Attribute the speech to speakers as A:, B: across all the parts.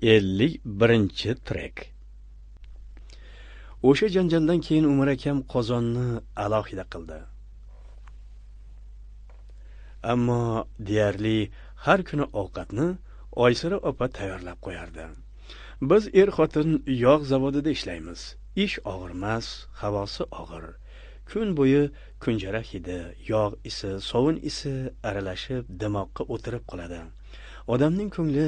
A: 51-trek. O'sha janjaldan keyin Umar akam qozonni alohida qildi. Ammo deyarli har kuni ovqatni Oysira opa tayyorlab qo'yardi. Biz er-xotin yog' zavodida ishlaymiz. Ish og'irmas, havosi og'ir. Kun bo'yi kunjara hidi, yog' isi, sovun isi aralashib dimoqqa o'tirib qoladi. Odamning ko'ngli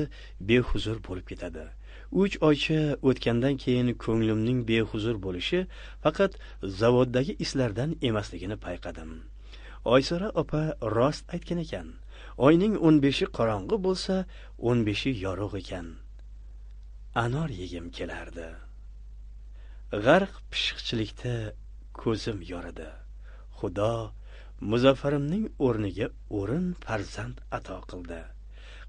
A: behuzur bo'lib ketadi. 3 oycha o'tgandan keyin ko'nglimning behuzur bo'lishi faqat zavoddagi islardan emasligini payqadim. Oysira opa rost aytgan ekan. Oyning 15i qorong'i bo'lsa, 15i yorug' ekan. Anor yegim kelardi. G'arq pishiqchilikda ko'zim yoridi. Xudo Muzaffarimning o'rniga o'rin farzand ato qildi.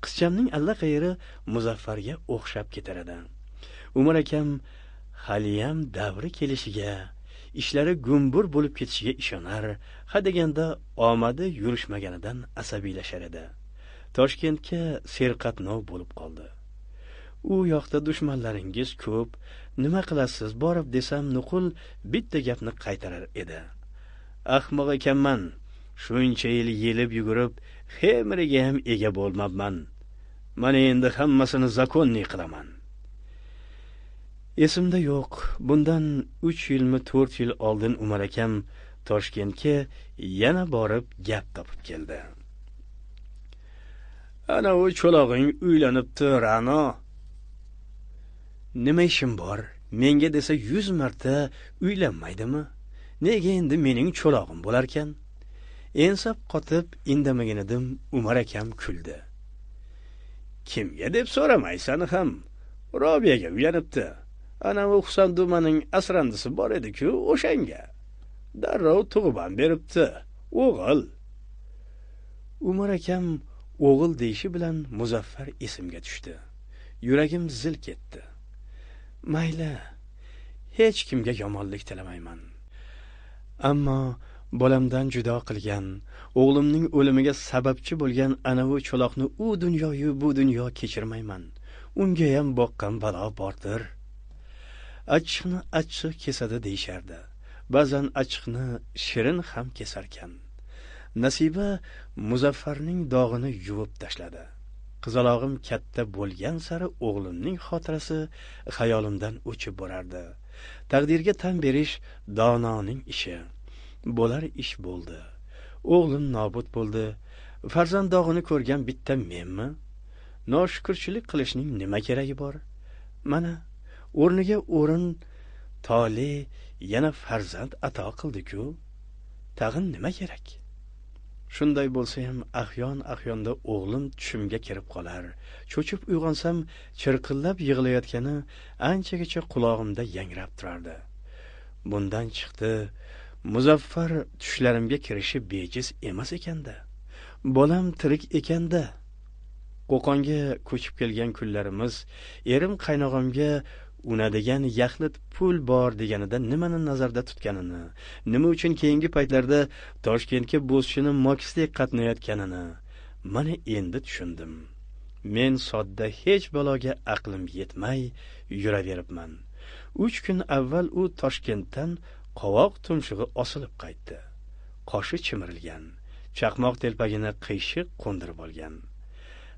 A: Qizchamning allaqayeri Muzaffarga o'xshab ketar edi. Umar akam haliyam davri kelishiga, ishlari gumbur bo'lib ketishiga ishonar, ha deganda omadi yurishmaganidan asabiylashar edi. Toshkentga serqatnov bo'lib qoldi. U yoqda dushmanlaringiz ko'p, nima qilasiz borib desam nuqul bitta gapni qaytarar edi. Ahmoq ekanman, shuncha yil yelib yugurib, xemiriga ham ega bo'lmabman. Mana endi hammasini zakonniy qilaman. Esimda yo'q, bundan 3 yilmi 4 yil oldin Umar akam Toshkentga yana borib gap topib keldi. Ana u cho'log'ing uylanibdi, Ra'no. Nima ishim bor? Menga desa 100 marta uylanmaydimi? Nega endi mening cho'log'im bo'larkan? Ensab qotib indamagan edim, Umar akam kuldi. Kimga deb so'ramaysan ham? Robiyaga uylanibdi. Ana u Husandumaning asrandisi bor edi-ku, o'shanga. Darrov tug'ib ham beribdi. O'g'il. Umar akam o'g'il deyishi bilan Muzaffar esimga tushdi. Yuragim zil ketdi. Mayli, hech kimga yomonlik tilamayman. Ammo bolamdan judo qilgan, o'g'limning o'limiga sababchi bo'lgan anavi cho'loqni u dunyoyu bu dunyo kechirmayman. Unga ham boqqan balo bordir. Achchiqni achchiq kesadi deyishardi. Ba'zan achchiqni shirin ham kesarkan. Nasiba Muzaffarning dog'ini yuvib tashladi. Qizalog'im katta bo'lgan sari o'g'limning xotirasi xayolimdan o'chib borardi. Taqdirga tan berish dononing ishi. Bo'lar ish bo'ldi. O'g'lim nobud bo'ldi. Farzand dog'ini ko'rgan bitta menmi? Noshukurchilik qilishning nima keragi bor? Mana o'rniga o'rin tole yana farzand ato qildi-ku. Tag'in nima kerak? Shunday bo'lsa ham ahyon-ahyonda o'g'lim tushimga kirib qolar. Cho'chib uyg'onsam chirqillab yig'layotgani anchagacha qulog'imda yangrab turardi. Bundan chiqdi, Muzaffar tushlarimga kirishi bejiz emas ekanda. Bolam tirik ekanda. Qo'qonga ko'chib kelgan kunlarimiz erim qaynog'amga unadigan yaxlit pul bor deganida nimani nazarda tutganini, nima uchun keyingi paytlarda Toshkentga bo'zchini mokisdek qatnayotganini mana endi tushundim. Men sodda hech baloga aqlim yetmay yuraveribman. 3 kun avval u Toshkentdan qovoq tumshug'i osilib qaytdi. Qoshi chimirilgan, chaqmoq telpagini qiyshiq qo'ndirib olgan.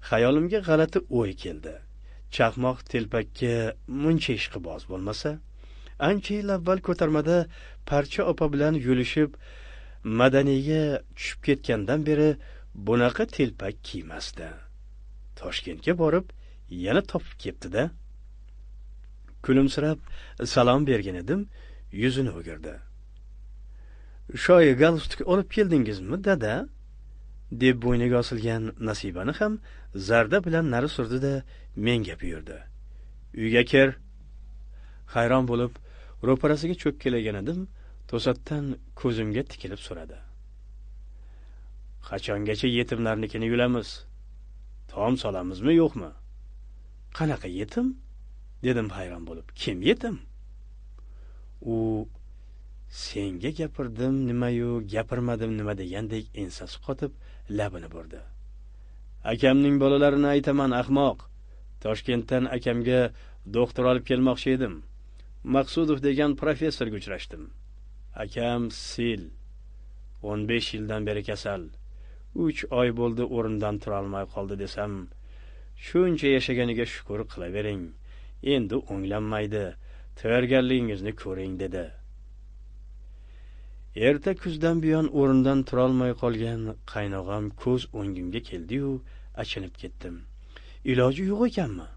A: Xayolimga g'alati o'y keldi. Chaqmoq telpakka muncha ishqiboz bo'lmasa, ancha yil avval ko'tarmada Parcha opa bilan yulishib madaniyga tushib ketgandan beri bunaqa telpak kiymasdi. Toshkentga borib yana topib ketdi-da. Kulimsirab salom bergan edim, yuzini o'girdi. "Shoyi galstuk olib keldingizmi, dada?" deb bo'yniga osilgan Nasibani ham zarda bilan nari surdi-da menga buyurdi. "Uyga kir." Hayron bo'lib ro'parasiga cho'kkalagan edim, to'satdan ko'zimga tikilib so'radi. "Qachongacha yetimlarnikini yulamiz? Tom solamizmi, yo'qmi?" "Qanaqa yetim?" dedim hayron bo'lib. "Kim yetim?" U senga gapirdim nimayu gapirmadim nima degandek ensasi qotib labini burdi. "Akamning bolalarini aytaman, ahmoq. Toshkentdan akamga doktor olib kelmoqchi edim. Maqsudov degan professorga uchrashdim. Akam sil. 15 yildan beri kasal. 3 oy bo'ldi o'rnidan turolmay qoldi desam, shuncha yashaganiga shukr qilavering. Endi o'nglanmaydi. Tayyorgarligingizni ko'ring dedi. Erta kuzdan buyon o'rnidan turolmay qolgan qaynog'am ko'z o'ngimga keldi-yu, achinib ketdim. Iloji yo'q ekanmi?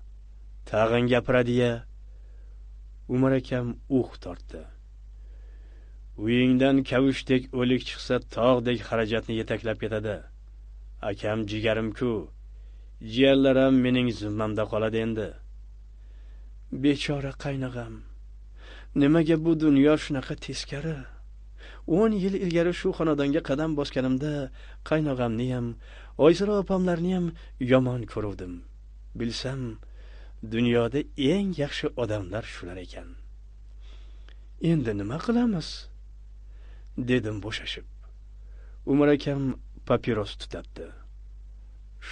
A: Tag'in gapiradi-ya. Umar akam uh tortdi. Uyingdan kavushdek o'lik chiqsa, tog'dek xarajatni yetaklab ketadi. Akam jigarim-ku. Jiyanlarim mening zimmamda qoladi endi. Bechora qaynog'am. Nimaga bu dunyo shunaqa teskari? 10 yil ilgari shu xonadonga qadam bosganimda qaynog'amni ham, Oysira opamlarni ham yomon ko'ruvdim. Bilsam, dunyoda eng yaxshi odamlar shular ekan. Endi nima qilamiz? Dedim bo'shashib. Umar akam papiros tutatdi.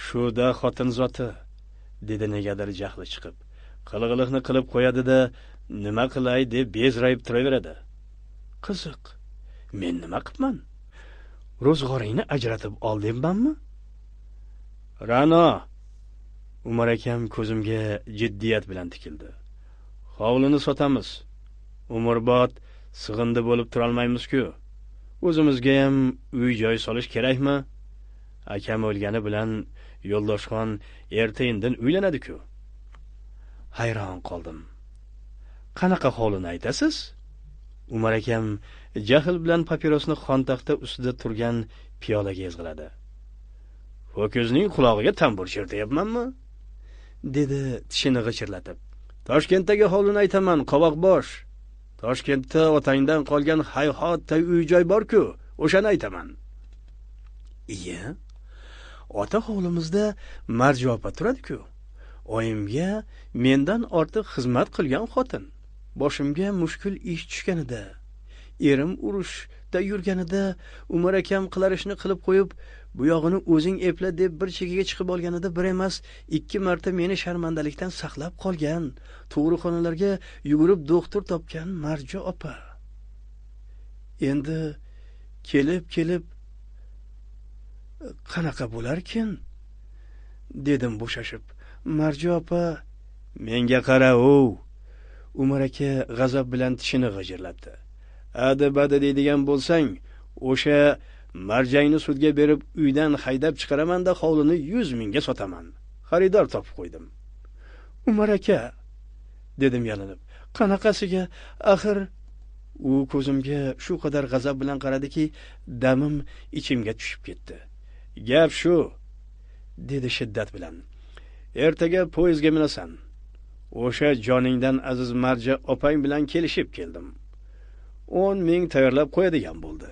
A: Shuda xotin zoti, dedi negadir jahli chiqib. Qilig'liqni qilib qo'yadi-da, nima qilay deb bezrayib turaveradi. Qiziq, men nima qilibman? Ro'zg'oringni ajratib ol debmanmi? Ra'no! Umar akam ko'zimga jiddiyat bilan tikildi. Hovlini sotamiz. Umrbod sig'indi bo'lib turolmaymiz-ku. O'zimizga ham uy-joy solish kerakmi? Akam o'lgani bilan Yo'ldoshxon erta-indin uylanadi-ku. Hayron qoldim. Qanaqa hovlini aytasiz? Umar akam jahl bilan papirosni xontaxta ustida turgan piyolaga ezg'iladi. Ho'kizning qulog'iga tambur chertayapmanmi? Dedi tishini g'ijirlatib. Toshkentdagi hovlini aytaman, qovoqbosh. Toshkentda otangdan qolgan hayhotday uy-joy bor-ku, o'shani aytaman. Iya, ota hovlimizda Marja opa turadi-ku. Oyimga mendan ortiq xizmat qilgan xotin. Boshimga mushkul ish tushganida, erim urushda yurganida Umar akam qilar ishni qilib qo'yib, bu yog'ini o'zing epla deb bir chekkaga chiqib olganida bir emas, 2 marta meni sharmandalikdan saqlab qolgan, tug'ruqxonalarga yugurib doktor topgan Marja opa. Endi kelib qanaqa bo'larkin? Dedim bo'shashib. Marja opa, menga qara, o. Umar aka g'azab bilan tishini g'ijirlatdi. Adi-badi deydigan bo'lsang, o'sha marjangni sudga berib uydan haydab chiqaraman-da, hovlini 100 mingga sotaman. Xaridor topib qo'ydim. Umar aka, dedim yalinib. Qanaqasiga? Axir u ko'zimga shu qadar g'azab bilan qaradiki, damim ichimga tushib ketdi. Gap shu, dedi shiddat bilan. Ertaga poyezdga minasan. O'sha joningdan aziz Marja opang bilan kelishib keldim. 10 ming tayyorlab qo'yadigan bo'ldi.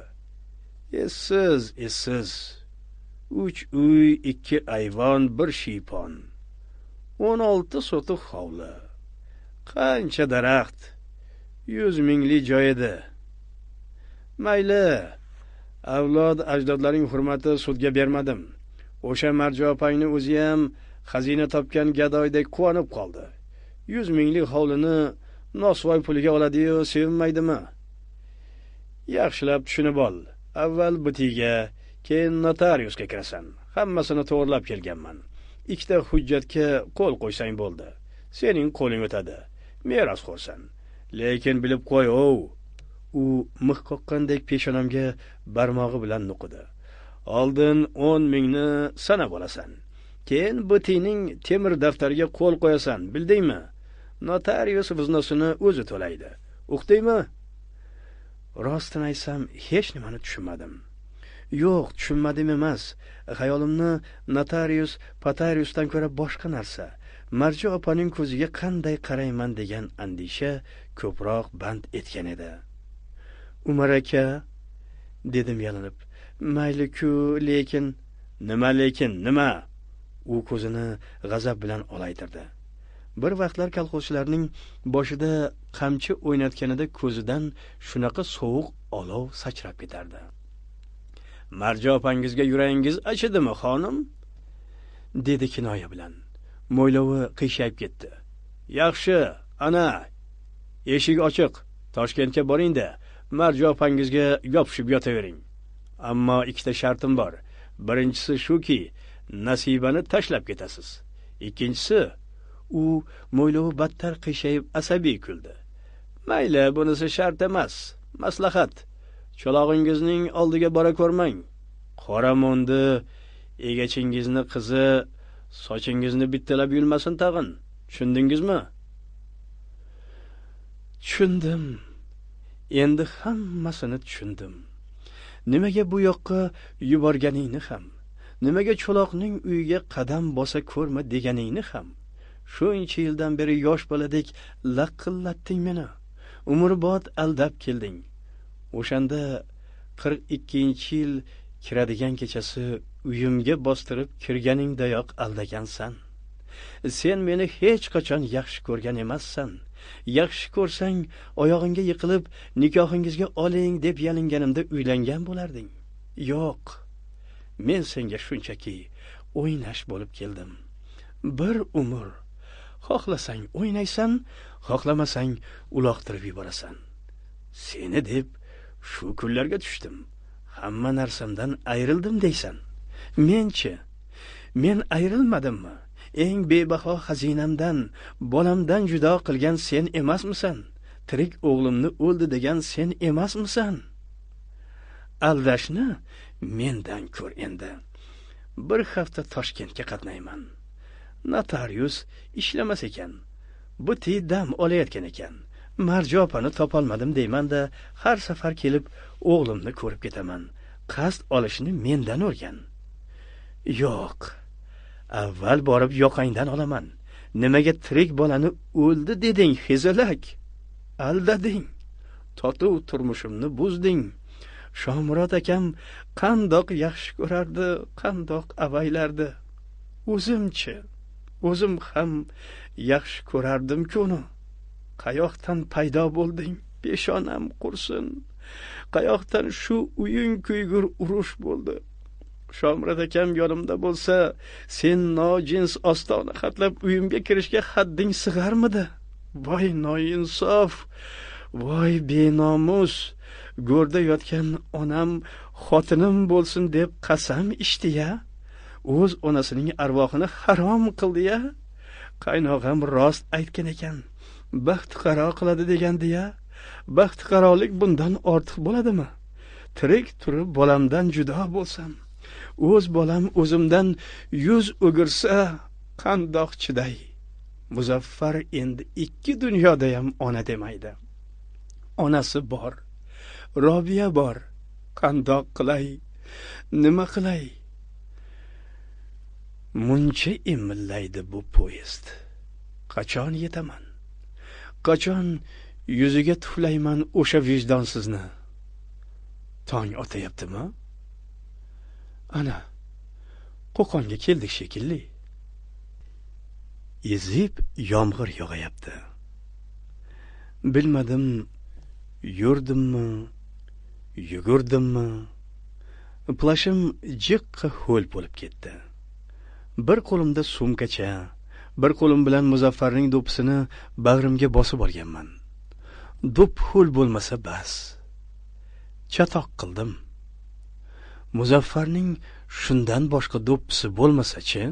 A: Essiz, essiz. 3 uy, 2 ayvon, 1 shiypon. 16 sotix hovli. Qancha daraxt. 100 mingli joy edi. Mayli, avlod ajdodlaring hurmati sudga bermadim. O'sha Marja opangni o'zi ham xazina topgan gadoydek quvonib qoldi. 100 minglik hovlini nosvoy puliga oladi-yu, sevinmaydimi? Yaxshilab tushunib ol. Avval butiga, keyin notariusga kirasan. Hammasini to'g'rilab kelganman. 2 ta hujjatga qo'l qo'ysang bo'ldi. Sening qo'ling o'tadi. Merosxo'rsan. Lekin bilib qo'y, ov. U mix qoqqandek peshonamga barmog'i bilan nuqidi. Oldin 10 mingni sanab olasan. Keyin butining temir daftariga qo'l qo'yasan, bildingmi? Notarius vznosini o'zi to'laydi. Uqdingmi? Rostini aytsam, hech nimani tushunmadim. Yo'q, tushunmadim emas. Xayolimni notarius, patariusdan ko'ra boshqa narsa, Marja opaning ko'ziga qanday qarayman degan andisha ko'proq band etgan edi. Umar aka, dedim yalinib. Mayli-ku, lekin nima lekin, nima? U ko'zini g'azab bilan olaytirdi. Bir vaqtlar kolxozchilarning boshida qamchi o'ynatganida ko'zidan shunaqa sovuq olov sachrab ketardi. Marja opangizga yuragingiz achidimi, xonim? Dedi kinoya bilan. Mo'ylovi qiyshayib ketdi. Yaxshi, ana, eshik ochiq. Toshkentga boring-da, Marjo opangizga yopishib yotavering. Ammo ikkita shartim bor. Birinchisi shuki, Nasibani tashlab ketasiz. Ikkinchisi, u mo'ylovi battar qiyshayib asabiy kuldi. Mayli, bunisi shart emas, maslahat. Cholog'ingizning oldiga bora ko'rmang. Qoramondi egachingizni qizi sochingizni bittalab yulmasin tag'in. Tushundingizmi? Tushundim. Endi hammasini tushundim. Nimaga bu yoqqa yuborganingni ham, nimaga cho'loqning uyiga qadam bosa ko'rma deganingni ham. Shuncha yildan beri yosh boladek laqillatding meni. Umrbod aldab kelding. O'shanda 42-yil kiradigan kechasi uyimga bostirib kirganingdayoq aldagansan. Sen meni hech qachon yaxshi ko'rgan emassan. Yaxshi ko'rsang, oyog'ingga yiqilib, nikohingizga oling deb yalinganimda uylangan bo'larding. Yo'q. Men senga shunchaki o'ynash bo'lib keldim. Bir umr. Xohlasang o'ynaysan, xohlamasang uloqtirib yuborasan. Seni deb shu kunlarga tushdim. Hamma narsamdan ayrildim deysan. Menchi? Men ayrilmadimmi? Eng bebaho xazinamdan, bolamdan judo qilgan sen emasmisan? Tirik o'g'limni o'ldi degan sen emasmisan? Aldashni mendan ko'r endi. Bir hafta Toshkentga qatnayman. Notarius ishlamas ekan. Buti dam olayotgan ekan. Marjo opani topolmadim deyman-da, har safar kelib o'g'limni ko'rib ketaman. Qasd olishni mendan o'rgan. Yo'q. Avval borib yoqangdan olaman. Nimaga tirik bolani o'ldi deding, hezalak? Aldading. Totuv turmushimni buzding. Shomurod akam qandoq yaxshi ko'rardi, qandoq avaylardi. O'zimchi, o'zim ham yaxshi ko'rardim-ku uni. Qayoqdan paydo bo'lding, peshonam qursin. Qayoqdan shu uying kuygur urush bo'ldi. Shomurod akam yonimda bo'lsa, sen nojins ostona hatlab uyimga kirishga hadding sig'armidi? Voy noinsof, voy benomus. Go'rda yotgan onam xotinim bo'lsin deb qasam ichdi-ya. O'z onasining arvohini harom qildi-ya. Qaynog'am rost aytgan ekan. Baxtiqaro qiladi degandi-ya. Baxtiqarolik bundan ortiq bo'ladimi? Tirik turib bolamdan judo bo'lsam, o'z bolam o'zimdan yuz o'girsa, qandoq chiday? Muzaffar endi ikki dunyoda ham ona demaydi. Onasi bor, Robiya bor. Qandoq qilay? Nima qilay? Muncha emillaydi bu poyezd. Qachon yetaman? Qachon yuziga tuflayman o'sha vijdonsizni? Tong otayaptimi? Ana, Qo'qonga keldik shekilli. Ezib yomg'ir yog'ayapti. Bilmadim, yurdimmi, yugurdimmi? Plashim jiqqa ho'l bo'lib ketdi. Bir qo'limda sumkacha, bir qo'lim bilan Muzaffarning do'ppisini bag'rimga bosib olganman. Do'p ho'l bo'lmasa bas. Chatoq qildim. Muzaffarning shundan boshqa do'ppisi bo'lmasa-chi?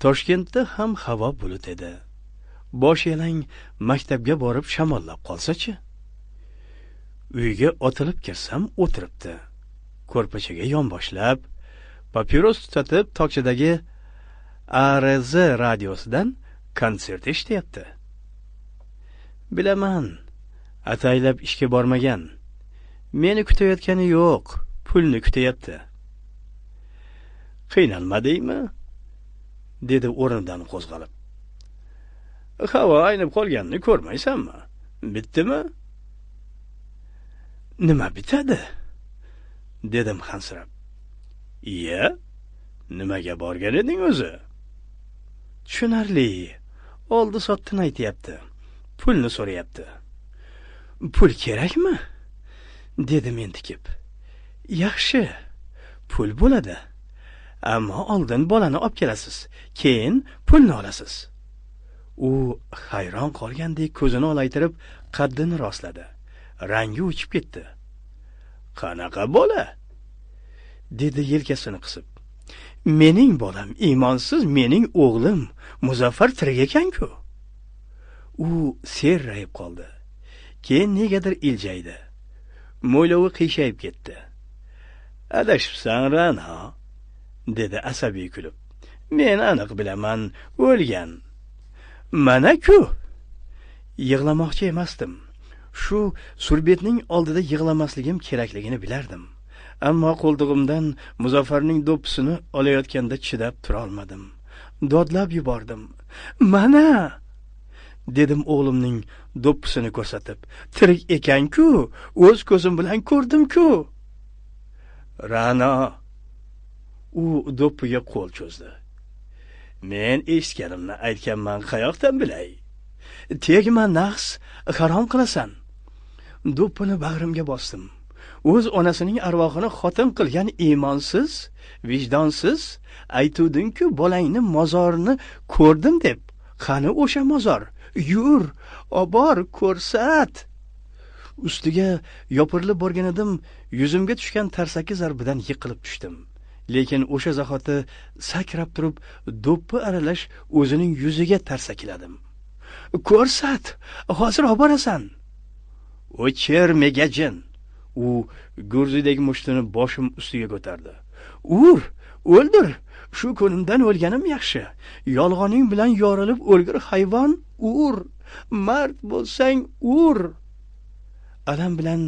A: Toshkentda ham havo bulut edi. Bosh yalang maktabga borib shamollab qolsa-chi? Uyga otilib kirsam o'tiribdi. Ko'rpachaga yonboshlab, papiros tutatib tokchadagi ARZ radiosidan konsert eshityapti. Bilaman, ataylab ishga bormagan. Meni kutayotgani yo'q, pulni kutayapti. Qiynalmadingmi? Dedi o'rnidan qo'zg'alib. Havo aynib qolganini ko'rmaysanmi? Bitdimi? Nima bitadi? Dedim hansirab. Iya, nimaga borgan eding o'zi? Tushunarli. Oldi sotdini aytyapti. Pulni so'rayapti. Pul kerakmi? Dedim entikib. Yaxshi, pul bo'ladi. Ammo oldin bolani olib kelasiz, keyin pulni olasiz. U hayron qolgandek ko'zini olaytirib qaddini rostladi. Rangi o'chib ketdi. Qanaqa bola? Dedi yelkasini qisib. Mening bolam iymonsiz, mening o'g'lim Muzaffar tirik ekan-ku. U serrayib qoldi. Keyin negadir iljaydi. Mo'ylovi qiyshayib ketdi. Adashibsan, Ra'no, dedi asabiy kulib. Men aniq bilaman, o'lgan. Mana-ku. Yig'lamoqchi emasdim. Shu surbetning oldida yig'lamasligim kerakligini bilardim. Ammo qo'ltig'imdan Muzaffarning do'ppisini olayotganda chidab tura olmadim. Dodlab yubordim. Mana, dedim o'g'limning do'ppisini ko'rsatib. Tirik ekan-ku, o'z ko'zim bilan ko'rdim-ku. Ra'no, u do'ppiga qo'l cho'zdi. Men eshitganimni aytganman, qayoqdan bilay? Tegma nafs, harom qilasan. Do'ppini bag'rimga bosdim. O'z onasining arvohini xotin qilgan iymonsiz, vijdonsiz, aytuvding-ku bolangni mozorini ko'rdim deb. Qani o'sha mozor? Yur, obor, ko'rsat. Ustiga yopirilib borgan edim, yuzimga tushgan tarsaki zarbidan yiqilib tushdim. Lekin o'sha zahoti sakrab turib, do'ppi aralash o'zining yuziga tarsakiladim. Ko'rsat, hozir oborasan. O'chir megajin. U gurzidagi mushtini boshim ustiga ko'tardi. Ur, o'ldir. Shu kunimdan o'lganim yaxshi. Yolg'oning bilan yorilib o'lgir hayvon, ur. Mard bo'lsang, ur. Alam bilan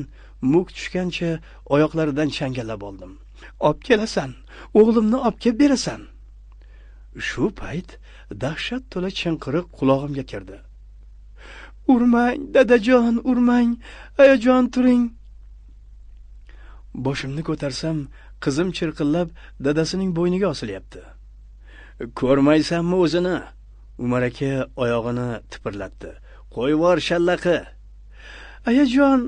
A: muk tushgancha oyoqlaridan changallab oldim. Olib kelasan, o'g'limni olib kelib berasan. Shu payt dahshat to'la chinqiriq qulog'imga kirdi. Urmang, dadajon, urmang, ayajon turing. Boshimni ko'tarsam, qizim chirqillab dadasining bo'yniga osilyapti. Ko'rmaysanmi o'zini? Umar aka oyog'ini tipirlatdi. Qo'yvor shallaqi. Ayajon!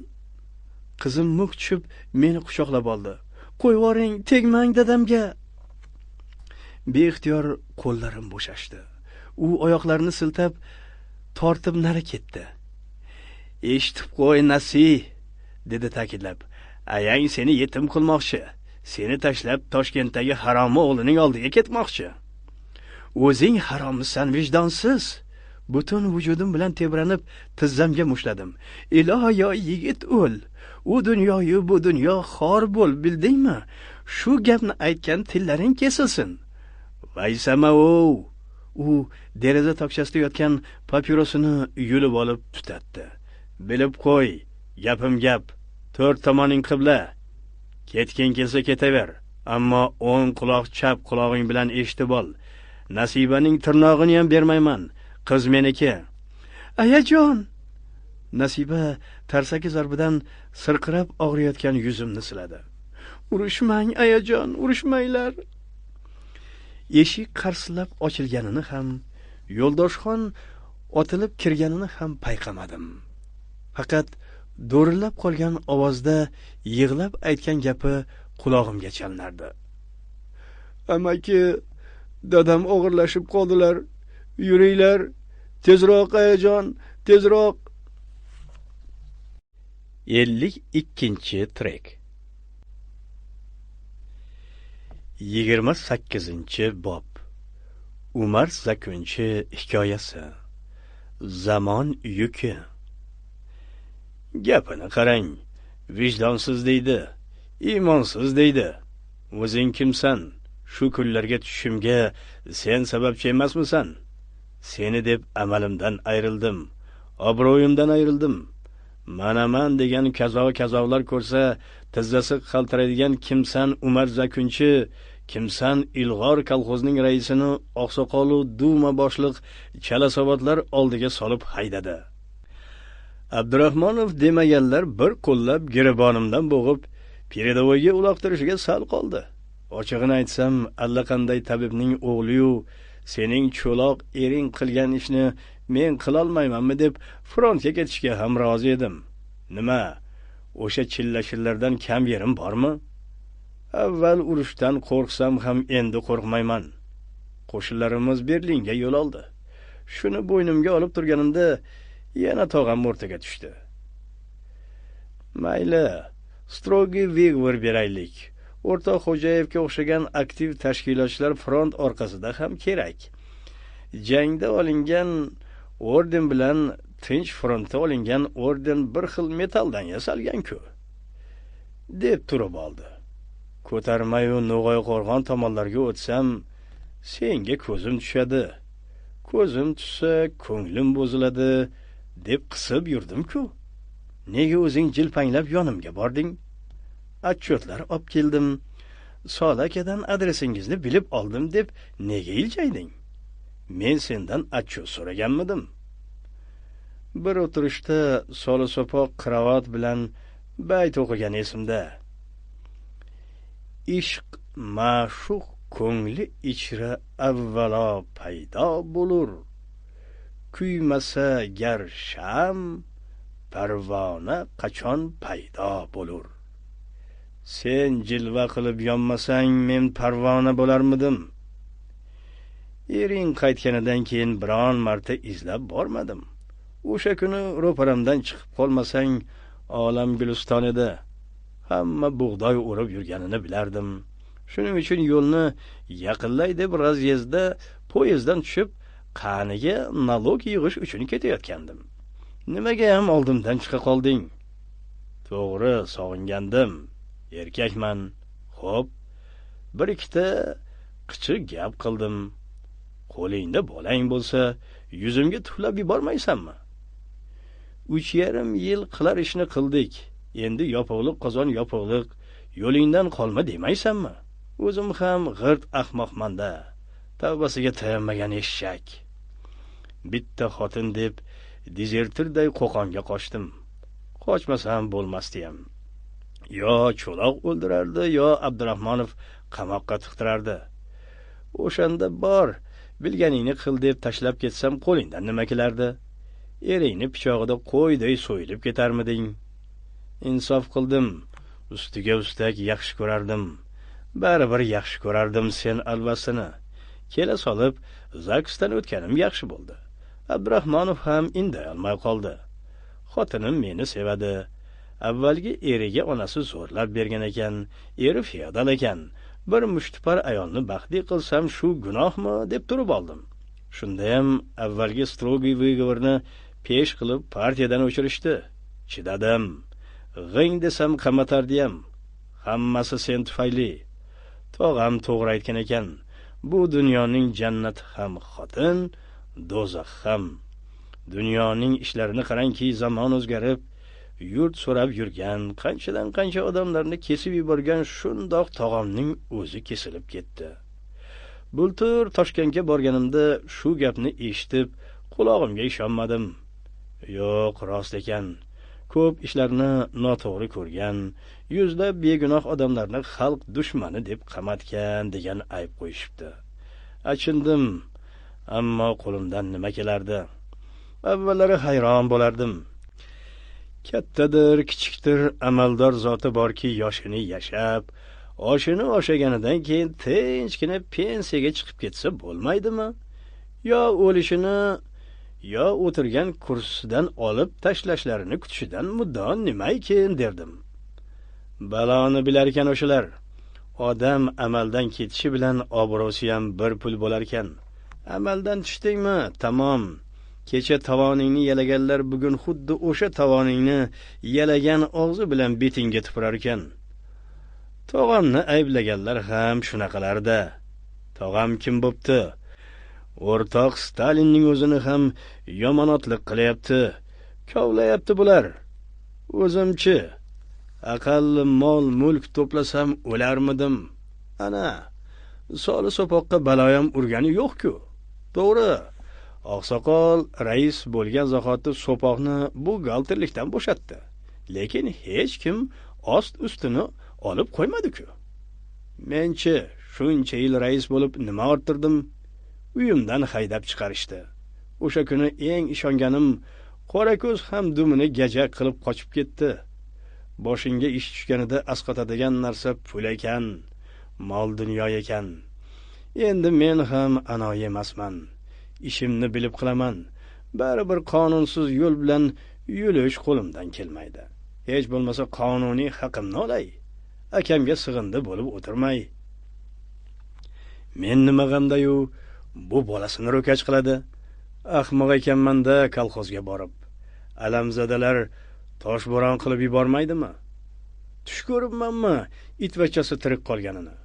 A: Qizim muk tushib meni quchoqlab oldi. Qo'yvoring, tegmang dadamga. Beixtiyor qo'llarim bo'shashdi. U oyoqlarini siltab tortib nari ketdi. Eshitib qo'y, Nasi, dedi ta'kidlab. Ayang seni yetim qilmoqchi. Seni tashlab Toshkentdagi haromi o'g'lining oldiga ketmoqchi. O'zing haromsan, vijdonsiz. Butun vujudim bilan tebranib tizzamga mushladim. Iloyo yigit o'l. U dunyoyu bu dunyo xor bo'l, bildingmi? Shu gapni aytgan tillaring kesilsin. Vaysama-o! U deraza tokchasida yotgan papirosini yulib olib tutatdi. Bilib qo'y, gapim gap. To'rt tomoning qibla. Ketging kelsa ketaver, ammo o'ng quloq chap qulog'ing bilan eshitib ol. Nasibaning tirnog'ini ham bermayman. Qiz meniki. Ayajon! Nasiba tarsaki zarbidan sirqirab og'riyotgan yuzimni siladi. Urushmang, ayajon, urushmanglar. Eshik qarsillab ochilganini ham, Yo'ldoshxon otilib kirganini ham payqamadim. Faqat do'rillab qolgan ovozda yig'lab aytgan gapi qulog'imga chalinardi. Amaki, dadam og'irlashib qoldilar. Yuringlar, tezroq ayajon, tezroq. 52-trek. 28-bob. Umar Zakunchi hikoyasi. Zamon yuki. Gapini qarang, vijdonsiz deydi, iymonsiz deydi. O'zing kimsan? Shu kunlarga tushishimga sen sababchi emasmisan? Seni deb amalimdan ayrildim, obro'yimdan ayrildim. Manaman degan kazo-kazolar ko'rsa, tizzasi qaltiraydigan kimsan Umar Zakunchi, kimsan Ilg'or kolxozining raisini oqsoqolu duma boshliq chalasavodlar oldiga solib haydadi. Abdurahmonov demaganlar bir qo'llab giribonimdan bo'g'ib, peredovoyga uloqtirishiga sal qoldi. Ochig'ini aytsam, allaqanday tabibning o'g'li-yu sening cho'loq ering qilgan ishni men qilolmaymanmi deb frontga ketishga ham rozi edim. Nima, o'sha chillashillardan kam yerim bormi? Avval urushdan qo'rqsam ham endi qo'rqmayman. Qo'shinlarimiz Berlinga yo'l oldi. Shuni bo'ynimga olib turganimda yana tog'am o'rtaga tushdi. Mayli, strogiy выговор beraylik. O'rtoq Xo'jayevga o'xshagan aktiv tashkilotchilar front orqasida ham kerak. Jangda olingan orden bilan tinch frontda olingan orden bir xil metalldan yasalgan-ku, deb turib oldi. Ko'tarmayu No'g'ay-Qo'rg'on tomonlarga o'tsam, senga ko'zim tushadi. Ko'zim tushsa, ko'nglim buziladi, deb qisib yurdim-ku. Nega o'zing jilpanglab yonimga bording? Отчетlar olib keldim. Solakadan adresingizni bilib oldim deb nega iljayding? Men sendan отчет so'raganmidim? Bir o'tirishda soli so'poq krovat bilan bayt o'qigan esimda. Ishq ma'shuq ko'ngli ichra avvalo paydo bo'lur. Kuymasa gar sham, parvona qachon paydo bo'lur. Sen jilva qilib yonmasang, men parvona bo'larmidim? Ering qaytganidan keyin biron marta izlab bormadim. O'sha kuni ro'paramdan chiqib qolmasang, olam guliston edi. Hamma bug'doy o'rib yurganini bilardim. Shuning uchun yo'lni yaqinlay deb razyezdda poyezddan tushib, qaniga nalog yig'ish uchun ketayotgandim. Nimaga ham oldimdan chiqa qolding? To'g'ri, sog'ingandim. Erkakman. Xo'p, bir ikkita qichiq gap qildim. Qo'lingda bolang bo'lsa, yuzimga tuflab yubormaysanmi? 3,5 yil qilar ishni qildik. Endi yopig'liq qozon yopig'liq, yo'lingdan qolma demaysanmi? O'zim ham g'irt ahmoqmanda. Tavbasiga tayanmagan eshak. Bitta xotin deb dezertirday Qo'qonga qochdim. Qochmasam bo'lmasdi ham. Yo Cho'loq o'ldirardi, yo Abdurahmonov qamoqqa tiqtirardi. O'shanda bor, bilganingni qil deb tashlab ketsam qo'lingdan nima kelardi? Eringni pichog'ida qo'yday so'yilib ketarmiding? Insof qildim, ustiga ustak yaxshi ko'rardim. Baribir yaxshi ko'rardim sen alvasini. Kela solib ZAGSdan o'tganim yaxshi bo'ldi. Abdurahmonov ham inday olmay qoldi. Xotinim meni sevadi. Avvalgi eriga onasi zo'rlab bergan ekan, eri feodal ekan. Bir mushtipar ayolni baxtli qilsam shu gunohmi deb turib oldim. Shunda ham avvalgi strogiy выговорni pesh qilib partiyadan o'chirishdi. Chidadim. G'ing desam qamatardi ham. Hammasi sen tufayli. Tog'am to'g'ri aytgan ekan. Bu dunyoning jannati ham xotin, do'zax ham. Dunyoning ishlarini qarangki, zamon o'zgarib, yurt so'rab yurgan, qanchadan qancha odamlarni kesib yuborgan shundoq tog'amning o'zi kesilib ketdi. Bultur Toshkentga borganimda shu gapni eshitib, qulog'imga ishonmadim. Yo'q, rost ekan. Ko'p ishlarni noto'g'ri ko'rgan, yuzlab begunoh odamlarni xalq dushmani deb qamatgan degan ayb qo'yishibdi. Achindim, ammo qo'limdan nima kelardi? Avvallari hayron bo'lardim. Kattadir, kichikdir amaldor zoti borki, yoshini yashab, oshini oshaganidan keyin tinchgina pensiyaga chiqib ketsa bo'lmaydimi? Yo o'lishini, yo o'tirgan kursidan olib tashlashlarini kutishidan muddao nimaykin derdim. Baloni bilar ekan o'shalar. Odam amaldan ketishi bilan obro'si ham bir pul bo'lar ekan. Amaldan tushdingmi, tamom. Kecha tovoningni yalaganlar bugun xuddi o'sha tovoningni yalagan og'zi bilan betingga tupurar ekan. Tog'amni ayblaganlar ham shunaqalarda. Tog'am kim bo'pti? O'rtoq Stalinning o'zini ham yomonotlik qilyapti, kovlayapti bular. O'zimchi aqalli mol mulk to'plasam o'larmidim? Ana, soli so'poqqa baloyam urgani yo'q-ku. To'g'ri, oqsoqol rais bo'lgan zahoti so'poqni buxgalterlikdan bo'shatdi. Lekin hech kim ost ustini olib qo'ymadi-ku. Menchi shuncha yil rais bo'lib nima orttirdim? Uyimdan haydab chiqarishdi. O'sha kuni eng ishonganim Qorako'z ham dumini gajak qilib qochib ketdi. Boshingga ish tushganida asqatadigan narsa pul ekan, mol dunyo ekan. Endi men ham anoyi emasman. Ishimni bilib qilaman. Baribir qonunsiz yo'l bilan yulish qo'limdan kelmaydi. Hech bo'lmasa qonuniy haqimni olay. Akamga sig'indi bo'lib o'tirmay. Men nima g'amda-yu, bu bolasini ro'kach qiladi. Ahmoq ekanman-da kolxozga borib. Alamzadalar toshbo'ron qilib yubormaydimi? Tush ko'ribmanmi itvachasi tirik qolganini?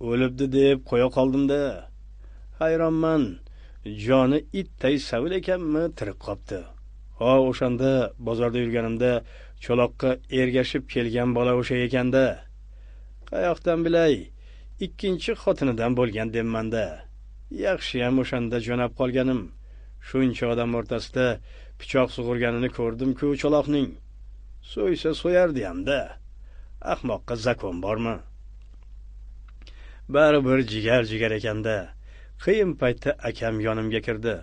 A: O'libdi deb qo'ya qoldim-da. Hayronman, joni itday savil ekanmi, tirik qopti. Ha, o'shanda bozorda yurganimda cho'loqqa ergashib kelgan bola o'sha ekanda. Qayoqdan bilay, ikkinchi xotinidan bo'lgan demman-da. Yaxshiyam o'shanda jo'nab qolganim. Shuncha odam o'rtasida pichoq sug'urganini ko'rdim-ku cho'loqning. So'ysa so'yardi-ham-da. Ahmoqqa zakon bormi? Baribir jigar ekanda. Qiyin paytda akam yonimga kirdi.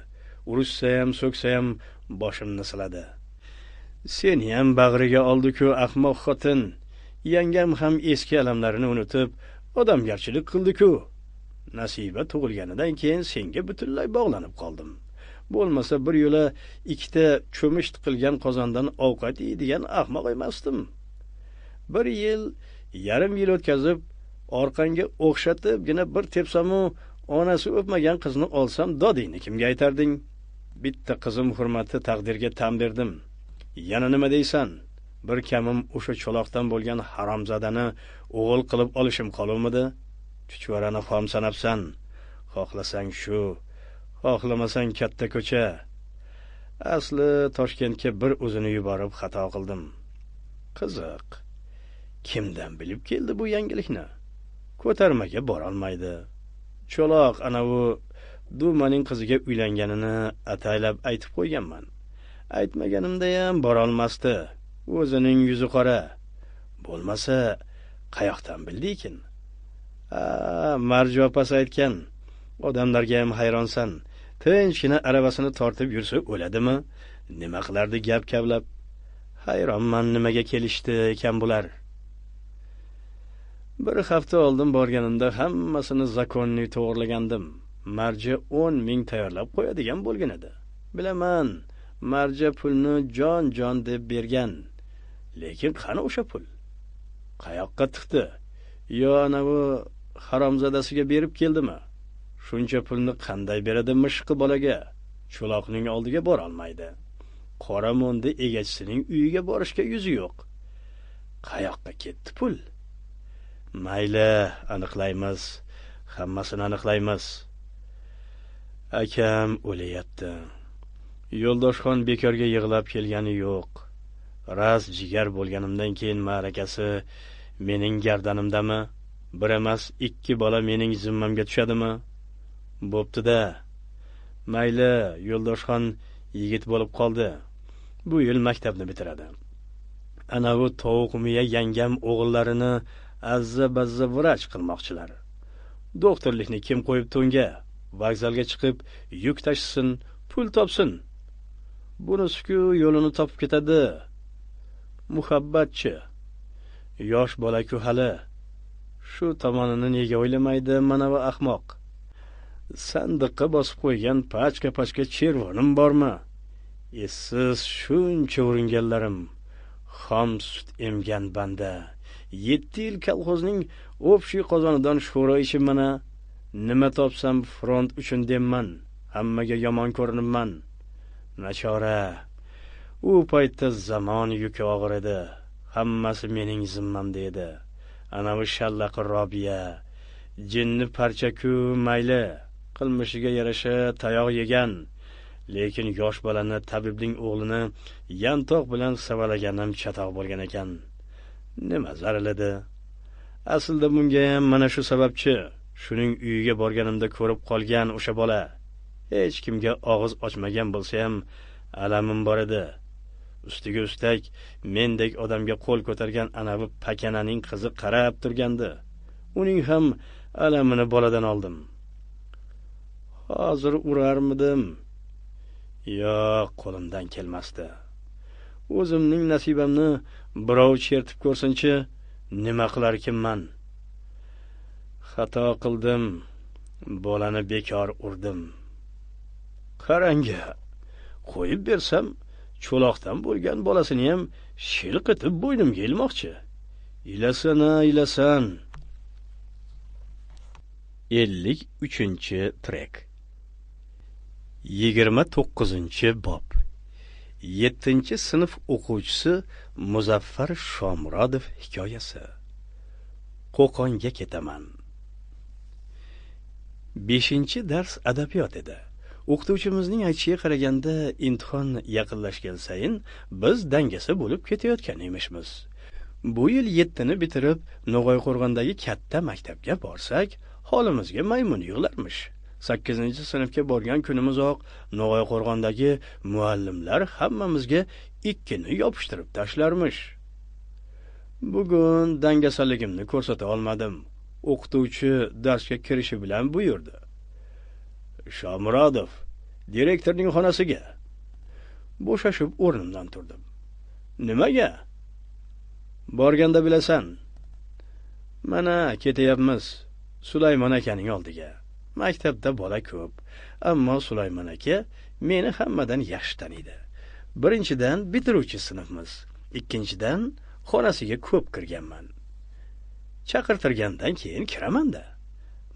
A: Urushsa ham, so'ksa ham boshimni siladi. Seni ham bag'riga oldi-ku ahmoq xotin. Yangam ham eski alamlarini unutib, odamgarchilik qildi-ku. Nasiba tug'ilganidan keyin senga butunlay bog'lanib qoldim. Bo'lmasa bir yo'la ikkita cho'mish tiqilgan qozondan ovqat yeydigan ahmoq emasdim. Bir yil, yarim yil o'tkazib, orqangga o'xshatibgina bir tepsamu onasi o'pmagan qizni olsam dodingni kimga aytarding? Bitta qizim hurmati taqdirga tan berdim. Yana nima deysan? Bir kamim o'sha cho'loqdan bo'lgan haromzodani o'g'il qilib olishim qoluvmidi? Chuchvarani xom sanabsan. Xohlasang shu, xohlamasang katta ko'cha. Asli Toshkentga bir o'zini yuborib xato qildim. Qiziq. Kimdan bilib keldi bu yangilikni? Ko'tarmaga borolmaydi. Cho'loq ana u Dumaning qiziga uylanganini ataylab aytib qo'yganman. Aytmaganimda ham borolmasdi. O'zining yuzi qora. Bo'lmasa qayoqdan bildiykin? A, Marjo opasi aytgan. Odamlarga ham hayronsan. Tinchgina aravasini tortib yursa o'ladimi? Nima qilardi gap kavlab? Hayronman, nimaga kelishdi ekan bular. Bir hafta oldin borganimda hammasini zakonni to'g'rilagandim. Marja 10 ming tayyorlab qo'yadigan bo'lgan edi. Bilaman, Marja pulni jon-jon deb bergan. Lekin qani o'sha pul? Qayoqqa tiqdi? Yo anavi haromzodasiga berib keldimi? Shuncha pulni qanday beradi mishiqi bolaga? Cho'loqning oldiga bora olmaydi. Qora mo'ndi egachisining uyiga borishga yuzi yo'q. Qayoqqa ketdi pul? Mayli, aniqlaymiz. Hammasini aniqlaymiz. Akam o'layapti. Yo'ldoshxon bekorga yig'lab kelgani yo'q. Ras jigar bo'lganimdan keyin ma'rakasi mening gardanimdami? Bir emas, ikki bola mening zimmamga tushadimi? Bo'pti-da. Mayli, Yo'ldoshxon yigit bo'lib qoldi. Bu yil maktabni bitiradi. Ana bu tovuq miya yangam o'g'illarini azza-bazza vrach qilmoqchilar. Doktorlikni kim qo'yibdi unga? Vokzalga chiqib yuk tashisin, pul topsin. Bunisi-ku yo'lini topib ketadi. Muhabbatchi. Yosh bola-ku hali. Shu tomonini nega o'ylamaydi mana bu ahmoq? Sandiqqa bosib qo'ygan pachka-pachka chervonim bormi? Essiz shuncha uringanlarim, xom sut emgan banda. 7 yil kolxozning общий qozonidan sho'ro ichib mana. Nima topsam front uchun demman, hammaga yomon ko'rinibman. Nachora. U paytda zamon yuki og'ir edi. Hammasi mening zimmamda edi. Ana bu shallaqi Robiya, jinni parcha-ku mayli, qilmishiga yarasha tayoq yegan, lekin yosh bolani, tabibning o'g'lini yantoq bilan savalaganim chatoq bo'lgan ekan. Nima zaril edi? Aslida bunga ham mana shu sababchi. Shuning uyiga borganimda ko'rib qolgan o'sha bola. Hech kimga og'iz ochmagan bo'lsa ham alamim bor edi. Ustiga ustak mendek odamga qo'l ko'targan anavi pakananing qizi qarab turgandi. Uning ham alamini boladan oldim. Hozir urarmidim? Yo'q, qo'limdan kelmasdi. O'zimning nasibamni birov chertib ko'rsinchi, nima qilarkinman? Xato qildim, bolani bekor urdim. Qarang-a, qo'yib bersam, cho'loqdan bo'lgan bolasini ham shilqitib bo'ynimga ilmoqchi. Ilasan, ilasan. 53-trek. 29-bob. 7-sinf o'quvchisi Muzaffar Shomurodov hikoyasi. Qo'qonga ketaman. 5-dars adabiyot edi. O'qituvchimizning aytishiga qaraganda, imtihon yaqinlashgan sayin biz dangasa bo'lib ketayotgan emishmiz. Bu yil 7ni bitirib, No'g'ayqo'rg'ondagi katta maktabga borsak, holimizga maymun yig'larmish. 8-sinfga borgan kunimizoq No'g'ayqo'rg'ondagi muallimlar hammamizga 2ni yopishtirib tashlarmish. Bugun dangasaligimni ko'rsata olmadim. O'qituvchi darsga kirishi bilan buyurdi. Shomurodov, direktorning xonasiga. Bo'shashib o'rnimdan turdim. Nimaga? Borganda bilasan. Mana ketayapmiz Sulaymon akaning oldiga. Maktabda bola ko'p, ammo Sulaymon aka meni hammadan yaxshi taniydi. Birinchidan, bitiruvchi sinfmiz. Ikkinchidan, xonasiga ko'p kirganman. Chaqirtirgandan keyin kiraman-da.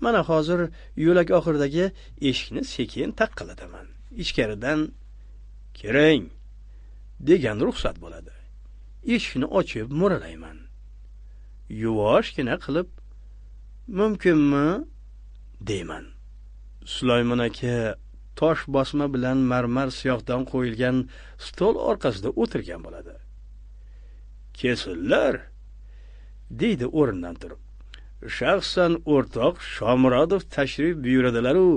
A: Mana hozir yo'lak oxiridagi eshikni sekin taqillataman. Ichkaridan "Kiring" degan ruxsat bo'ladi. Eshikni ochib mo'ralayman. Yuvoshgina qilib "Mumkinmi?" deyman. Sulaymon aka tosh bosma bilan marmar siyohdan qo'yilgan stol orqasida o'tirgan bo'ladi. "Kesillar" deydi o'rnidan turib. "Shaxsan o'rtoq Shomurodov tashrif buyuradilar-u,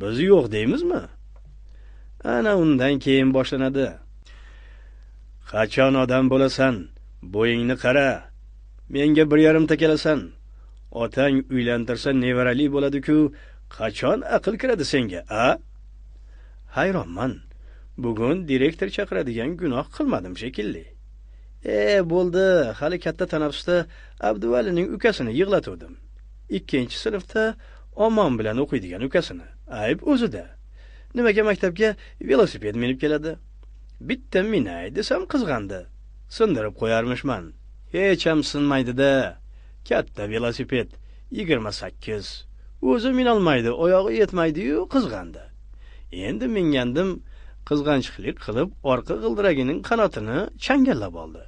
A: biz yo'q deymizmi?" Ana undan keyin boshlanadi. "Qachon odam bo'lasan? Bo'yingni qara. Menga 1.5 ta kelasan. Otang uylantirsa nevarali bo'ladi-ku, qachon aql kiradi senga, a?" Hayronman. Bugun direktor chaqiradigan gunoh qilmadim shekilli. Bo'ldi, hali katta tanaffusda Abduvalining ukasini yig'latuvdim. 2-sinfda Omon bilan o'qiydigan ukasini. Ayb o'zida. Nimaga maktabga velosiped minib keladi? Bitta minay desam qizg'andi. Sindirib qo'yarmishman. Hech ham sinmaydi-da. Katta velosiped 28. O'zi minolmaydi, oyog'i yetmaydi-yu, qizg'andi. Endi mingandim, qizg'anchiqlik qilib orqa g'ildiragining qanotini changallab oldi.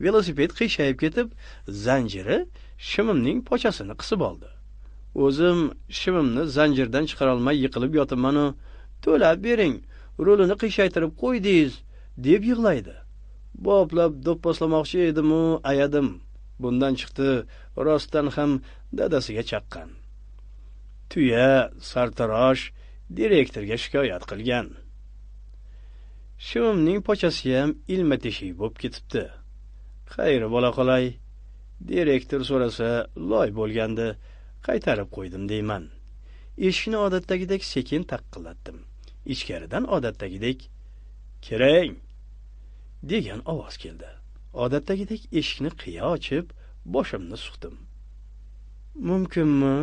A: Velosiped qiyshayib ketib, zanjiri shimimning pochasini qisib oldi. O'zim shimimni zanjirdan chiqara olmay yiqilib yotibman-u, "To'lab bering, rulini qiyshaytirib qo'ydingiz" deb yig'laydi. Boplab do'pposlamoqchi edim-u, ayadim. Bundan chiqdi, rostdan ham dadasiga chaqqan. Tuya sartarosh direktorga shikoyat qilgan. Shimimning pochasi ham ilma teshik bo'lib ketibdi. Xayri bola qolay, direktor so'rasa loy bo'lgandi, qaytarib qo'ydim deyman. Eshikni odatdagidek sekin taqillatdim. Ichkaridan odatdagidek "Kiring" degan ovoz keldi. Odatdagidek eshikni qiya ochib, boshimni suqdim. "Mumkinmi?"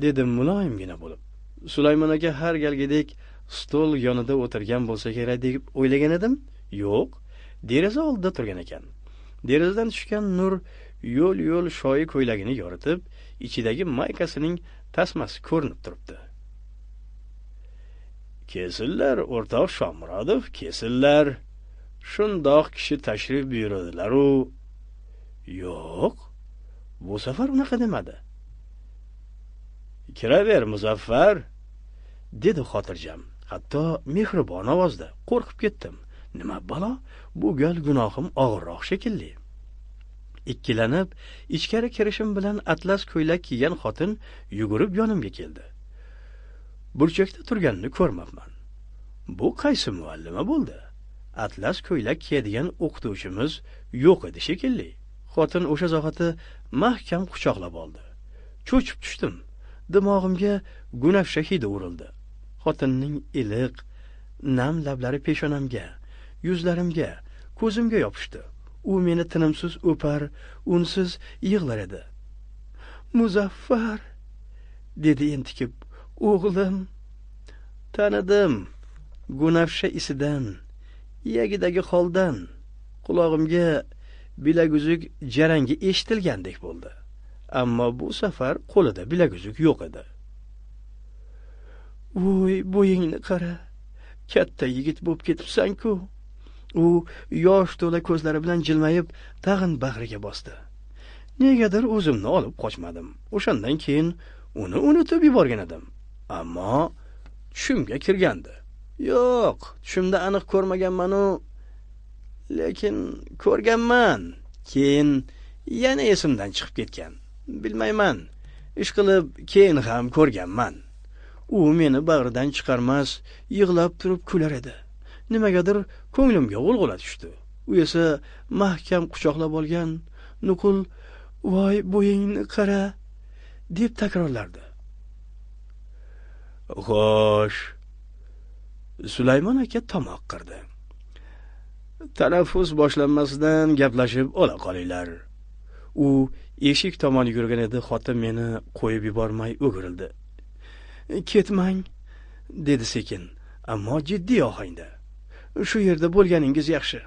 A: dedim muloyimgina bo'lib. Sulaymon aka har galgidek stol yonida o'tirgan bo'lsa kerak deb o'ylagan edim. Yo'q, deraza oldida turgan ekan. Derazadan tushgan nur yo'l-yo'l shoyi ko'ylagini yoritib, ichidagi maykasining tasmasi ko'rinib turibdi. "Kesillar, o'rtoq Shomurodov, kesillar. Shundoq kishi tashrif buyuradilar-u." Yo'q, bu safar unaqa demadi. "Kiraver, Muzaffar" dedi xotirjam, hatto mehribon ovozda. Qo'rqib ketdim. Nima balo, bu gal gunohim og'irroq shekilli. Ikkilanib ichkari kirishim bilan atlas ko'ylak kiygan xotin yugurib yonimga keldi. Burchakda turganini ko'rmabman. Bu qaysi muallima bo'ldi? Atlas ko'ylak kiyadigan o'qituvchimiz yo'q edi shekilli. Xotin o'sha zahoti mahkam quchoqlab oldi. Cho'chib tushdim. Dimog'imga gunafsha hidi urildi. Xotinning iliq, nam lablari peshonamga, yuzlarimga, ko'zimga yopishdi. U meni tinimsiz o'par, unsiz yig'lar edi. Muzaffar, dedi entikib, o'g'lim. Tanidim. Gunafsha isidan, iyagidagi holdan qulog'imga bilaguzuk jarangi eshitilgandek bo'ldi. Ammo bu safar qo'lida bilaguzuk yo'q edi. Voy, bo'yingni qara, katta yigit bo'lib ketibsan-ku. U yosh to'la ko'zlari bilan jilmayib, tag'in bag'riga bosdi. Negadir o'zimni olib qochmadim. O'shandan keyin uni unutib yuborgan edim. Ammo tushimga kirgandi. Yo'q, tushimda aniq ko'rmaganman-u, lekin ko'rganman. Keyin yana esimdan chiqib ketgan. Bilmayman. Ish qilib keyin ham ko'rganman. U meni bag'ridan chiqarmas, yig'lab turib kular edi. Nimagadir ko'nglimga g'ulg'ula tushdi. U esa mahkam quchoqlab olgan nuqul "Voy, bo'yingni qara" deb takrorlardi. Xo'sh, Sulaymon aka tomoq qirdi. Tanaffus boshlanmasidan gaplashib ola qolinglar. U eshik tomon yurgan edi, xotin meni qo'yib yubormay o'girildi. Ketmang, dedi sekin, ammo jiddiy ohangda. Shu yerda bo'lganingiz yaxshi.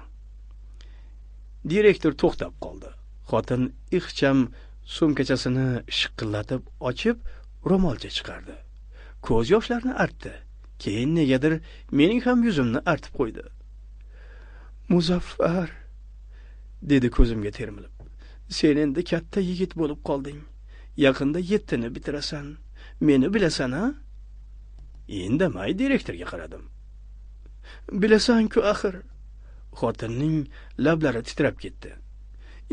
A: Direktor to'xtab qoldi. Xotin ixcham sumkachasini shiqillatib ochib, ro'molcha chiqardi. Ko'z yoshlarini artdi. Keyin negadir mening ham yuzimni artib qo'ydi. Muzaffar, dedi ko'zimga termilib. Sen endi katta yigit bo'lib qolding. Yaqinda 7ni bitirasan. Meni bilasan, ha? Indamay direktorga qaradim. Bilasan-ku axir. Xotinning lablari titrab ketdi.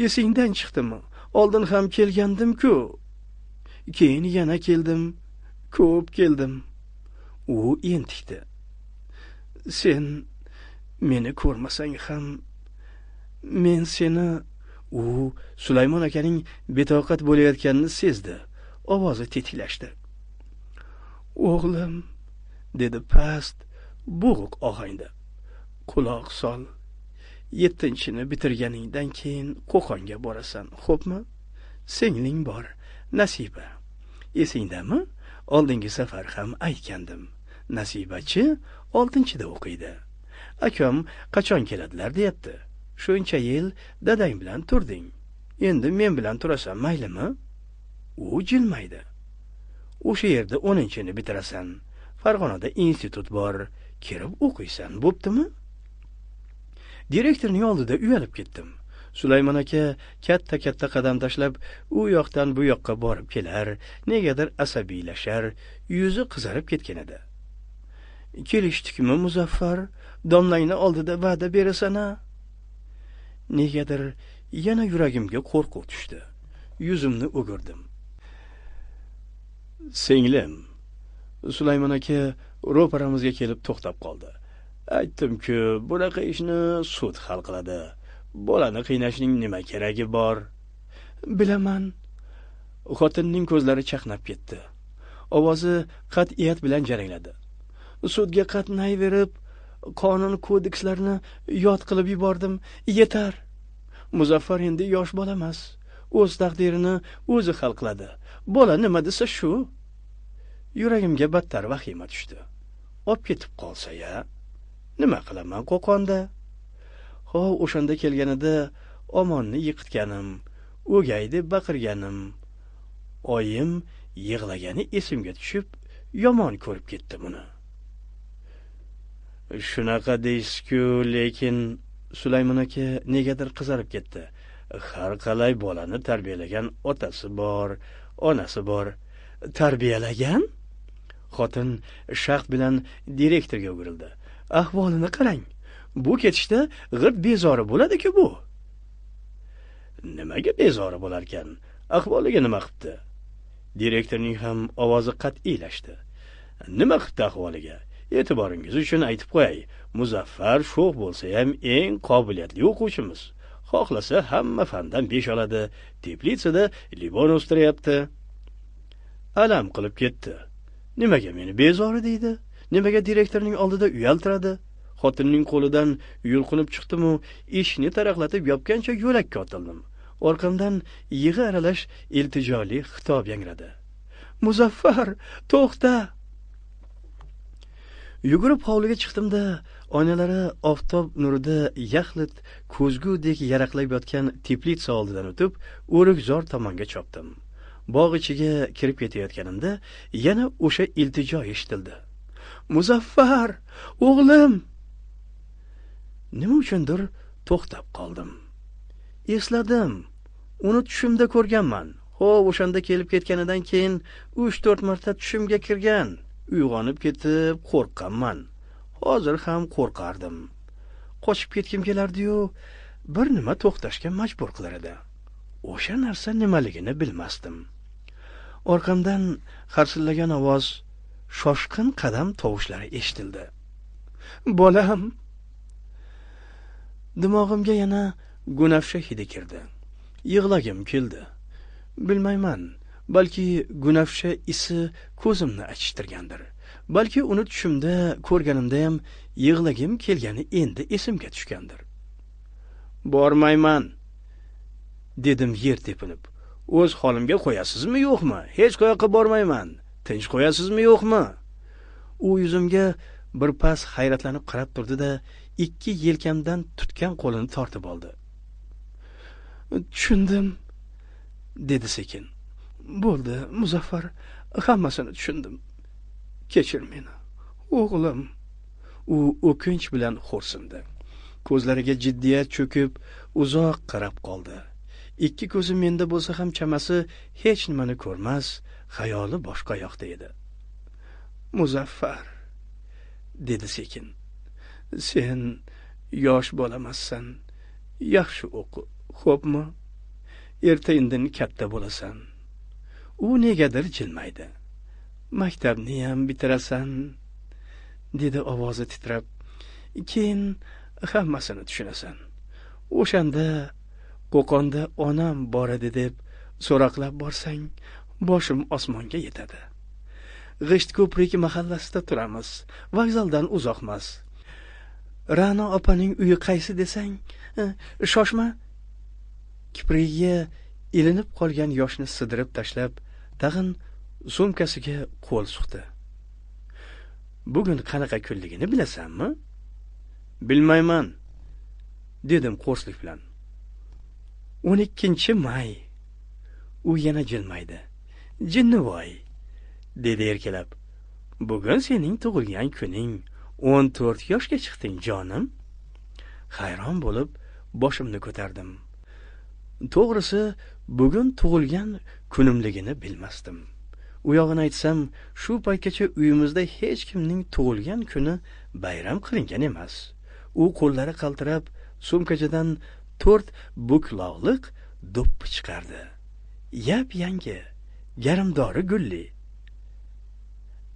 A: Esingdan chiqdimi? Oldin ham kelgandim-ku. Keyin yana keldim. Ko'p keldim. U entikdi. Sen meni ko'rmasang ham men seni. U Sulaymon akaning betoqat bo'layotganini sezdi. Ovozi tetiklashdi. O'g'lim, dedi past, bo'g'iq ohangda. Quloq sol. 7-chini bitirganingdan keyin Qo'qonga borasan, xo'pmi? Singling bor, Nasiba. Esingdami? Oldingi safar ham aytgandim. Nasibachi 6-da o'qiydi. Akam qachon keladilar deyapti. Shuncha yil dadang bilan turding. Endi men bilan turasan, maylimi? U jilmaydi. O'sha yerda 10-chini bitirasan. Farg'onada institut bor, kirib o'qiysan, bo'ptimi? Direktorning oldida uyalib ketdim. Sulaymon aka katta-katta qadam tashlab u yoqdan bu yoqqa borib kelar, negadir asabiylashar, yuzi qizarib ketgan edi. Kelishdikmi, Muzaffar? Domlangni oldida va'da berasan-a? Negadir yana yuragimga qo'rquv tushdi. Yuzimni o'girdim. Singlim, Sulaymon aka ro'paramizga kelib to'xtab qoldi. Aytdim-ku, bunaqa ishni sud hal qiladi. Bolani qiynashning nima keragi bor? Bilaman. Xotinning ko'zlari chaqnab ketdi. Ovozi qat'iyat bilan jarangladi. Sudga qatnayverib, qonun kodekslarni yod qilib yubordim. Yetar. Muzaffar endi yosh bola emas. O'z taqdirini o'zi hal qiladi. Bola nima desa shu. Yuragimga battar vahima tushdi. Ob ketib qolsa-ya, nima qilaman Qo'qonda? Ho, o'shanda kelganida omonni yiqitganim, o'gay deb baqirganim, oyim yig'lagani esimga tushib, yomon ko'rib ketdim uni. Shunaqa deysiz-ku, lekin Sulaymon aka negadir qizarib ketdi. Har qalay bolani tarbiyalagan otasi bor, onasi bor. Tarbiyalagan? Xotin shaxt bilan direktorga o'girildi. Ahvolini qarang. Bu ketishda g'irt bezori bo'ladi-ku bu. Nimaga bezori bo'larkan? Ahvoliga nima qilibdi? Direktorning ham ovozi qat'iylashdi. Nima qilibdi ahvoliga? E'tiboringiz uchun aytib qo'yay, Muzaffar sho'x bo'lsa ham eng qobiliyatli o'quvchimiz. Xohlasa hamma fandan 5 oladi. Teplitsada limon o'stiryapti. Alam qilib ketdi. Nimaga meni bezori deydi? Nimaga direktorning oldida uyaltiradi? Xotinning qo'lidan yulqinib chiqdim-u, eshikni taraqlatib yopgancha yo'lakka otildim. Orqamdan yig'i aralash iltijoli xitob yangradi. Muzaffar, to'xta! Yugurib hovliga chiqdim-da, oynalari oftob nurida yaxlit ko'zgudek yaraqlab yotgan teplitsa oldidan o'tib, o'rikzor tomonga chopdim. Bog' ichiga kirib ketayotganimda yana o'sha iltijo eshitildi. Muzaffar, o'g'lim! Nima uchundir to'xtab qoldim. Esladim. Uni tushimda ko'rganman. Xo'p, o'shanda kelib ketganidan keyin 3-4 marta tushimga kirgan. Uyg'onib ketib qo'rqqanman. Hozir ham qo'rqardim. Qochib ketgim kelardi-yu, bir nima to'xtashga majbur qilar edi. O'sha narsa nimaligini bilmasdim. Orqamdan xarsillagan ovoz, shoshqin qadam tovushlari eshitildi. Bolam! Dimog'imga yana gunafsha hidi kirdi. Yig'lagim keldi. Bilmayman, balki gunafsha isi ko'zimni achishtirgandir. Balki uni tushimda ko'rganimda ham yig'lagim kelgani endi esimga tushgandir. Bormayman, dedim yer tepinib. O'z holimga qo'yasizmi yo'qmi? Hech qayoqqa bormayman. Tinch qo'yasizmi yo'qmi? U yuzimga bir pas hayratlanib qarab turdi-da, ikki yelkamdan tutgan qo'lini tortib oldi. Tushundim, dedi sekin. Bo'ldi, Muzaffar, hammasini tushundim. Kechir meni, o'g'lim. U o'kinch bilan xo'rsindi. Ko'zlariga jiddiyat cho'kib, uzoq qarab qoldi. Ikki ko'zi menda bo'lsa ham chamasi hech nimani ko'rmas, xayoli boshqa yoqda edi. Muzaffar, dedi sekin. Sen yosh bolamassan. Yaxshi o'qi, xo'pmi? Erta-indin katta bo'lasan. U negadir jilmaydi. Maktabni ham bitirasan, dedi ovozi titrab. Keyin hammasini tushunasan. O'shanda Qo'qonda onam bor edi deb so'roqlab borsang, boshim osmonga yetadi. G'isht ko'prik mahallasida turamiz. Vokzaldan uzoqmas. Ra'no opaning uyi qaysi desang, shoshma. Kiprigiga ilinib qolgan yoshni sidirib tashlab, tag'in sumkasiga qo'l suqdi. Bugun qanaqa kunligini bilasanmi? Bilmayman, dedim qo'rslik bilan. 12 may. U yana jilmaydi. Jinnivoy, dedi erkalab. Bugun sening tug'ilgan kuning. 14 yoshga chiqding, jonim. Hayron bo'lib boshimni ko'tardim. To'g'risi, bugun tug'ilgan kunimligini bilmasdim. U yog'ini aytsam, shu paytgacha uyimizda hech kimning tug'ilgan kuni bayram qilingan emas. U qo'llari qaltirab sumkachadan 4 bukloqliq do'ppi chiqardi. Yap-yangi, garmdori gulli.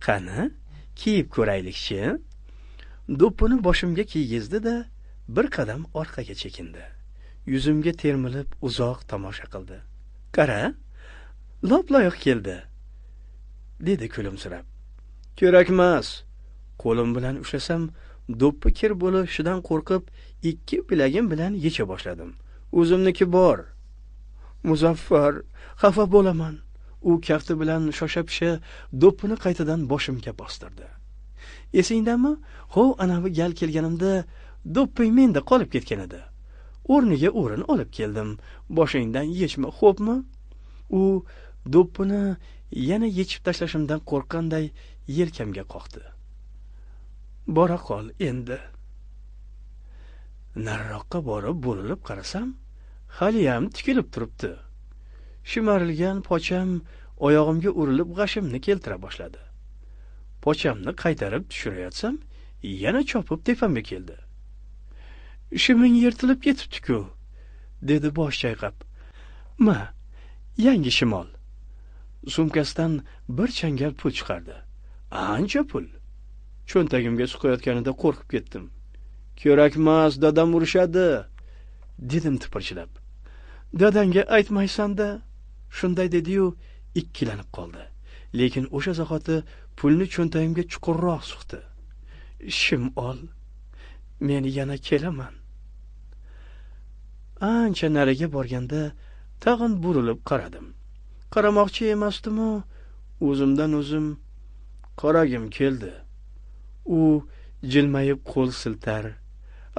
A: Qani, kiyib ko'raylikchi. Do'ppini boshimga kiygizdi-da, bir qadam orqaga chekindi. Yuzimga termilib uzoq tomosha qildi. Qara, lop-loyiq keldi, dedi kulimsirab. Kerakmas. Qo'lim bilan ushlasam, do'ppi kir bo'lishidan qo'rqib, ikki bilagim bilan yecha boshladim. O'zimniki bor. Muzaffar, xafa bo'laman. U kafti bilan shosha-pisha do'ppini qaytadan boshimga bostirdi. Esingdami? Hov, anavi gal kelganimda do'pping menda qolib ketgan edi. O'rniga o'rin olib keldim. Boshingdan yechma, xo'pmi? U do'ppini yana yechib tashlashimdan qo'rqqanday yelkamga qoqdi. Bora qol endi. Nariroqqa borib burilib qarasam, haliyam tikilib turibdi. Shimarilgan pocham oyog'imga urilib g'ashimni keltira boshladi. Pochamni qaytarib tushirayotsam, yana chopib tepamga keldi. Shiming yirtilib ketibdi-ku, dedi bosh chayqab. Ma, yangi shimol. Sumkasidan bir changal pul chiqardi. Ancha pul. Cho'ntagimga suqayotganida qo'rqib ketdim. Kerakmas, dadam urishadi, dedim tipirchilab. Dadangga aytmaysan-da, shunday dedi-yu ikkilanib qoldi. Lekin o'sha zahoti pulni cho'ntagimga chuqurroq suqdi. Shim ol, Men yana kelaman. Ancha nariga borganda tag'in burilib qaradim. Qaramoqchi emasdim-u, o'zimdan o'zim qaragim keldi. U jilmayib qo'l siltar,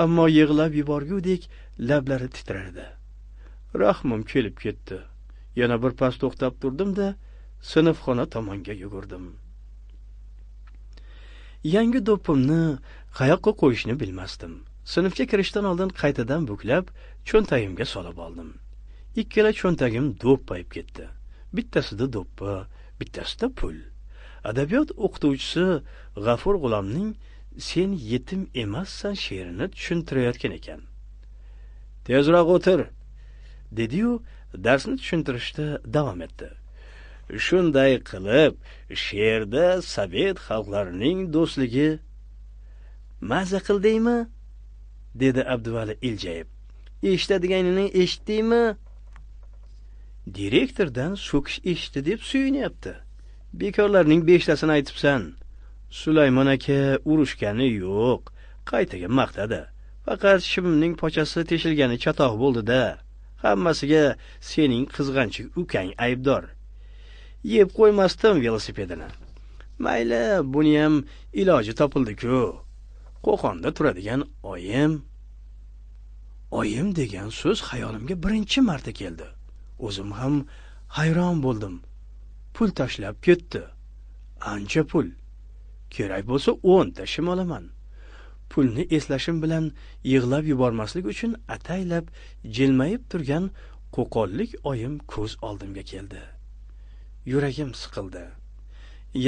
A: ammo yig'lab yuborgudek lablari titrardi. Rahmim kelib ketdi. Yana bir pas to'xtab turdim-da, sinfxona tomonga yugurdim. Yangi do'ppimni qayoqqa qo'yishni bilmasdim. Sinfga kirishdan oldin qaytadan buklab, cho'ntagimga solib oldim. Ikkala cho'ntagim do'ppayib ketdi. Bittasida do'ppi, bittasida pul. Adabiyot o'qituvchisi G'afur G'ulomning "Sen yetim emassan" she'rini tushuntirayotgan ekan. "Tezroq o'tir" dedi-yu, darsni tushuntirishda davom etdi. Shunday qilib, she'rda sovet xalqlarining do'stligi maza qildingmi? Dedi Abduvali iljayib. Eshitadiganini eshitdingmi? Direktordan so'kish eshitdi deb suyunyapti. Bekorlarning 5 tasini aytibsan. Sulaymon aka urushgani yo'q, qaytaga maqtadi. Faqat shimning pochasi teshilgani chatoq bo'ldi-da. Hammasiga sening qizg'anchik ukang aybdor. Yeb qo'ymasdim velosipedini. Mayli, buni ham iloji topildi-ku. Qo'qonda turadigan oyim. Oyim degan so'z xayolimga birinchi marta keldi. O'zim ham hayron bo'ldim. Pul tashlab ketdi. Ancha pul. Kerak bo'lsa 10 ta shim olaman. Pulni eslashim bilan yig'lab yubormaslik uchun ataylab jilmayib turgan qo'qonlik oyim ko'z oldimga keldi. Yuragim siqildi.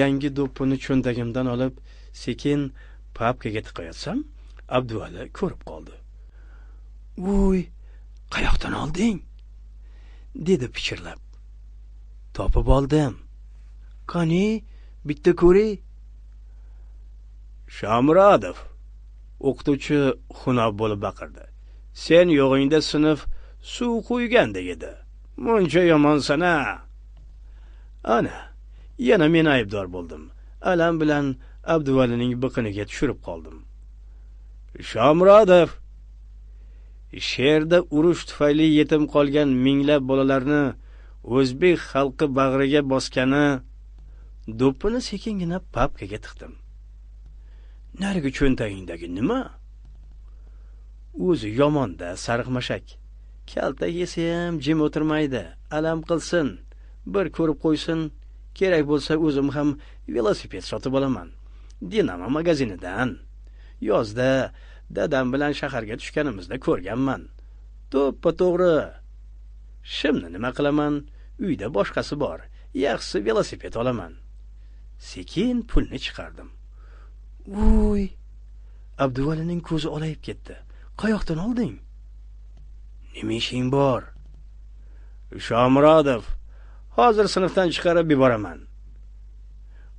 A: Yangi do'ppini cho'ntagimdan olib, sekin papkaga tiqayotsam, Abduvali ko'rib qoldi. "Voy, qayoqdan olding?" dedi pichirlab. "Topib oldim. Qani, bitta ko'ray." "Shomurodov," o'qituvchi xunob bo'lib baqirdi. "Sen yo'g'ingda sinf suv quygan edi. Muncha yomonsan-a." Ana, yana men aybdor bo'ldim. Alam bilan Abduvalining biqiniga tushirib qoldim. "Shomurodov, she'rda urush tufayli yetim qolgan minglab bolalarni o'zbek xalqi bag'riga bosgani." Do'ppini sekingina papkaga tiqdim. "Narigi cho'ntagingdagi nima?" O'zi yomonda sariqmashak. Kalta yesa ham jim o'tirmaydi. Alam qilsin, bir ko'rib qo'ysin. Kerak bo'lsa o'zim ham velosiped sotib olaman. Dinamo magazinidan. Yozda dadam bilan shaharga tushganimizda ko'rganman. To'ppa-to'g'ri. Shimni nima qilaman? Uyda boshqasi bor. Yaxshisi velosiped olaman. Sekin pulni chiqardim. "Voy!" Abduvalining ko'zi olayib ketdi. "Qayoqdan olding?" "Nima ishing bor?" "Shomurodov, hozir sinfdan chiqarib yuboraman."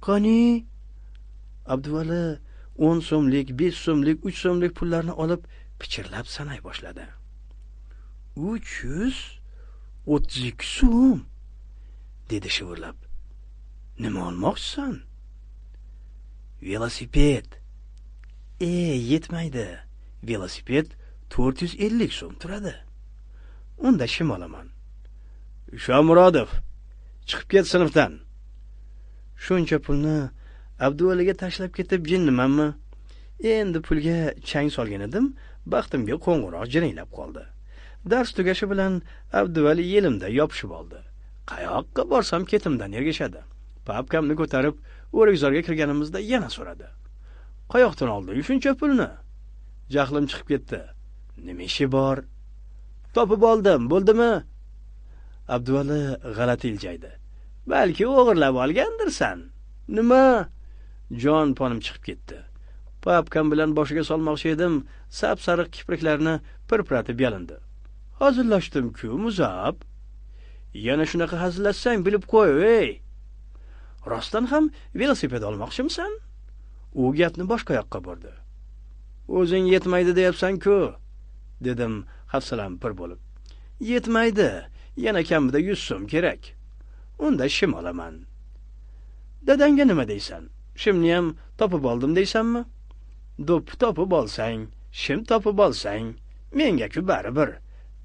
A: "Qani?" Abduvali 10 so'mlik, 5 so'mlik, 3 so'mlik pullarni olib pichirlab sanay boshladi. 332 so'm, dedi shivirlab. "Nima olmoqchisan?" "Velosiped." Yetmaydi. Velosiped 450 so'm turadi. Unda shim olaman." "Shomurodov, chiqib ket sinfdan." Shuncha pulni Abduvaliga tashlab ketib jinnimanmi? Endi pulga chang solgan edim, baxtimga qo'ng'iroq jiringlab qoldi. Dars tugashi bilan Abduvali yelimda yopishib oldi. Qayoqqa borsam ketimdan ergashadi. Papkamni ko'tarib o'rikzorga kirganimizda yana so'radi. "Qayoqdan olding shuncha pulni?" Jahlim chiqib ketdi. "Nima ishi bor?" "Topib oldim, bo'ldimi?" Abduvali g'alati iljaydi. "Balki o'g'irlab olgandirsan." "Nima?" Jon ponim chiqib ketdi. Papkam bilan boshiga solmoqchi edim, sap-sariq kipriklarni pirpiratib yalindi. "Hazillashdim-ku, Muzab. Yana shunaqa hazillashsang bilib qo'y, ey. Rostdan ham velosiped olmoqchimisan?" U gapni boshqa yoqqa burdi. "O'zing yetmaydi deyapsan-ku," dedim hafsalam pir bo'lib. "Yetmaydi, yana kamida 100 so'm kerak. Unda shim olaman." "Dadangga nima deysan? Shimni ham topib oldim deysanmi?" "Do'ppi topib olsang, Shim topib olsang, menga-ku baribir.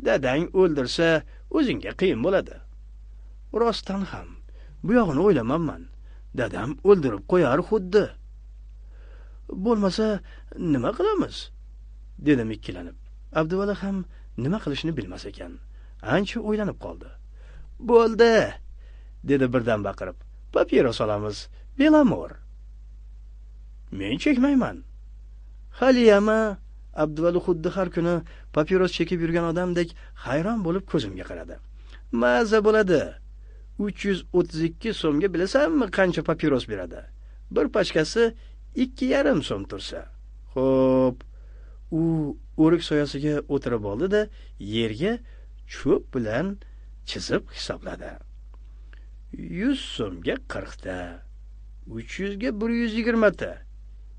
A: Dadang o'ldirsa, o'zingga qiyin bo'ladi. Rostdan ham bu yog'ini o'ylamabman. Dadam o'ldirib qo'yar xuddi. Bo'lmasa nima qilamiz? Dedim ikkilanib. Abduvali ham nima qilishini bilmas ekan. Ancha o'ylanib qoldi. Bo'ldi, dedi birdan baqirib. Papiros olamiz, Belamor. Men chekmayman. Haliyami? Abduvali xuddi har kuni papiros chekib yurgan odamdek hayron bo'lib ko'zimga qaradi. Maza bo'ladi. 332 so'mga bilasanmi qancha papiros beradi? Bir pachkasi 2,5 so'm tursa. Xo'p, u o'rik soyasiga o'tirib oldi-da, yerga cho'p bilan chizib hisobladi. 100 so'mga 40 ta, 300 ga 120 ta,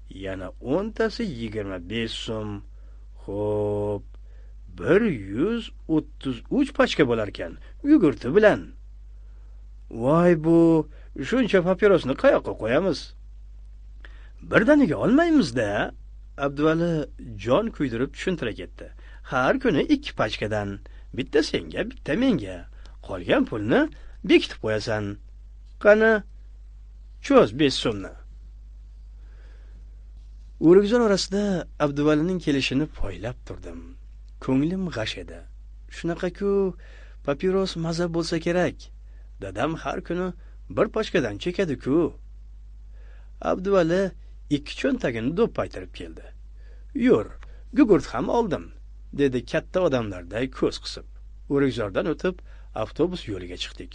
A: yana 10 tasi 25 so'm. Xo'p, 133 pachka bo'lar ekan, yugurti bilan. Voy bu, shuncha papirosni qayoqqa qo'yamiz? Birdaniga olmaymiz-da. Abduvali jon kuydirib tushuntira ketdi. Har kuni 2 pachkadan, bitta senga, bitta menga. Qolgan pulni bekitib qo'yasan. Qani, cho'z 5 so'mni. O'rikzor orasida Abduvalining kelishini poylab turdim. Ko'nglim g'ash edi. Shunaqa-ku papiros maza bo'lsa kerak. Dadam har kuni bir pachkadan chekadi-ku. Abduvali 2 cho'ntagini do'ppaytirib keldi. Yur, gugurt ham oldim, dedi katta odamlarday ko'z qisib. O'rikzordan o'tib avtobus yo'liga chiqdik.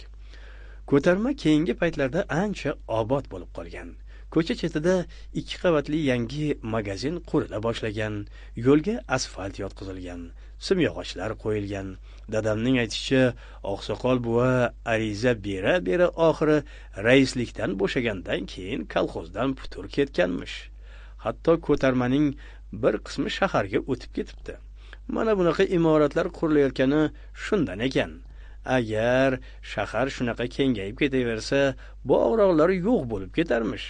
A: Ko'tarma keyingi paytlarda ancha obod bo'lib qolgan. Ko'cha chetida 2 qavatli yangi magazin qurila boshlagan, yo'lga asfalt yotqizilgan, simyog'ochlar qo'yilgan. Dadamning aytishicha, oqsoqol buva ariza bera-bera oxiri raislikdan bo'shagandan keyin kolxozdan putur ketganmish. Hatto ko'tarmaning bir qismi shaharga o'tib ketibdi. Mana bunaqa imoratlar qurilayotgani shundan ekan. Agar shahar shunaqa kengayib ketaversa, bog'roqlar yo'q bo'lib ketarmish.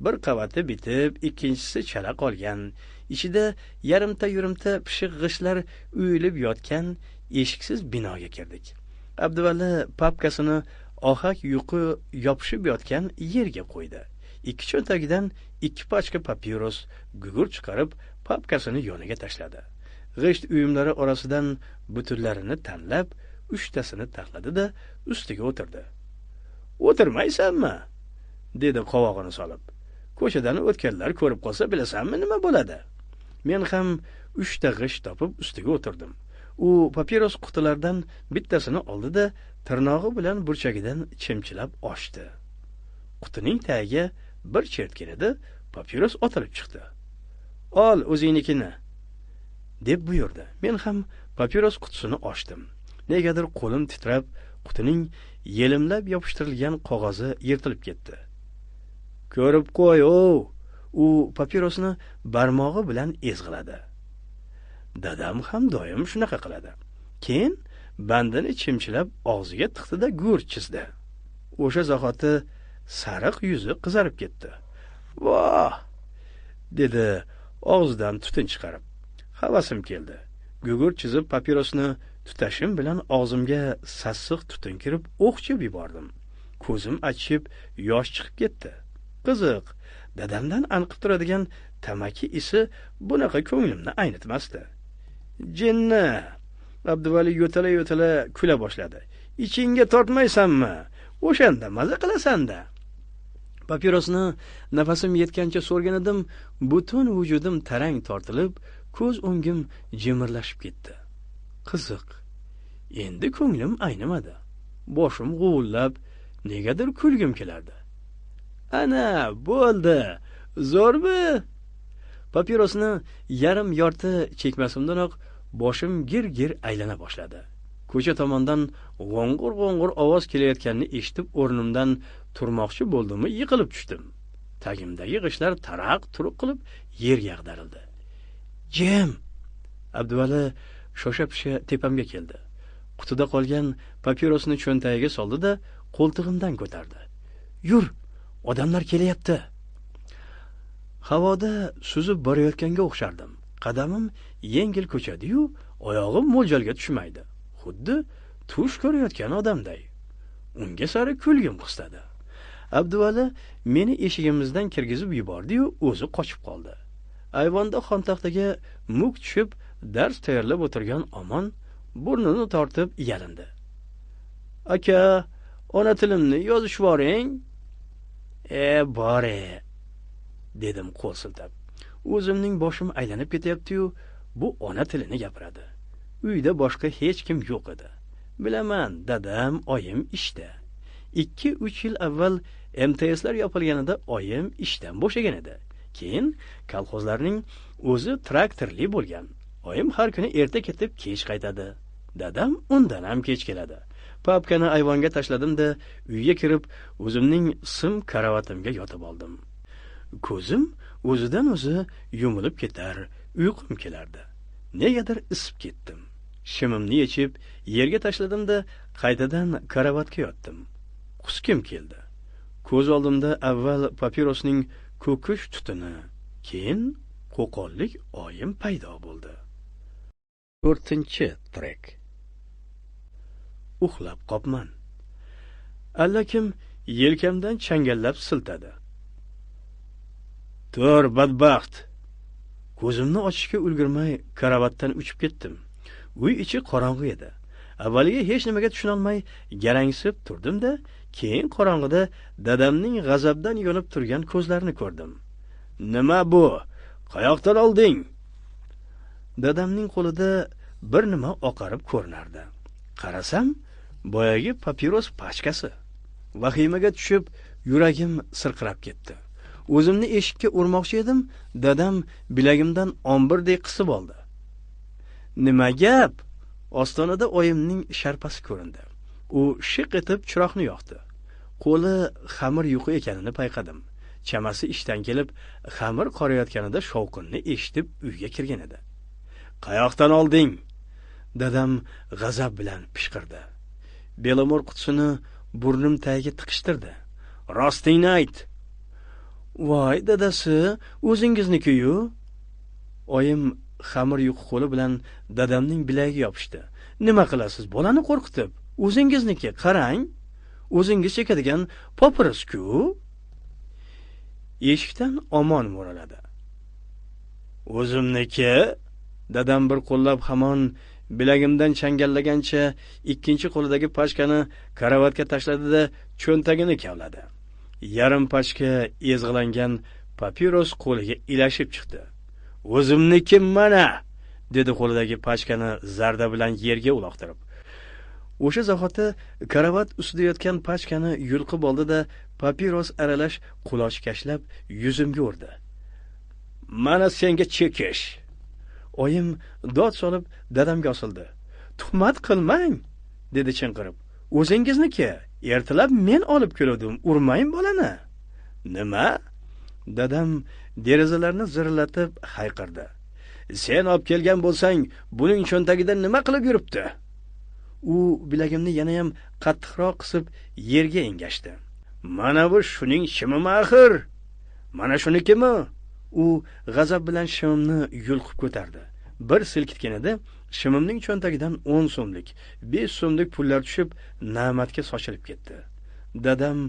A: Bir qavati bitib, ikkinchisi chala qolgan. Ichida yarimta-yurimta pishiq g'ishtlar uyilib yotgan eshiksiz binoga kirdik. Abduvali papkasini ohak yuqi yopishib yotgan yerga qo'ydi. 2 cho'ntagidan 2 pachka papiros, gugurt chiqarib, papkasini yoniga tashladi. G'isht uyumlari orasidan butunlarini tanlab, 3 tasini taxladi-da, ustiga o'tirdi. "O'tirmaysanmi?" dedi qovog'ini solib. Ko'chadan o'tganlar ko'rib qolsa, bilasanmi nima bo'ladi? Men ham 3 ta g'isht topib ustiga o'tirdim. U papiros qutilaridan bittasini oldi-da, tirnog'i bilan burchagidan chimchilab ochdi. Qutining tagiga bir chertgan edi, papiros otilib chiqdi. "Ol o'zingnikini" deb buyurdi. Men ham papiros qutisini ochdim. Negadir qo'lim titrab, qutining yelimlab yopishtirilgan qog'ozi yirtilib ketdi. "Ko'rib qo'y, o!" U papirosni barmog'i bilan ezg'iladi. Dadam ham doim shunaqa qiladi. Keyin bandini chimchilab og'ziga tiqdi-da gurch chizdi. O'sha zahoti sariq yuzi qizarib ketdi. "Voh!" dedi og'zidan tutun chiqarib. Havasim keldi. Gugurt chizib papirosni tutashim bilan og'zimga sassiq tutun kirib o'qchib yubordim. Ko'zim achishib yosh chiqib ketdi. Qiziq, dadamdan anqib turadigan tamaki isi bunaqa ko'nglimni aynitmasdi. "Jinni!" Abduvali yo'tala-yo'tala kula boshladi. "Ichingga tortmaysanmi? O'shanda maza qilasan-da." Papirosni nafasim yetgancha so'rgan edim, butun vujudim tarang tortilib, ko'z o'ngim jimirlashib ketdi. Qiziq, endi ko'nglim aynimadi. Boshim g'uvillab, negadir kulgim kelardi. Ana, bo'ldi. Zo'rmi? Papirosni yarim yorti chekmasimdanoq boshim gir-gir aylana boshladi. Ko'cha tomondan g'o'ng'ir-g'o'ng'ir ovoz kelayotganini eshitib o'rnimdan turmoqchi bo'ldimmi, yiqilib tushdim. Tagimdagi g'ishtlar taraq-turuq qilib yerga ag'darildi. "Jim!" Abduvali shosha-pisha tepamga keldi. Qutida qolgan papirosni cho'ntagiga soldi-da, qo'ltig'imdan ko'tardi. "Yur, odamlar kelyapti." Havoda suzib borayotganga o'xshardim. Qadamim yengil ko'chadi-yu, oyog'im mo'ljalga tushmaydi. Xuddi tush ko'rayotgan odamday. Unga sari kulgim qistadi. Abduvali meni eshigimizdan kirgizib yubordi-yu, o'zi qochib qoldi. Ayvonda xontaxtaga muk tushib dars tayyorlab o'tirgan Omon burnini tortib yalindi. "Aka, ona tilimni yozishib yuboring." "E, bor-e," dedim qo'l siltab. O'zimning boshim aylanib ketyapti-yu, bu ona tilini gapiradi. Uyda boshqa hech kim yo'q edi. Bilaman, dadam, oyim ishda. 2-3 yil avval MTSlar yopilganida oyim ishdan bo'shagan edi. Keyin kolxozlarning o'zi traktorli bo'lgan. Oyim har kuni erta ketib kech qaytadi. Dadam undan ham kech keladi. Papkani ayvonga tashladim-da, uyga kirib o'zimning sim karavatimga yotib oldim. Ko'zim o'zidan o'zi yumilib ketar, uyqum kelardi. Negadir isib ketdim. Shimimni yechib yerga tashladim-da, qaytadan karavatga yotdim. Quskim keldi. Ko'z oldimda avval papirosning ko'kish tutuni, keyin qo'qonlik oyim paydo bo'ldi. 4-trek. Uxlab qopman. Allakim yelkamdan changallab siltadi. "Tur, badbaxt!" Ko'zimni ochishga ulgurmay karavatdan uchib ketdim. Uy ichi qorong'i edi. Avvaliga hech nimaga tushunolmay garangsib turdim-da, keyin qorong'ida dadamning g'azabdan yonib turgan ko'zlarini ko'rdim. "Nima bu? Qayoqdan olding?" Dadamning qo'lida bir nima oqarib ko'rinardi. Qarasam, boyagi papiros pachkasi. Vahimaga tushib, yuragim sirqirab ketdi. O'zimni eshikka urmoqchi edim, dadam bilagimdan ombirdek qisib oldi. "Nima gap?" Ostonada oyimning sharpasi ko'rindi. U shiq etib chiroqni yoqdi. Qo'li xamir yuqi ekanini payqadim. Chamasi ishdan kelib, xamir qorayotganida shovqinni eshitib uyga kirgan edi. "Qayoqdan olding?" Dadam g'azab bilan pishqirdi. Belomor qutisini burnim tagiga tiqishtirdi. "Rostingni ayt." "Voy, dadasi, o'zingizniki-yu." Oyim xamir yuqi qo'li bilan dadamning bilagiga yopishdi. "Nima qilasiz, bolani qo'rqitib? O'zingizniki, qarang. O'zingiz chekadigan papiros-ku." Eshikdan Omon mo'raladi. "O'zimniki?" Dadam bir qo'llab hamon bilagimdan changallagancha ikkinchi qo'lidagi pachkani karavatga tashladi-da, cho'ntagini kavladi. Yarim pachka ezg'ilangan papiros qo'liga ilashib chiqdi. "O'zimniki mana!" dedi qo'lidagi pachkani zarda bilan yerga uloqtirib. O'sha zahoti karavat ustida yotgan pachkani yulqib oldi-da, papiros aralash quloch kashlab yuzimga urdi. "Mana senga chekish!" Oyim dod solib dadamga osildi. "Tuhmat qilmang!" dedi chinqirib. "O'zingizniki, ertalab men olib keldim, urmang bolani." "Nima?" Dadam derazalarni zirillatib hayqirdi. "Sen olib kelgan bo'lsang, buning cho'ntagida nima qilib yuribdi?" U bilagimni yana ham qattiqroq qisib yerga engashdi. "Mana bu shuning shimimi axir? Mana shunikimi?" U g'azab bilan shimimni yulqib ko'tardi. Bir silkitganida shimimning cho'ntagidan 10 so'mlik, 5 so'mlik pullar tushib, namatga sochilib ketdi. Dadam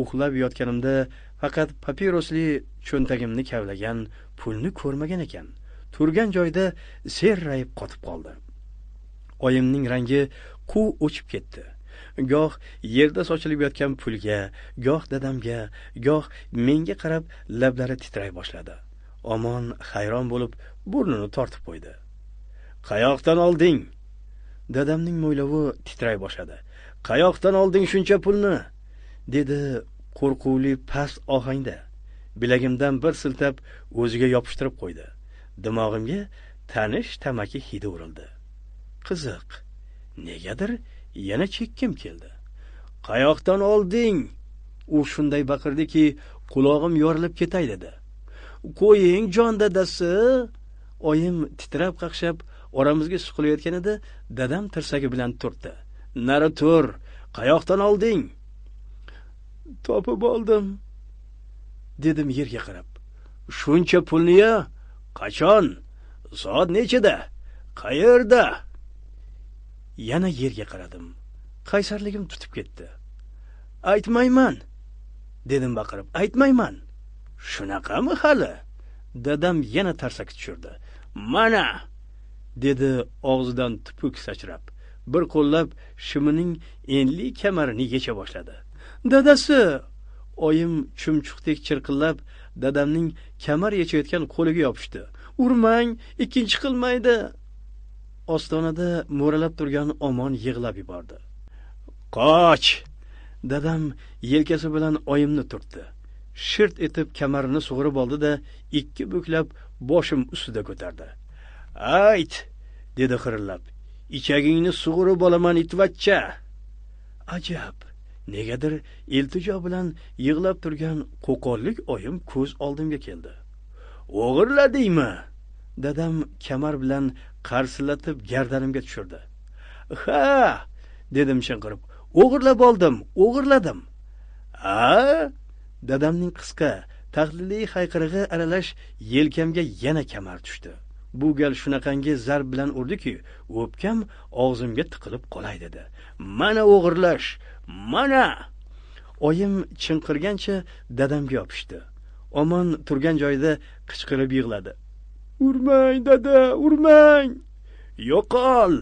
A: uxlab yotganimda faqat papirosli cho'ntagimni kavlagan, pulni ko'rmagan ekan. Turgan joyida serrayib qotib qoldi. Oyimning rangi quv o'chib ketdi. Goh yerda sochilib yotgan pulga, goh dadamga, goh menga qarab lablari titray boshladi. Omon hayron bo'lib burnini tortib qo'ydi. "Qayoqdan olding?" Dadamning mo'ylovi titray boshladi. "Qayoqdan olding shuncha pulni?" dedi qo'rquvli past ohangda. Bilagimdan bir siltab o'ziga yopishtirib qo'ydi. Dimog'imga tanish tamaki hidi urildi. Qiziq, negadir yana chekkim keldi. "Qayoqdan olding?" U shunday baqirdiki, qulog'im yorilib ketay dedi. "Qo'ying, jon dadasi!" Oyim titrab qaqshab oramizga suqilayotganida dadam tirsagi bilan turtdi. "Nari tur, qayoqdan olding?" "Topib oldim," dedim yerga qarab. "Shuncha pulni-ya? Qachon? Soat nechida? Qayerda? Yana yerga qaradim. Qaysarligim tutib ketdi. Aytmayman, dedim baqirib. Aytmayman. Shunaqami hali? Dadam yana tarsaki tushirdi. Mana, dedi og'zidan tupuk sachrab. Bir qo'llab shimining enli kamarini yecha boshladi. Dadasi! Oyim chumchuqdek chirqillab dadamning kamar yechayotgan qo'liga yopishdi. Urmang, ikkinchi qilmaydi. Ostonada mo'ralab turgan Omon yig'lab yubordi. Qoch! Dadam yelkasi bilan oyimni turtdi. Shirt etib kamarini sug'urib oldi-da, ikki buklab boshim ustida ko'tardi. Ayt, dedi xirillab. Ichagingni sug'urib olaman, itvachcha. Ajab, negadir iltijo bilan yig'lab turgan qo'qonlik oyim ko'z oldimga keldi. O'g'irladingmi? Dadam kamar bilan qarsillatib gardanimga tushirdi. Ha, dedim chinqirib. O'g'irlab oldim, o'g'irladim. A? Dadamning qisqa, tahliliy hayqirig'i aralash yelkamga yana kamar tushdi. Bu gal shunaqangi zarb bilan urdiki, o'pkam og'zimga tiqilib qolay dedi. Mana o'g'irlash, mana! Oyim chinqirgancha dadamga yopishdi. Omon turgan joyida qichqirib yig'ladi. Urmang, dada, urmang! Yo'qol!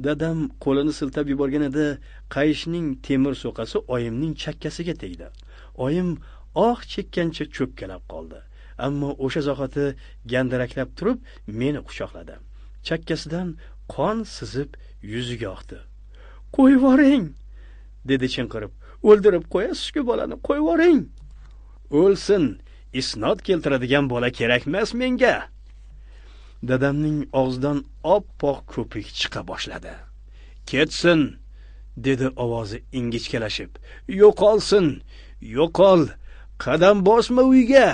A: Dadam qo'lini siltab yuborgan edi, qayishning temir so'qasi oyimning chakkasiga tegdi. Oyim oh chekkancha cho'kkalab qoldi. Ammo o'sha zahoti gandiraklab turib meni quchoqladi. Chakkasidan qon sizib yuziga oqdi. Qo'yib yuboring, dedi chinqirib. O'ldirib qo'yasiz-ku bolani, qo'yib yuboring. O'lsin, isnod keltiradigan bola kerakmas menga. Dadamning og'zidan oppoq ko'pik chiqa boshladi. Ketsin, dedi ovozi ingichkalashib. Yo'qolsin, yo'qol, qadam bosma uyga.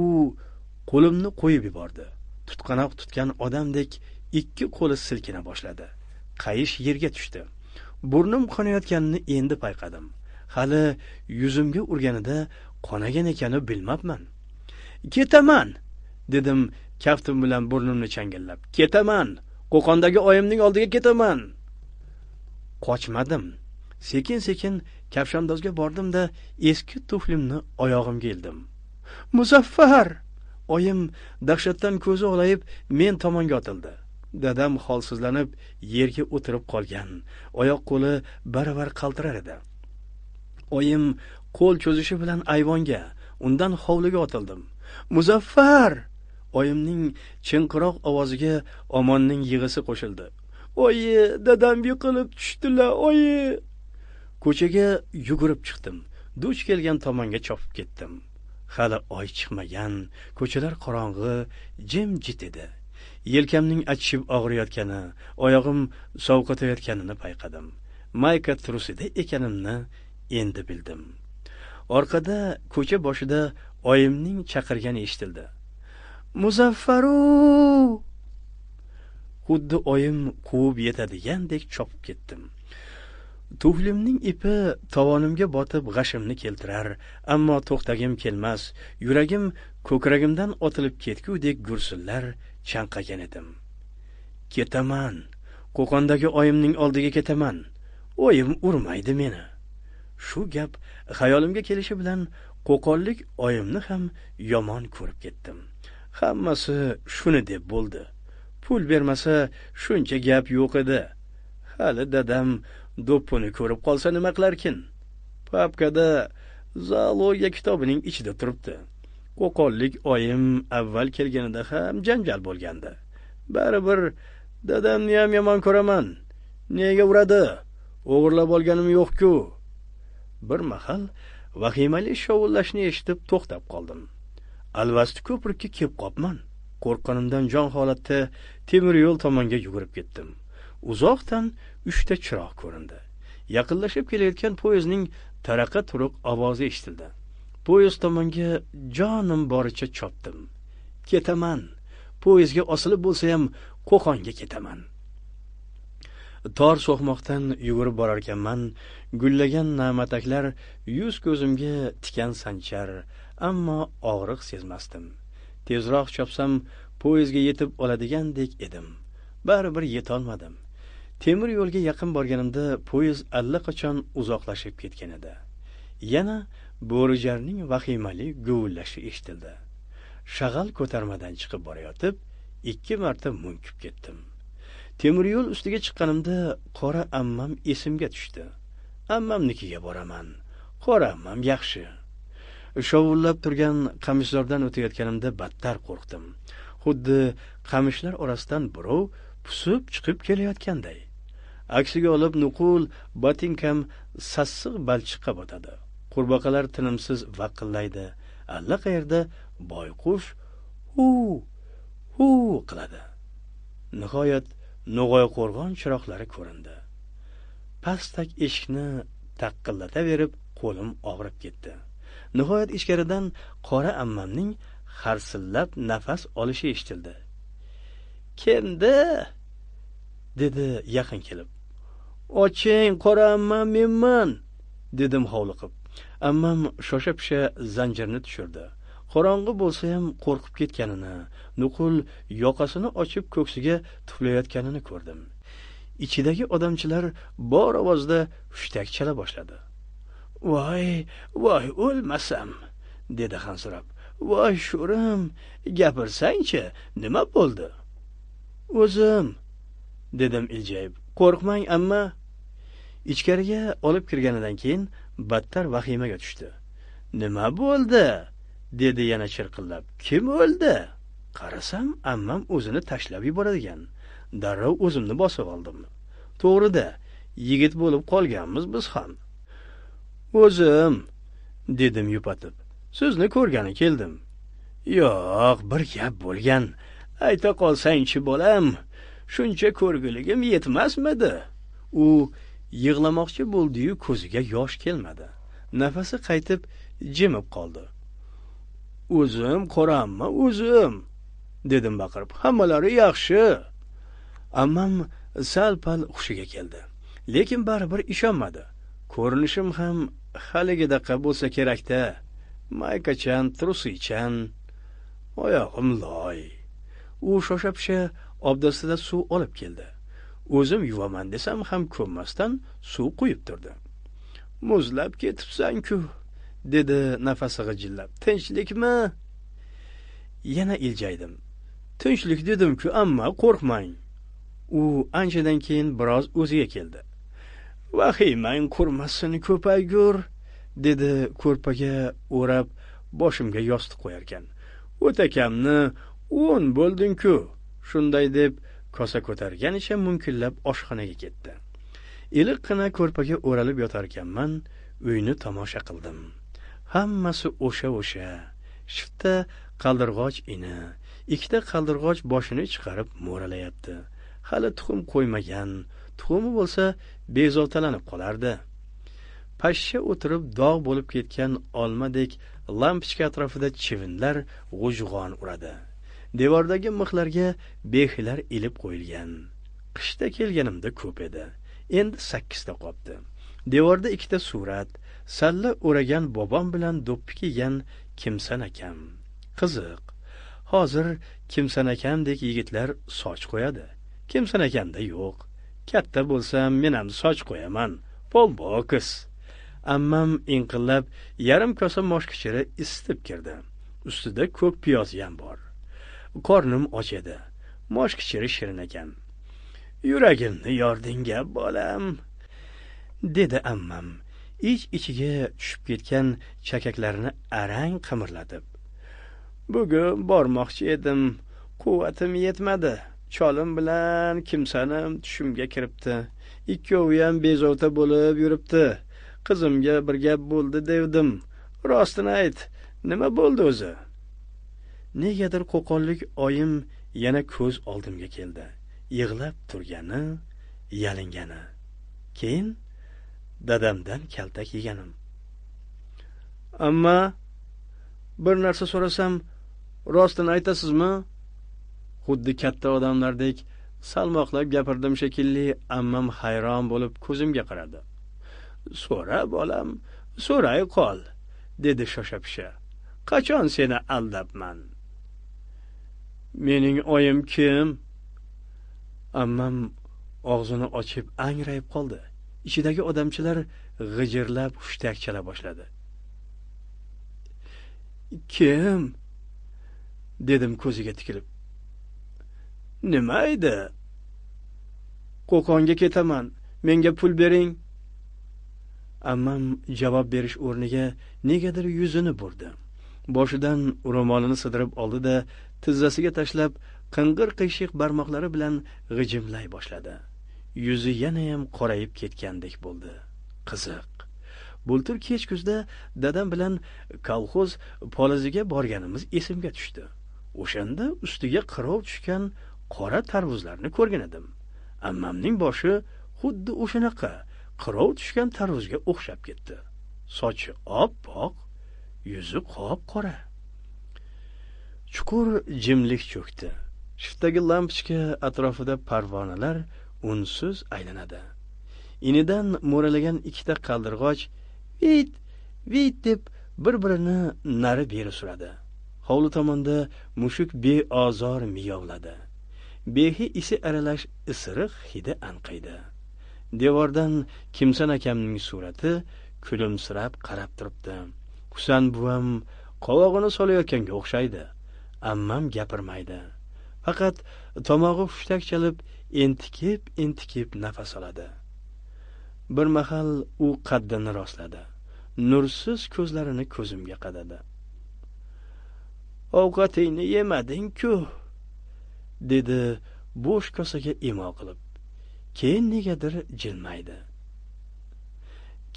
A: U qo'limni qo'yib yubordi. Tutqanoq tutgan odamdek ikki qo'li silkina boshladi. Qayish yerga tushdi. Burnim qonayotganini endi payqadim. Hali yuzimga urganida qonagan ekanini bilmabman. Ketaman, dedim kaftim bilan burnimni changallab. Ketaman, Qo'qondagi oyimning oldiga ketaman. Qochmadim. Sekin-sekin kafshandozga bordim-da, eski tuflimni oyog'imga ildim. Muzaffar! Oyim dahshatdan ko'zi olayib men tomonga otildi. Dadam holsizlanib yerga o'tirib qolgan, oyoq qo'li baravar qaltirar edi. Oyim qo'l cho'zishi bilan ayvonga, undan hovliga otildim. Muzaffar! Oyimning chinqiroq ovoziga Omonning yig'isi qo'shildi. Oyi, dadam yiqilib tushdilar, oyi! Ko'chaga yugurib chiqdim. Duch kelgan tomonga chopib ketdim. Hali oy chiqmagan, ko'chalar qorong'i, jimjit edi. Yelkamning achishib og'riyotgani, oyog'im sovqotayotganini payqadim. Mayka trusida ekanimni endi bildim. Orqada ko'cha boshida oyimning chaqirgani eshitildi. Muzaffaru! Xuddi oyim quvib yetadigandek chopib ketdim. Tuflimning ipi tovonimga botib g'ashimni keltirar, ammo to'xtagim kelmas, yuragim ko'kragimdan otilib ketgudek gursillar chanqagan edim. Ketaman, Qo'qondagi oyimning oldiga ketaman. Oyim urmaydi meni. Shu gap xayolimga kelishi bilan qo'qonlik oyimni ham yomon ko'rib ketdim. Hammasi shuni deb bo'ldi. Pul bermasa shuncha gap yo'q edi. Hali dadam do'ppini ko'rib qolsa nima qilarkin? Papkada zoologiya kitobining ichida turibdi. Qo'qonlik oyim avval kelganida ham janjal bo'lgandi. Baribir dadamni ham yomon ko'raman. Nega uradi? O'g'irlab olganim yo'q-ku. Bir mahal vahimali shovullashni eshitib to'xtab qoldim. Alvasti ko'prikka kelib qopman. Qo'rqqanimdan jon holatda temir yo'l tomonga yugurib ketdim. Uzoqdan 3 ta chiroq ko'rindi. Yaqinlashib kelayotgan poyezdning taraqa turuq ovozi eshitildi. Poyezd tomonga jonim boricha chopdim. Ketaman. Poyezdga osilib bo'lsa ham Qo'qonga ketaman. Tor so'qmoqdan yugurib borarkanman, gullagan na'mataklar yuz ko'zimga tikan sanchar, ammo og'riq sezmasdim. Tezroq chopsam Poyezdga yetib oladigandek edim. Baribir yetolmadim. Temir yo'lga yaqin borganimda poyezd allaqachon uzoqlashib ketgan edi. Yana bo'rijarning vahimali guvillashi eshitildi. Shag'al ko'tarmadan chiqib borayotib, 2 marta munkib ketdim. Temir yo'l ustiga chiqqanimda qora ammam esimga tushdi. Ammamnikiga boraman. Qora ammam yaxshi. Shovullab turgan qamishzordan o'tayotganimda battar qo'rqdim. Xuddi qamishlar orasidan birov pusib chiqib kelayotganday. Aksiga olib nuqul botinkam sassiq balchiqqa botadi. Qurbaqalar tinimsiz vaqillaydi. Allaqayerda boyqush hu hu qiladi. Nihoyat No'g'oyqo'rg'on chiroqlari ko'rindi. Pastak eshikni taqillataverib qo'lim og'rib ketdi. Nihoyat ichkaridan qora ammamning harsillab nafas olishi eshitildi. "Kimdi?" dedi yaqin kelib. "Oching, qora ammam, menman", dedim hovliqib. Ammam shosha-pisha zanjirni tushirdi. Qorong'i bo'lsa ham qo'rqib ketganini, nuqul yoqasini ochib ko'ksiga tuflayotganini ko'rdim. Ichidagi odamchilar bor ovozda hushtak chala boshladi. "Voy, voy, o'lmasam", dedi hansirab. "Voy sho'rim, gapirsangchi, nima bo'ldi?" "O'zim", dedim iljayib. "Qo'rqmang amma." Ichkariga olib kirganidan keyin battar vahimaga tushdi. "Nima bo'ldi?" dedi yana chirqillab. "Kim o'ldi?" Qarasam, ammam o'zini tashlab yuboradigan. Darrov o'zimni bosib oldim. To'g'rida, yigit bo'lib qolganmiz biz ham. "O'zim", dedim yupatib. "Sizni ko'rgani keldim." "Yo'q, bir gap bo'lgan. Ayta qolsang-chi bolam, shuncha ko'rgiligim yetmasmidi?" U yig'lamoqchi bo'ldi-yu, ko'ziga yosh kelmadi. Nafasi qaytib jimib qoldi. "O'zim, qo'ramma, o'zim", dedim baqirib. "Hammalari yaxshi." Ammam sal-pal hushiga keldi. Lekin baribir ishonmadi. Ko'rinishim ham haligidaqa bo'lsa kerakda. Maykachan, trusichan, oyog'im loy. U shosha-pisha obdastada suv olib keldi. O'zim yuvaman desam ham ko'nmasdan suv quyib turdi. "Muzlab ketibsan-ku", dedi nafasi g'ijillab. "Tinchlikmi?" Yana iljaydim. "Tinchlik dedim-ku, amma qo'rqmang." U anchadan keyin biroz o'ziga keldi. "Vahimang qurmasin ko'paygur", dedi ko'rpaga o'rab boshimga yostiq qo'yarkan. "O'takamni 10 bo'lding-ku." Shunday deb kosa ko'targanicha munkillab oshxonaga ketdi. Iliqqina ko'rpaga o'ralib yotarkanman, uyni tomosha qildim. Hammasi o'sha-o'sha. Shiftda qaldirg'och ini, ikkita qaldirg'och boshini chiqarib mo'ralayapti. Hali tuxum qo'ymagan, tuxumi bo'lsa bezovtalanib qolardi. Pashsha o'tirib dog' bo'lib ketgan olmadek lampochka atrofida chivinlar g'ujg'on uradi. Devordagi mixlarga behilar ilib qo'yilgan. Qishda kelganimda ko'p edi. Endi 8 ta qopti. Devorda ikkita surat, salla o'ragan bobom bilan do'ppi kiygan Kimsan akam. Qiziq. Hozir Kimsan akamdek yigitlar soch qo'yadi. Kimsan akamda yo'q. Katta bo'lsam men ham soch qo'yaman. Polboks. Ammam inqillab yarim kosa moshkichiri isitib kirdi. Ustida ko'k piyozi ham bor. Qornim och edi. Moshkichiri shirin ekan. "Yuragimni yording-a, bolam", dedi ammam, ich-ichiga tushib ketgan chakaklarini arang qimirlatib. "Bugun bormoqchi edim, quvvatim yetmadi. Cholim bilan kimsanim tushimga kiribdi. Ikkovi ham bezovta bo'lib yuribdi. Qizimga bir gap bo'ldi devdim. Rostini ayt, nima bo'ldi o'zi?" Negadir qo'qonlik oyim yana ko'z oldimga keldi. Yig'lab turgani, yalingani. Keyin dadamdan kaltak yeganim. "Amma bir narsa so'rasam, rostini aytasizmi?" Xuddi katta odamlardek salmoqlab gapirdim shekilli. Ammam hayron bo'lib ko'zimga qaradi. "So'ra bolam, so'ray qol", dedi shosha-pisha. "Qachon seni aldabman?" Mening oyim kim? Ammam og'zini ochib angrayib qoldi. Ichidagi odamchilar g'ijirlab hushtak chala boshladi. Kim? Dedim ko'ziga tikilib. Nima edi? Qo'qonga ketaman. Menga pul bering. Ammam javob berish o'rniga negadir yuzini burdi. Boshidan ro'molini sidirib oldi-da, tizzasiga tashlab, qing'ir qiyshiq barmoqlari bilan g'ijimlay boshladi. Yuzi yana ham qorayib ketgandek bo'ldi. Qiziq. Bultur kech kuzda dadam bilan kolxoz poliziga borganimiz esimga tushdi. O'shanda ustiga qirov tushgan qora tarvuzlarni ko'rgan edim. Ammamning boshi xuddi o'shanaqa qirov tushgan tarvuzga o'xshab ketdi. Sochi oppoq, yuzi qop-qora. Chuqur jimlik cho'kdi. Shiftdagi lampochka atrofida parvonalar unsiz aylanadi. Inidan mo'ralagan ikkita qaldirg'och vit vit deb bir-birini nari beri suradi. Hovli tomonda mushuk beozor miyovladi. Behi isi aralash isiriq hidi anqiydi. Devordan Kimsan akamning surati kulimsirab qarab turibdi. Husan buvam qovog'ini solayotganga o'xshaydi. Ammam gapirmaydi. Faqat tomog'i hushtak chalib entikib-entikib nafas oladi. Bir mahal u qaddini rostladi. Nursiz ko'zlarini ko'zimga qadadi. Ovqatingni yemading-ku, dedi bo'sh kosaga imo qilib. Keyin negadir jilmaydi.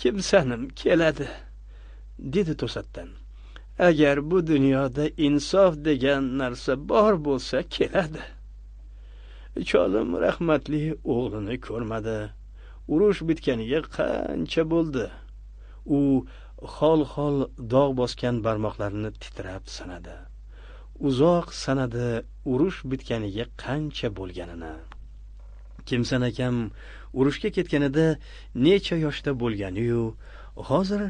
A: Kimsanim keladi, dedi to'satdan. Agar bu dunyoda insof degan narsa bor bo'lsa keladi. Cholim rahmatli o'g'lini ko'rmadi. Urush bitganiga qancha bo'ldi. U xol-xol dog' bosgan barmoqlarini titrab sanadi. Uzoq sanadi urush bitganiga qancha bo'lganini. Kimsan akam urushga ketganida necha yoshda bo'lgani-yu, hozir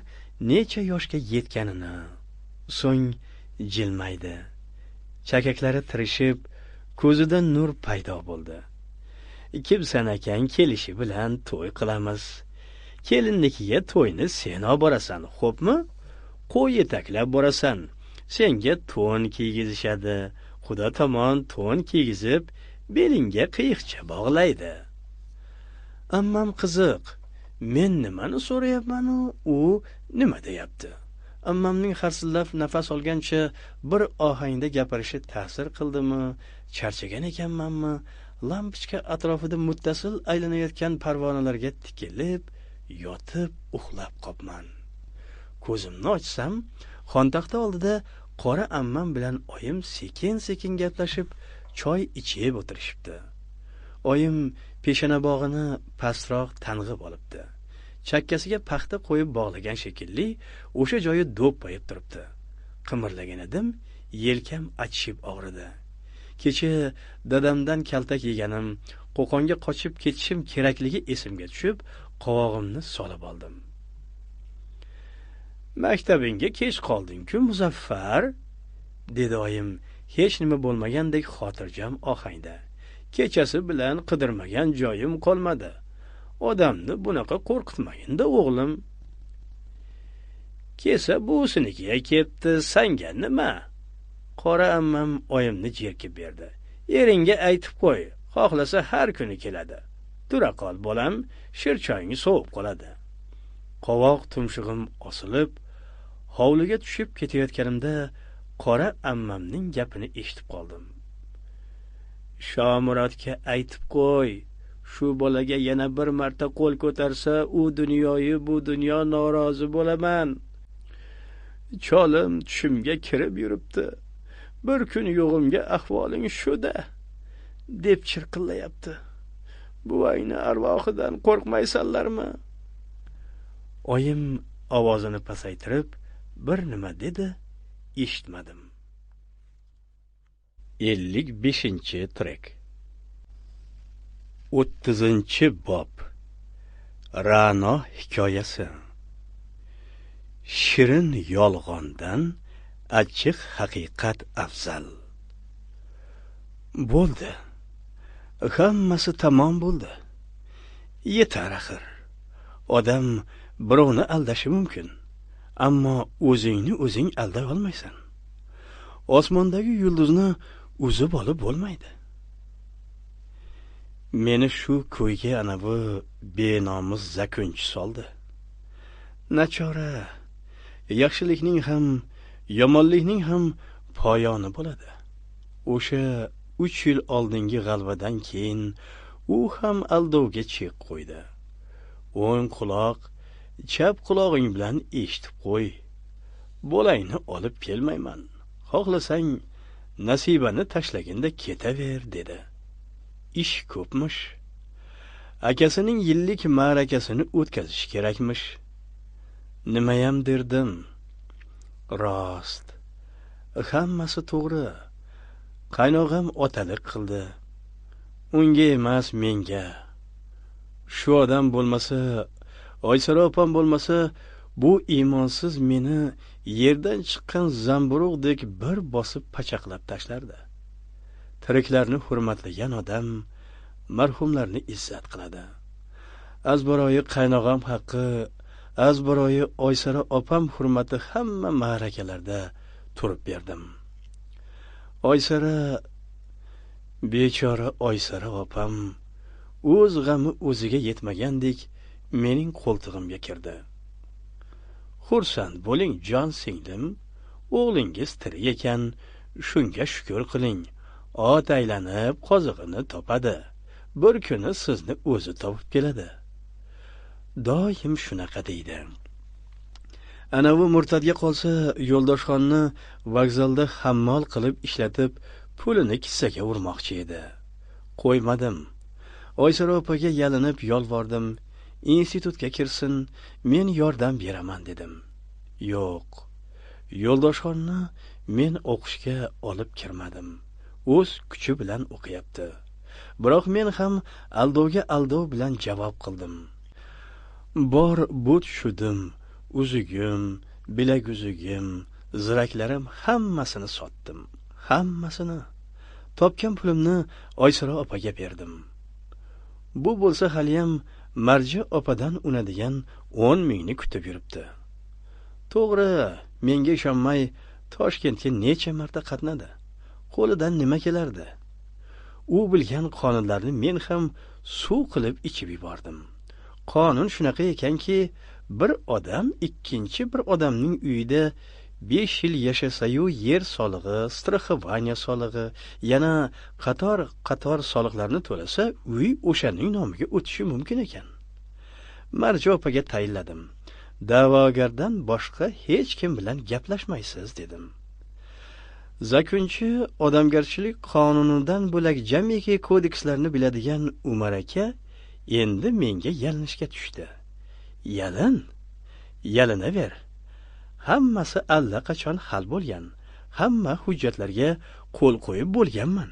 A: necha yoshga yetganini. So'ng jilmaydi. Chakaklari tirishib, ko'zida nur paydo bo'ldi. Kimsan akang kelishi bilan to'y qilamiz. Kelinnikiga to'yni sen olib borasan, xo'pmi? Qo'y yetaklab borasan. Senga to'n kiygizishadi. Xudo tomon to'n kiygizib, belingga qiyiqcha bog'laydi. Ammam qiziq. Men nimani so'rayapman-u, u nima deyapti? Ammamning harsillab nafas olgancha bir ohangda gapirishi ta'sir qildimi, charchagan ekanmanmi? Lampochka atrofida muttasil aylanayotgan parvonalarga tikilib, yotib uxlab qopman. Ko'zimni ochsam, xontaxta oldida qora ammam bilan oyim sekin-sekin gaplashib, choy ichib o'tirishibdi. Oyim peshonabog'ini pastroq tang'ib olibdi. Chakkasiga paxta qo'yib bog'lagan shekilli, o'sha joyi do'ppayib turibdi. Qimirlagan edim, yelkam achishib og'ridi. Kecha dadamdan kaltak yeganim, Qo'qonga qochib ketishim kerakligi esimga tushib, qovog'imni solib oldim. Maktabingga kech qolding-ku, Muzaffar, dedi oyim hech nima bo'lmagandek xotirjam ohangda. Kechasi bilan qidirmagan joyim qolmadi. Odamni bunaqa qo'rqitmagin-da, o'g'lim. Kelsa buvsinikiga ketdi, sanga nima? Qora ammam oyimni jerkib berdi. Eringga aytib qo'y, xohlasa har kuni keladi. Tura qol bolam, shirchoying sovib qoladi. Qovoq tumshug'im osilib, hovliga tushib ketayotganimda qora ammamning gapini eshitib qoldim. Shomurodga aytib qo'y, shu bolaga yana bir marta qo'l ko'tarsa, u dunyoyi bu dunyo norozi bo'laman. Cholim tushimga kirib yuribdi. Bir kun yo'g'imga ahvoling shu-da, deb chirqillayapti. Buvangni arvohidan qo'rqmaysanlarmi? Oyim ovozini pasaytirib bir nima dedi, eshitmadim. 55-trek. 30-bob. Ra'no hikoyasi. Shirin yolg'ondan achchiq haqiqat afzal. Bo'ldi. Hammasi tamom bo'ldi. Yetar axir. Odam birovni aldashi mumkin, ammo o'zingni o'zing alday olmaysan. Osmondagi yulduzni uzib olib bo'lmaydi. Meni shu ko'yga ana bu benomus zakunchi soldi. Nachora, yaxshilikning ham, yomonlikning ham poyoni bo'ladi. O'sha 3 yil oldingi g'alvadan keyin u ham aldovga chek qo'ydi. O'ng quloq, chap qulog'ing bilan eshitib qo'y. Bolangni olib kelmayman. Xohlasang Nasibani tashlaginda ketaver, dedi. Ish ko'pmish. Akasining yillik ma'rakasini o'tkazish kerakmish. Nimayam derdim. Rost. Hammasi to'g'ri. Qaynog'am otalik qildi. Unga emas, menga. Shu odam bo'lmasa, Oysara opam bo'lmasa, bu iymonsiz meni yerdan chiqqan zamburug'dek bir bosib pachaqlab tashlardi. Tiriklarni hurmatlagan odam marhumlarni izzat qiladi. Azbaroyi qaynog'am haqqi, azbaroyi Oysara opam hurmati hamma ma'rakalarda turib berdim. Oysara, bechora Oysara opam o'z g'ami o'ziga yetmagandek mening qo'ltig'imga kirdi. Xursand bo'ling, jon singlim, o'g'lingiz tirik ekan, shunga shukr qiling. Ot aylanib qozig'ini topadi. Bir kuni sizni o'zi topib keladi. Doim shunaqa deydi. Ana bu murtadga qolsa, Yo'ldoshxonni vokzalda hammol qilib ishlatib, pulini kissaga urmoqchi edi. Qo'ymadim. Oysara opaga yalinib yolvordim. Institutga kirsin, men yordam beraman dedim. Yo'q. Yo'ldoshxonni men o'qishga olib kirmadim. O'z kuchi bilan o'qiyapti. Biroq men ham aldovga aldov bilan javob qildim. Bor but shudim, uzugim, bilaguzugim, ziraklarim hammasini sotdim. Hammasini. Topgan pulimni Oysara opaga berdim. Bu bo'lsa haliyam Marja opadan unadigan 10 mingni kutib yuribdi. To'g'ri, menga ishonmay Toshkentga necha marta qatnadi. Qo'lidan nima kelardi? U bilgan qonunlarni men ham suv qilib ichib yubordim. Qonun shunaqa ekanki, bir odam ikkinchi bir odamning uyida 5 yil yashasayu yer solig'i, страхование solig'i, yana qator-qator soliqlarni to'lasa, uy o'shaning nomiga o'tishi mumkin ekan. Marja opaga tayinladim. Da'vogardan boshqa hech kim bilan gaplashmaysiz dedim. Zakunchi odamgarchilik qonunidan bo'lak jamiki kodekslarni biladigan Umar aka endi menga yalinishga tushdi. Yalin, yalinaver. Hammasi allaqachon hal bo'lgan. Hamma hujjatlarga qo'l qo'yib bo'lganman.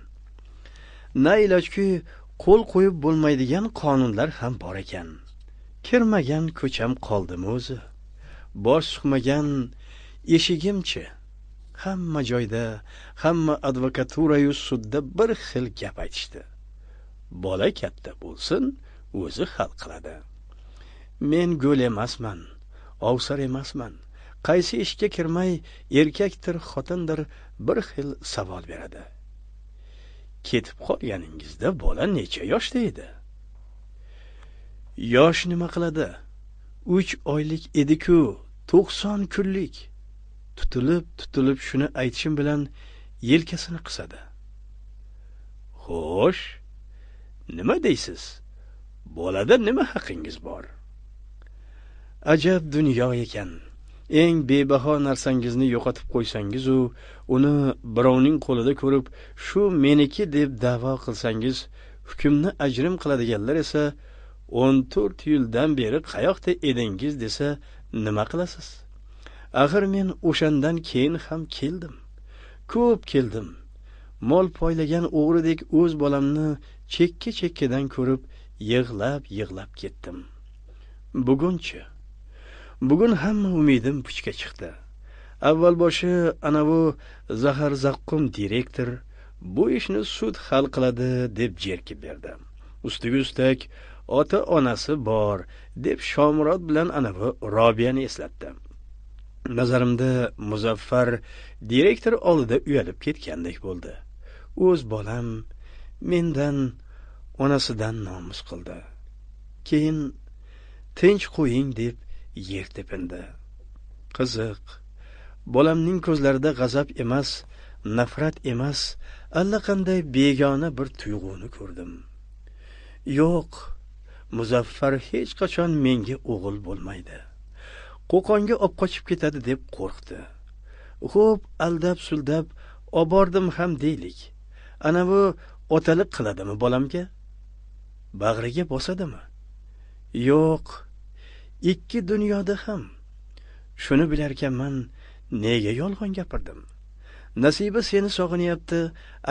A: Na ilojki, qo'l qo'yib bo'lmaydigan qonunlar ham bor ekan. Kirmagan ko'cham qoldimi o'zi? Bosh suqmagan eshigimchi? Hamma joyda, hamma advokaturayu sudda bir xil gap aytishdi. Bola katta bo'lsin, o'zi hal qiladi. Men go'l emasman, ovsar emasman. Qaysi ishga kirmay erkakdir, xotindir bir xil savol beradi. Ketib qolganingizda bola necha yoshda edi? Yosh nima qiladi? 3 oylik edi-ku, 90 kunlik. Tutilib shuni aytishim bilan yelkasini qisadi. Xo'sh, nima deysiz? Bolada nima haqingiz bor? Ajab dunyo ekan. Eng bebaho narsangizni yo'qotib qo'ysangiz u uni birovning qo'lida ko'rib, shu meniki deb da'vo qilsangiz, hukmni ajrim qiladiganlar esa 14 yildan beri qayoqda edingiz desa, nima qilasiz? Axir men o'shandan keyin ham keldim. Ko'p keldim. Mol poylagan o'g'ridek o'z bolamni chekka-chekkadan ko'rib, yig'lab-yig'lab ketdim. Bugunchi? Bugun hamma umidim puchga chiqdi. Avval boshi ana bu zahar zaqqum direktor, Bu ishni sud hal qiladi deb jerkib berdi. Ustiga ustak ota onasi bor deb Shomurod bilan anavi Robiyani eslatdi. Nazarimda Muzaffar direktor oldida uyalib ketgandek bo'ldi. O'z bolam mendan, onasidan nomus qildi. Keyin tinch qo'ying deb yer tepindi. Qiziq, bolamning ko'zlarida g'azab emas, nafrat emas, allaqanday begona bir tuyg'uni ko'rdim. Yo'q, Muzaffar hech qachon menga o'g'il bo'lmaydi. Qo'qonga olib qochib ketadi deb qo'rqdi. Xo'p, aldab suldab obordim ham deylik. Ana bu otalik qiladimi bolamga? Bag'riga bosadimi? Yo'q, ikki dunyoda ham. Shuni bilarkanman, nega yolg'on gapirdim? Nasiba seni sog'inyapti,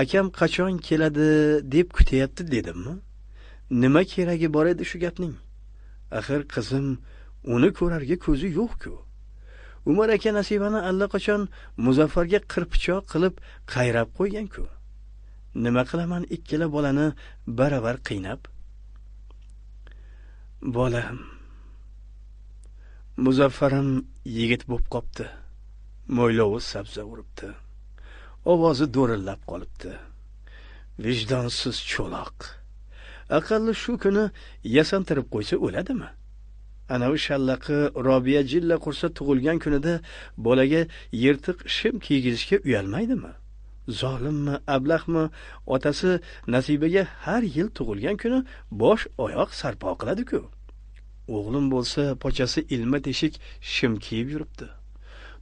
A: akam qachon keladi deb kutyapti dedimmi? Nima keragi bor edi shu gapning? Axir qizim uni ko'rarga ko'zi yo'q-ku. Umar aka Nasibani allaqachon Muzaffarga qirpichoq qilib qayrab qo'ygan-ku. Nima qilaman ikkala bolani baravar qiynab? Bolam, Muzaffarim yigit bo'p qopti. Mo'ylovi sabza uribdi. Ovozi do'rillab qolibdi. Vijdonsiz cho'loq. Aqalli shu kuni yasantirib qo'ysa o'ladimi? Ana u shallaqi Robiya jilla qursa tug'ilgan kunida bolaga yirtiq shim kiygizishga uyalmaydimi? Zolimmi, ablahmi, otasi Nasibaga har yil tug'ilgan kuni bosh oyoq sarpo qiladi-ku. O'g'lim bo'lsa pochasi ilma teshik shim kiyib yuribdi.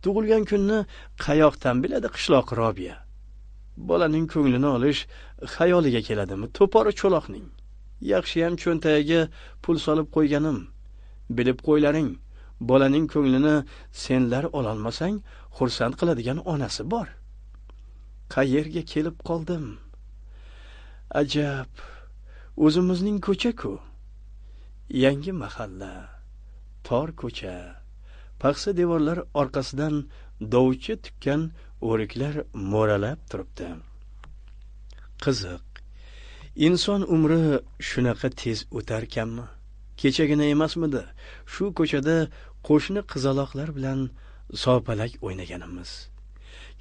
A: Tug'ilgan kunni qayoqdan biladi qishloq Robiya? Bolaning ko'nglini olish xayoliga keladimi to'pori cho'loqning? Yaxshiyam cho'ntagiga pul solib qo'yganim. Bilib qo'ylaring, bolaning ko'nglini senlar ololmasang, xursand qiladigan onasi bor. Qayerga kelib qoldim? Ajab, o'zimizning ko'cha-ku. Yangi mahalla, tor ko'cha, paxsa devorlar orqasidan dovchi tukkan o'riklar mo'ralab turibdi. Qiziq, inson umri shunaqa tez o'tarkanmi? Kechagina emasmidi shu ko'chada qo'shni qizaloqlar bilan sopalak o'ynaganimiz?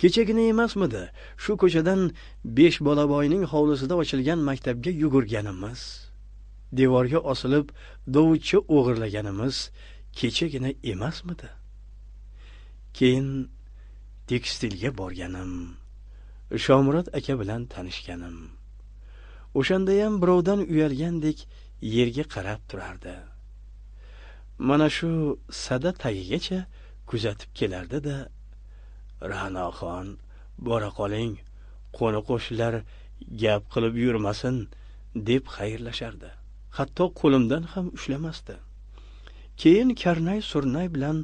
A: Kechagina emasmidi shu ko'chadan 5 bolaboyning hovlisida ochilgan maktabga yugurganimiz? Devorga osilib dovchi o'g'irlaganimiz kechagina emasmidi? Keyin tekstilga borganim, Shomurod aka bilan tanishganim. O'shandayam birovdan uyalgandek yerga qarab turardi. Mana shu sada tagigacha kuzatib kelardi-da, Ra'noxon, bora qoling, qo'ni qo'shnilar gap qilib yurmasin deb xayrlashardi. Hatto qo'limdan ham ushlamasdi. Keyin karnay surnay bilan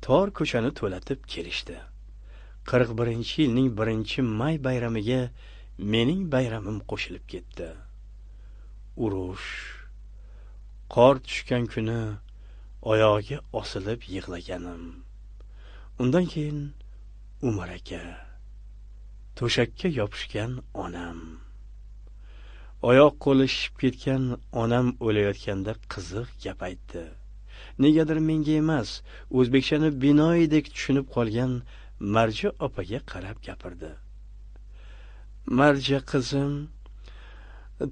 A: tor ko'chani to'latib kelishdi. 41-yilning 1-may bayramiga mening bayramim qo'shilib ketdi. Urush, qor tushgan kuni oyog'iga osilib yig'laganim. Undan keyin Umar aka, to'shakka yopishgan onam. Oyoq qo'li shishib ketgan onam o'layotganda qiziq gap aytdi. Negadir menga emas, o'zbekchani binoidek tushunib qolgan Marja opaga qarab gapirdi. Marja qizim,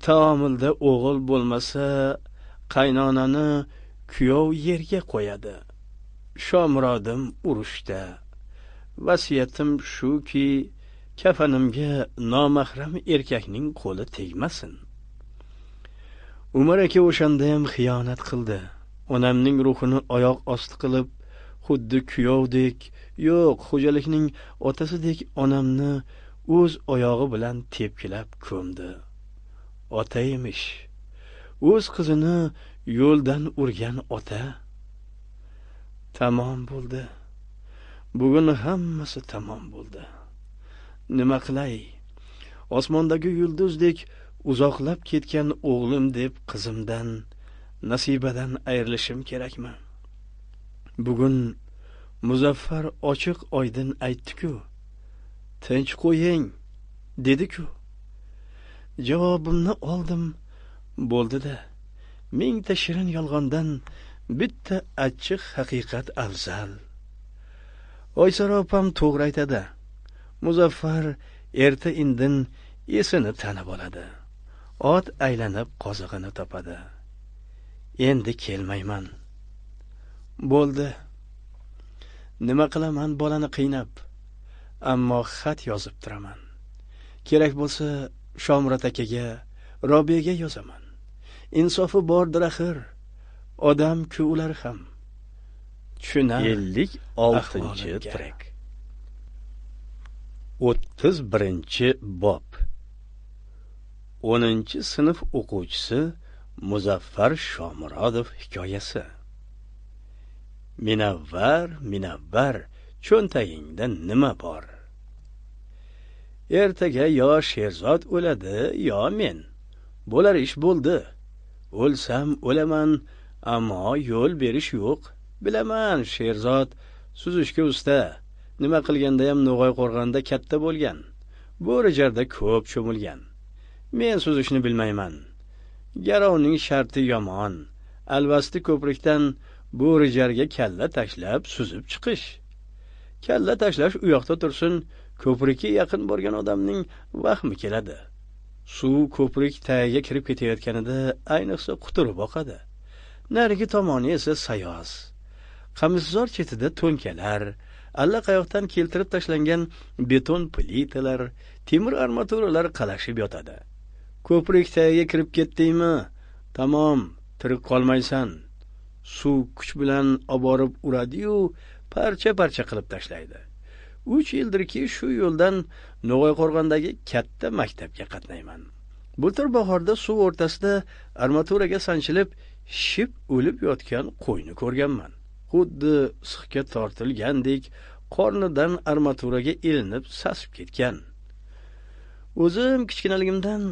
A: taomilda o'g'il bo'lmasa, qaynonani kuyov yerga qo'yadi. Shomurodim urushda. Vasiyatim shuki, kafanimga nomahram erkakning qo'li tegmasin. Umar aka o'shanda ham xiyonat qildi. Onamning ruhini oyoq osti qilib, xuddi kuyovdek, yo'q, xo'jalikning otasidek onamni o'z oyog'i bilan tepkilab ko'mdi. Ota emish, o'z qizini yo'ldan urgan ota. Tamom bo'ldi. Bugun hammasi tamom bo'ldi. Nima qilay? Osmondagi yulduzdek uzoqlab ketgan o'g'lim deb qizimdan, Nasibadan ayrilishim kerakmi? Bugun Muzaffar ochiq oydin aytdi-ku. Tinch qo'ying, dedi-ku. Javobimni oldim, bo'ldi-da. Mingta shirin yolg'ondan bitta achchiq haqiqat afzal. Oysara opam to'g'ri aytadi. Muzaffar erta indin esini tanib oladi. Ot aylanib qozig'ini topadi. Endi kelmayman. Bo'ldi. Nima qilaman bolani qiynab? Ammo xat yozib turaman. Kerak bo'lsa Shomurod akaga, Robiyaga yozaman. Insofi bordir axir. Odam-ku ular ham. Tushunar.
B: 56-trek.
A: 31-bob. 10-sinf o'quvchisi Muzaffar Shomurodov hikoyasi. Minavvar, minavvar, cho'ntagingda nima bor? Ertaga yo Sherzod o'ladi, yo men. Bo'lar ish bo'ldi. O'lsam o'laman, ammo yo'l berish yo'q. Bilaman, Sherzod suzishga usta. Nima qilganda ham No'g'ay qo'rg'onda katta bo'lgan. Bo'rijarda ko'p cho'milgan. Men suzishni bilmayman. Garovning sharti yomon. Alvasti ko'prikdan bo'rijarga kalla tashlab suzib chiqish. Kalla tashlash u yoqda tursin, ko'prikka yaqin borgan odamning vahmi keladi. Suv ko'prik tagiga kirib ketayotganida ayniqsa quturib oqadi. Narigi tomoni esa sayoz. Qamishzor chetida to'nkalar, allaqayoqdan keltirib tashlangan beton plitalar, temir armaturalar qalashib yotadi. Ko'prik tagiga kirib ketdingmi, tamom, tirik qolmaysan. Suv kuch bilan oborib uradi-yu, parcha-parcha qilib tashlaydi. 3 yildirki shu yo'ldan No'g'ay qo'rg'ondagi katta maktabga qatnayman. Bultur bahorda suv o'rtasida armaturaga sanchilib, ship o'lib yotgan qo'yni ko'rganman. Xuddi sixga tortilgandek qornidan armaturaga ilinib sasib ketgan. O'zim kichkinaligimdan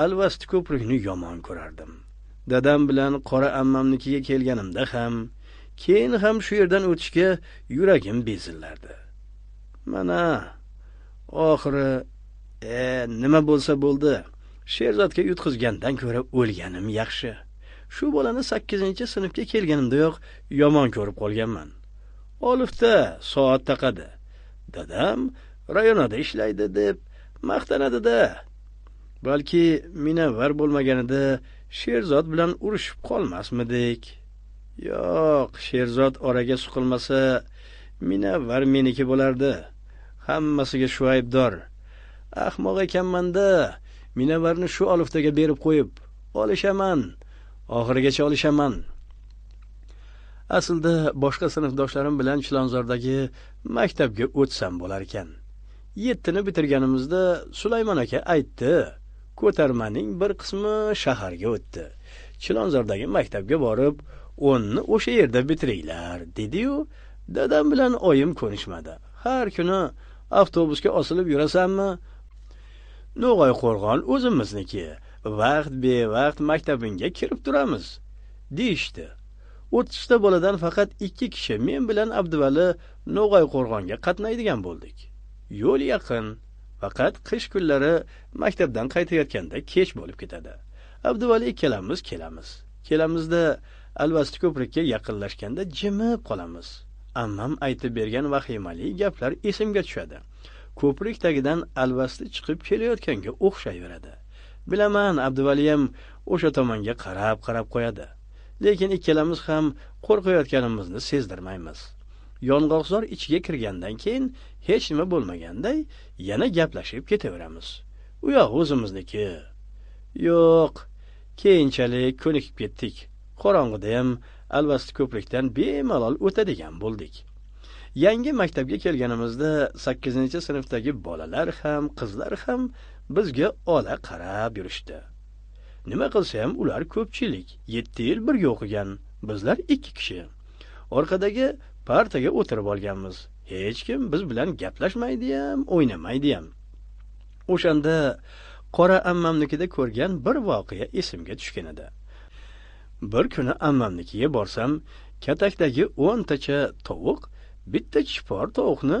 A: Alvasti ko'prikni yomon ko'rardim. Dadam bilan qora ammamnikiga kelganimda ham, keyin ham shu yerdan o'tishga yuragim bezillardi. Mana oxiri nima bo'lsa bo'ldi. Sherzodga yutqizgandan ko'ra o'lganim yaxshi. Shu bolani 8-sinfga kelganimdayoq yomon ko'rib qolganman. Olifda soat taqadi. Dadam rayonada ishlaydi deb maqtanadi-da. Balki Minavvar bo'lmaganida Sherzod bilan urushib qolmasmidik. Yo'q, Sherzod oraga suqilmasa, Minavvar meniki bo'lardi. Hammasiga shu aybdor. Ahmoq ekanman-da, Minavvarni shu oliftaga berib qo'yib, olishaman. Oxirigacha olishaman. Aslida boshqa sinfdoshlarim bilan Chilonzordagi maktabga o'tsam bo'lar ekan. 7ni bitirganimizda Sulaymon aka aytdi, ko'tarmaning bir qismi shaharga o'tdi. Chilonzordagi maktabga borib, 10ni o'sha yerda bitiringlar, dedi-yu, dadam bilan oyim ko'nishmadi. Har kuni avtobusga osilib yurasanmi? No'g'ay qo'rg'on o'zimizniki. Vaqt bevaqt maktabingga kirib turamiz, deyishdi. 30 ta boladan faqat 2 kishi, men bilan Abduvali No'g'ay qo'rg'onga qatnaydigan bo'ldik. Yo'l yaqin, faqat qish kunlari maktabdan qaytayotganda kech bo'lib ketadi. Abduvali ikkalamiz kelamiz. Kelamizda Alvasti ko'prikka yaqinlashganda jimib qolamiz. Ammam aytib bergan vahimali gaplar esimga tushadi. Ko'prik tagidan Alvasti chiqib kelayotganga o'xshayveradi. Bilaman, Abduvali ham o'sha tomonga qarab-qarab qo'yadi. Lekin ikkalamiz ham qo'rqayotganimizni sezdirmaymiz. Yong'oqzor ichiga kirgandan keyin hech nima bo'lmaganday yana gaplashib ketaveramiz. U yoq o'zimizniki. Yo'q, keyinchalik ko'nikib ketdik. Qorong'ida ham Alvasti ko'prikdan bemalol o'tadigan bo'ldik. Yangi maktabga kelganimizda 8-sinfdagi bolalar ham, qizlar ham bizga ola qarab yurishdi. Nima qilsa ham ular ko'pchilik, 7 yil birga o'qigan, bizlar 2 kishi. Orqadagi partaga o'tirib olganmiz. Hech kim biz bilan gaplashmaydi ham, o'ynamaydi ham. O'shanda qora ammamnikida ko'rgan bir voqea esimga tushgan edi. Bir kuni ammamnikiga borsam, katakdagi 10 tacha tovuq bitta chipor tovuqni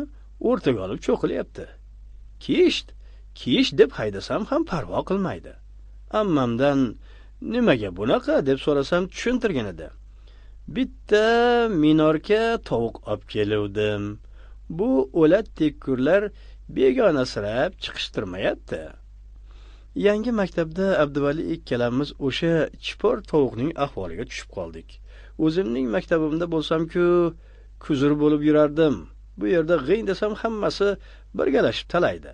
A: o'rtaga olib cho'qilyapti. Kisht, kish deb haydasam ham parvo qilmaydi. Ammamdan nimaga bunaqa deb so'rasam tushuntirgan edi. Bitta minorka tovuq olib keluvdim. Bu o'lat tekkurlar begonasirab chiqishtirmayapti. Yangi maktabda Abduvali ikkalamiz o'sha chipor tovuqning ahvoliga tushib qoldik. O'zimning maktabimda bo'lsam-ku kuzur bo'lib yurardim. Bu yerda g'ing desam hammasi birgalashib talaydi.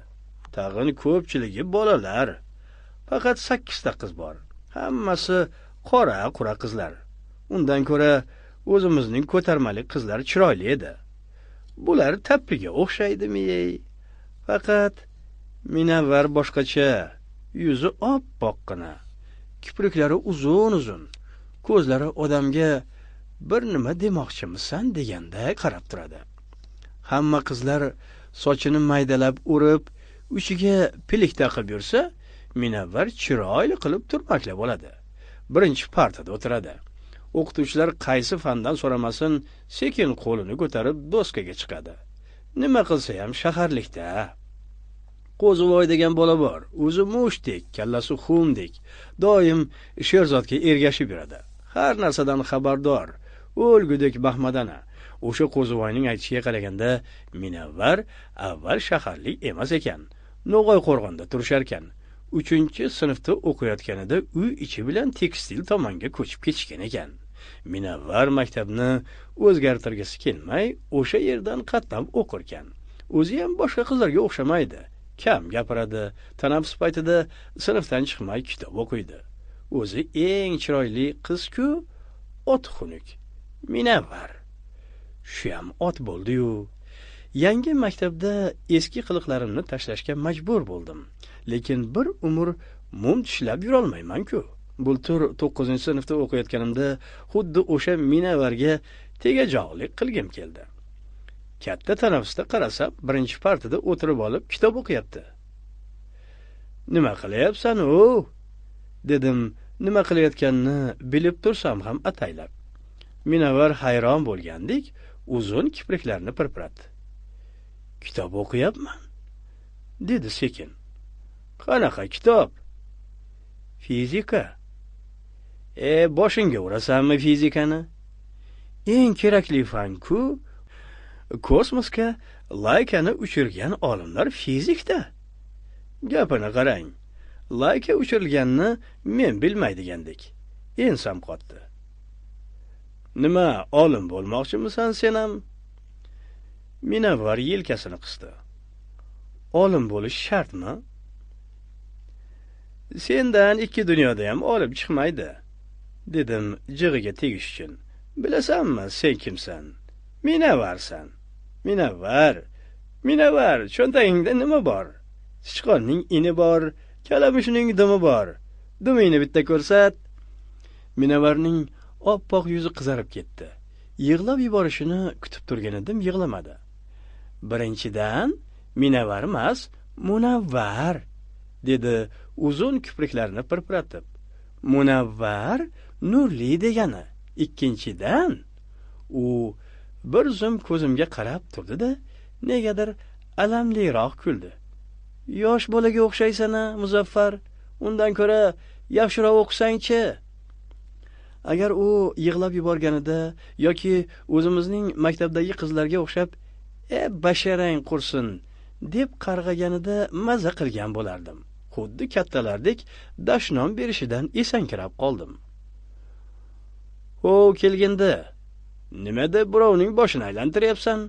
A: Tag'in ko'pchiligi bolalar. Faqat 8 ta qiz bor. Hammasi qora-qura qizlar. Undan ko'ra o'zimizning ko'tarmali qizlar chiroyli edi. Bular tappiga o'xshaydimi? Faqat Minavvar boshqacha, yuzi oppoqqina, kipriklari uzun-uzun, ko'zlari odamga bir nima demoqchimisan deganda qarab turadi. Hamma qizlar sochini maydalab urib, uchiga pilik taqib yursa, Minavvar chiroyli qilib turmaklab oladi. Birinchi partada o'tiradi. O'qituvchilar qaysi fandan so'ramasin, sekin qo'lini ko'tarib doskaga chiqadi. Nima qilsa ham shaharlikda. Qo'zivoy degan bola bor, o'zi mushtdek, kallasi xumdek, doim Sherzodga ergashib yuradi. Har narsadan xabardor, o'lgudek bahmadana. O'sha Qo'zivoyning aytishiga qaraganda, Minavvar avval shaharlik emas ekan. No'g'ay qo'rg'onda turishar ekan. 3-sinfda o'qiyotganida uy ichi bilan tekstil tomonga ko'chib ketishgan ekan. Minavvar maktabni o'zgartirgisi kelmay, o'sha yerdan qatnab o'qirkan. O'zi ham boshqa qizlarga o'xshamaydi. Kam gapiradi, tanaffus paytida sinfdan chiqmay kitob o'qiydi. O'zi eng chiroyli qiz-ku, ot xunuk. Minavvar. Shu ham ot bo'ldi-yu. Yangi maktabda eski qiliqlarimni tashlashga majbur bo'ldim. Lekin bir umr mum tishlab yurolmayman-ku. Bultur 9-sinfda o'qiyotganimda xuddi o'sha Minavvarga tegajoqlik qilgim keldi. Katta tanaffusda qarasam, birinchi partada o'tirib olib kitob o'qiyapti. Nima qilyapsan u? Dedim, nima qilayotganini bilib tursam ham ataylab. Minavvar hayron bo'lgandek uzun kipriklarini pirpiratdi. Kitob o'qiyapman, dedi sekin. Qanaqa kitob? Fizika. Boshingga urasanmi fizikani? Eng kerakli fan-ku. Kosmosga Laykani uchirgan olimlar fizikda. Gapini qarang. Layka uchirilganini men bilmaydigandek. Ensam qotdi. Nima, olim bo'lmoqchimisan sen ham? Minavvar yelkasini qisdi. Olim bo'lish shartmi? Sendan ikki dunyoda ham olim chiqmaydi, dedim jig'iga tegish uchun. Bilasanmi, sen kimsan? Minavvarsan. Minavvar, Minavvar, cho'ntagingda nima bor? Sichqonning ini bor, kalamushning dumi bor. Dumingni bitta ko'rsat. Minavvarning oppoq yuzi qizarib ketdi. Yig'lab yuborishini kutib turgan edim, yig'lamadi. Birinchidan, Minavvar emas, Munavvar, dedi uzun kipriklarini pirpiratib. Munavvar nurli degani. Ikkinchidan, u bir zum ko'zimga qarab turdi-da, negadir alamliroq kuldi. Yosh bolaga o'xshaysan-a, Muzaffar. Undan ko'ra yaxshiroq o'qisang-chi. Agar u yig'lab yuborganida yoki o'zimizning maktabdagi qizlarga o'xshab basharang qursin deb qarg'aganida maza qilgan bo'lardim. Xuddi kattalardek dashnom berishidan esankirab qoldim. Ho, kelgindi. Nima deb birovning boshini aylantiryapsan?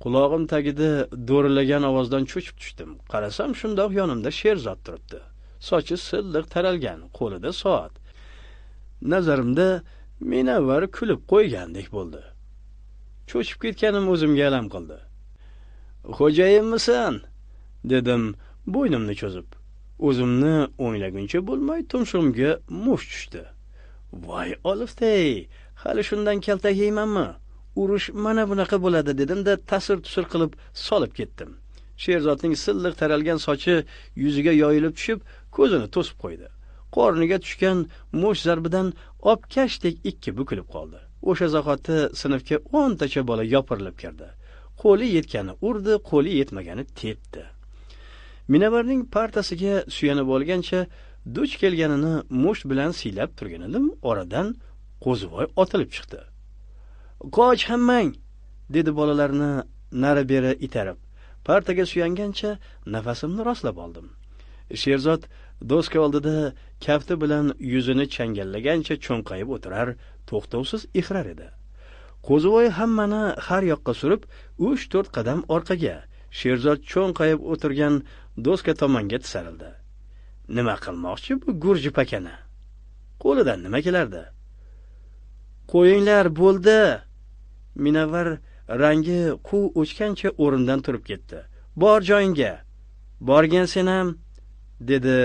A: Qulog'im tagida do'rillagan ovozdan cho'chib tushdim. Qarasam, shundoq yonimda Sherzod turibdi. Sochi silliq taralgan, qo'lida soat. Nazarimda Minavvar kulib qo'ygandek bo'ldi. Cho'chib ketganim o'zimga alam qildi. Xo'jayinmisan? Dedim bo'ynimni cho'zib. O'zimni o'nglaguncha bo'lmay tumshug'imga musht tushdi. Voy oliftey, hali shundan kaltak yeymanmi? Urush mana bunaqa bo'ladi dedim-da, tasir-tusir qilib solib ketdim. Sherzodning silliq taralgan sochi yuziga yoyilib tushib, ko'zini to'sib qo'ydi. Qorniga tushgan musht zarbidan obkashdek ikki bukilib qoldi. O'sha zahoti sinfga 10 tacha bola yopirilib kirdi. Qo'li yetgani urdi, qo'li yetmagani tepdi. Minavarning partasiga suyanib olgancha Duch kelganini musht bilan siylab turgan edim, oradan Qo'zivoy otilib chiqdi. "Qoch hammang!" dedi bolalarni nari beri itarib. Partaga suyangancha nafasimni rostlab oldim. Sherzod doska oldida kafti bilan yuzini changallagancha cho'nqayib o'tirar, to'xtovsiz ixrar edi. Qo'zivoy hammani har yoqqa surib, 3-4 qadam orqaga, Sherzod cho'nqayib o'tirgan doska tomonga tisarildi. Nima qilmoqchi bu gurji pakana? Qo'lidan nima kelardi? "Qo'yinglar, bo'ldi." Minavvar rangi quv o'chgancha o'rnidan turib ketdi. "Bor joyingga. Borgan sen ham," dedi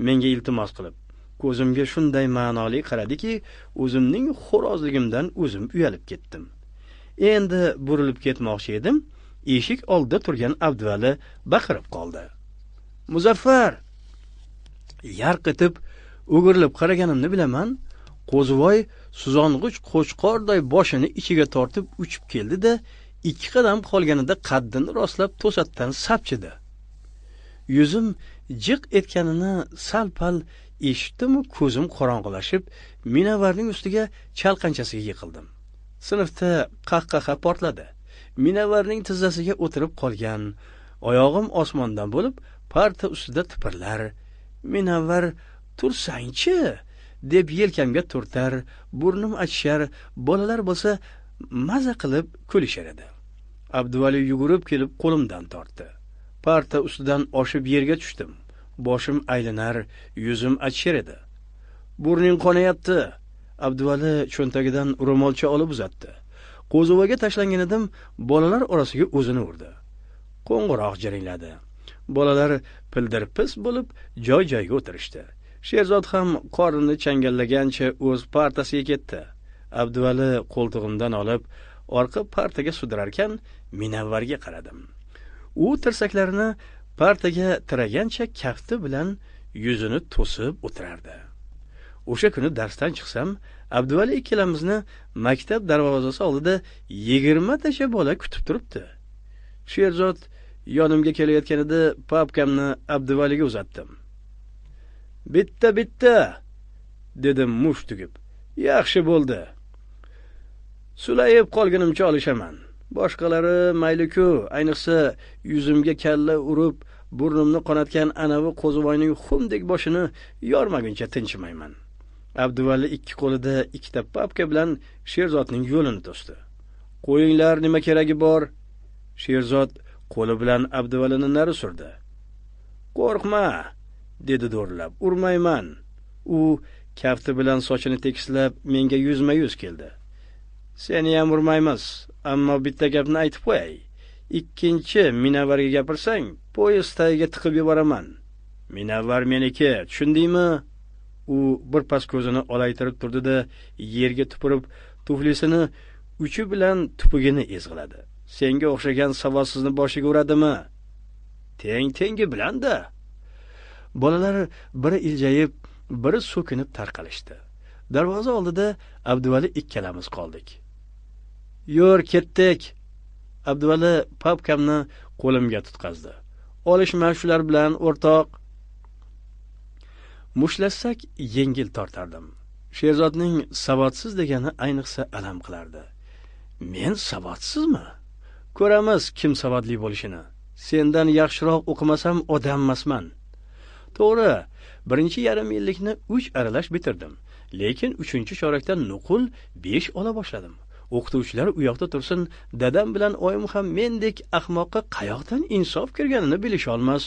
A: menga iltimos qilib. Ko'zimga shunday ma'noli qaradiki, o'zimning xo'rozligimdan o'zim uyalib ketdim. Endi burilib ketmoqchi edim, eshik oldida turgan Abduvali baqirib qoldi. "Muzaffar!" Yarq etib o'girilib qaraganimni bilaman, Qo'zivoy suzong'ich qo'chqorday boshini ichiga tortib uchib keldi-da, 2 qadam qolganida qaddini rostlab to'satdan sapchidi. Yuzim jiq etganini sal-pal eshitdim-u, ko'zim qorong'ilashib, Minavarning ustiga chalqanchasiga yiqildim. Sinfda qahqaha portladi. Minavarning tizzasiga o'tirib qolgan, oyog'im osmondan bo'lib, parta ustida tipirlar. Minavar "Tursangchi" deb yelkamga turtar, burnim achishar, bolalar bo'lsa maza qilib kulishar edi. Abduvali yugurib kelib qo'limdan tortdi. Parta ustidan oshib yerga tushdim. Boshim aylanar, yuzim achishar edi. "Burning qonayapti." Abduvali cho'ntagidan ro'molcha olib uzatdi. Qo'zivoyga tashlangan edim, bolalar orasiga o'zini urdi. Qo'ng'iroq jiringladi. Bolalar pildir-pis bo'lib joy-joyiga o'tirishdi. Sherzod ham qornini changallagancha o'z partasiga ketdi. Abduvali qo'ltig'imdan olib, orqa partaga sudrarkan, Minavvarga qaradim. U tirsaklarini partaga tiragancha kafti bilan yuzini to'sib o'tirardi. O'sha kuni darsdan chiqsam, Abduvali ikkalamizni maktab darvozasi oldida 20 tacha bola kutib turibdi. Sherzod yonimga kelayotganida papkamni Abduvaliga uzatdim. "Bitta, bitta!" dedim musht tugib. "Yaxshi bo'ldi. Sulayib qolgunimcha olishaman. Boshqalari mayli-ku, ayniqsa yuzimga kalla urib, burnimni qonatgan anavi Qo'zivoyning xumdek boshini yormaguncha tinchimayman." Abduvali ikki qo'lida ikkita papka bilan Sherzodning yo'lini to'sdi. "Qo'yinglar, nima keragi bor?" Sherzod qo'li bilan Abduvalini nari surdi. "Qo'rqma," dedi do'rlab, "urmayman." U kafti bilan sochini tekislab menga yuzma-yuz keldi. "Seni ham urmaymiz, ammo bitta gapni aytib qo'yay. Ikkinchi Minavarga gapirsang, poyezd tagiga tiqib yuboraman. Minavar meniki, tushundingmi?" U bir pas ko'zini olaytirib turdi-da, yerga tupurib, tuflisini uchi bilan tupugini ezg'iladi. "Senga o'xshagan savodsizning boshiga uradimi? Teng tengi bilan-da." Bolalar biri iljayib, biri so'kinib tarqalishdi. Darvoza oldida Abduvali ikkalamiz qoldik. "Yur, ketdik." Abduvali papkamni qo'limga tutqazdi. "Olishma shular bilan, o'rtoq." Mushlashsak yengil tortardim. Sherzodning savodsiz degani ayniqsa alam qilardi. Men savodsizmi? Ko'ramiz kim savodli bo'lishini. Sendan yaxshiroq o'qimasam odam emasman. To'g'ri, birinchi yarim yillikni 3 aralash bitirdim. Lekin 3-chorakda nuqul 5 ola boshladim. O'qituvchilar u yoqda tursin, dadam bilan oyim ham mendek ahmoqqa qayoqdan insof kirganini bilisha olmas.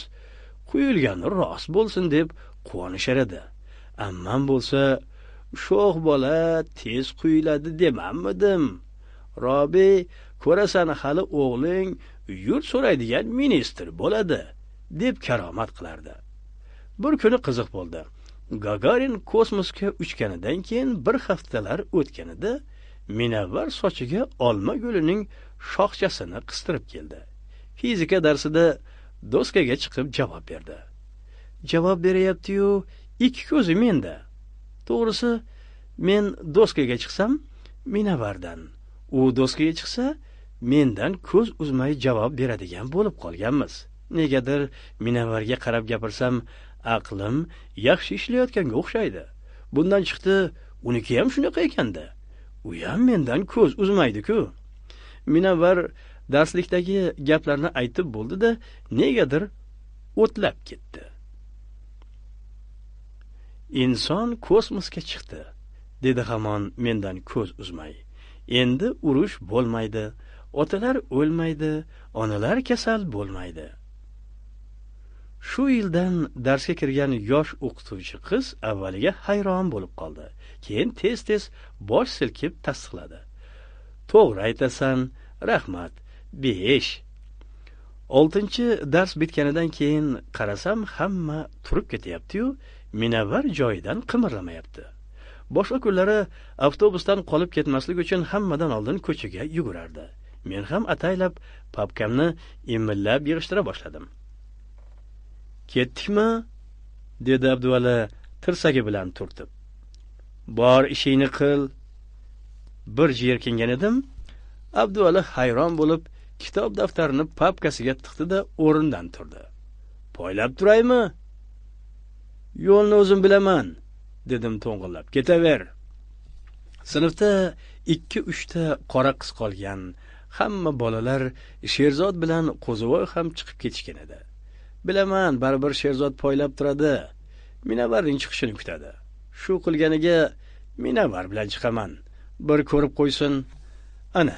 A: Quyilgani rost bo'lsin deb quvonishar edi. Ammam bo'lsa, sho'x bola tez quyiladi demammidim. Robi, ko'rasan hali o'g'ling yurt so'raydigan ministr bo'ladi, deb karomat qilardi. Bir kuni qiziq bo'ldi. Gagarin kosmosga uchganidan keyin bir haftalar o'tganida Minavvar sochiga olma gulining shoxchasini qistirib keldi. Fizika darsida doskaga chiqib javob berdi. Javob berayapti-yu, ikki ko'zi menda. To'g'risi, men doskaga chiqsam, Minavvardan, u doskaga chiqsa, mendan ko'z uzmay javob beradigan bo'lib qolganmiz. Negadir Minavvarga qarab gapirsam, Aqlim yaxshi ishlayotganga o'xshaydi. Bundan chiqdi, uniki ham shunaqa ekanda. U ham mendan ko'z uzmaydi-ku. Munavvar darslikdagi gaplarni aytib bo'ldi-da, negadir o'tlab ketdi. Inson kosmosga chiqdi, dedi hamon mendan ko'z uzmay. Endi urush bo'lmaydi, otalar o'lmaydi, onalar kasal bo'lmaydi. Shu yildan darsga kirgan yosh o'qituvchi qiz avvaliga hayron bo'lib qoldi. Keyin tez-tez bosh silkib tasdiqladi. To'g'ri aytasan, rahmat. 5. 6-dars bitganidan keyin qarasam hamma turib ketyapti-yu, Munavvar joyidan qimirlamayapti. Boshqa kunlari avtobusdan qolib ketmaslik uchun hammadan oldin ko'chaga yugurardi. Men ham ataylab papkamni imillab yig'ishtira boshladim. Ketdikmi? Dedi Abduvali tirsagi bilan turtib. Bor ishingni qil. Bir jerkingan edim. Abduvali hayron bo'lib kitob daftarini papkasiga tiqdi-da o'rnidan turdi. Poylab turaymi? Yo'lni o'zim bilaman, dedim to'ng'illab. Ketaver. Sinfda 2-3 ta qora qiz qolgan. Hamma bolalar Sherzod bilan Qo'zivoy ham chiqib ketishgan edi. Bilaman, baribir Sherzod poylab turadi. Munavvarning chiqishini kutadi. Shu qilganiga Munavvar bilan chiqaman. Bir ko'rib qo'ysin. Ana,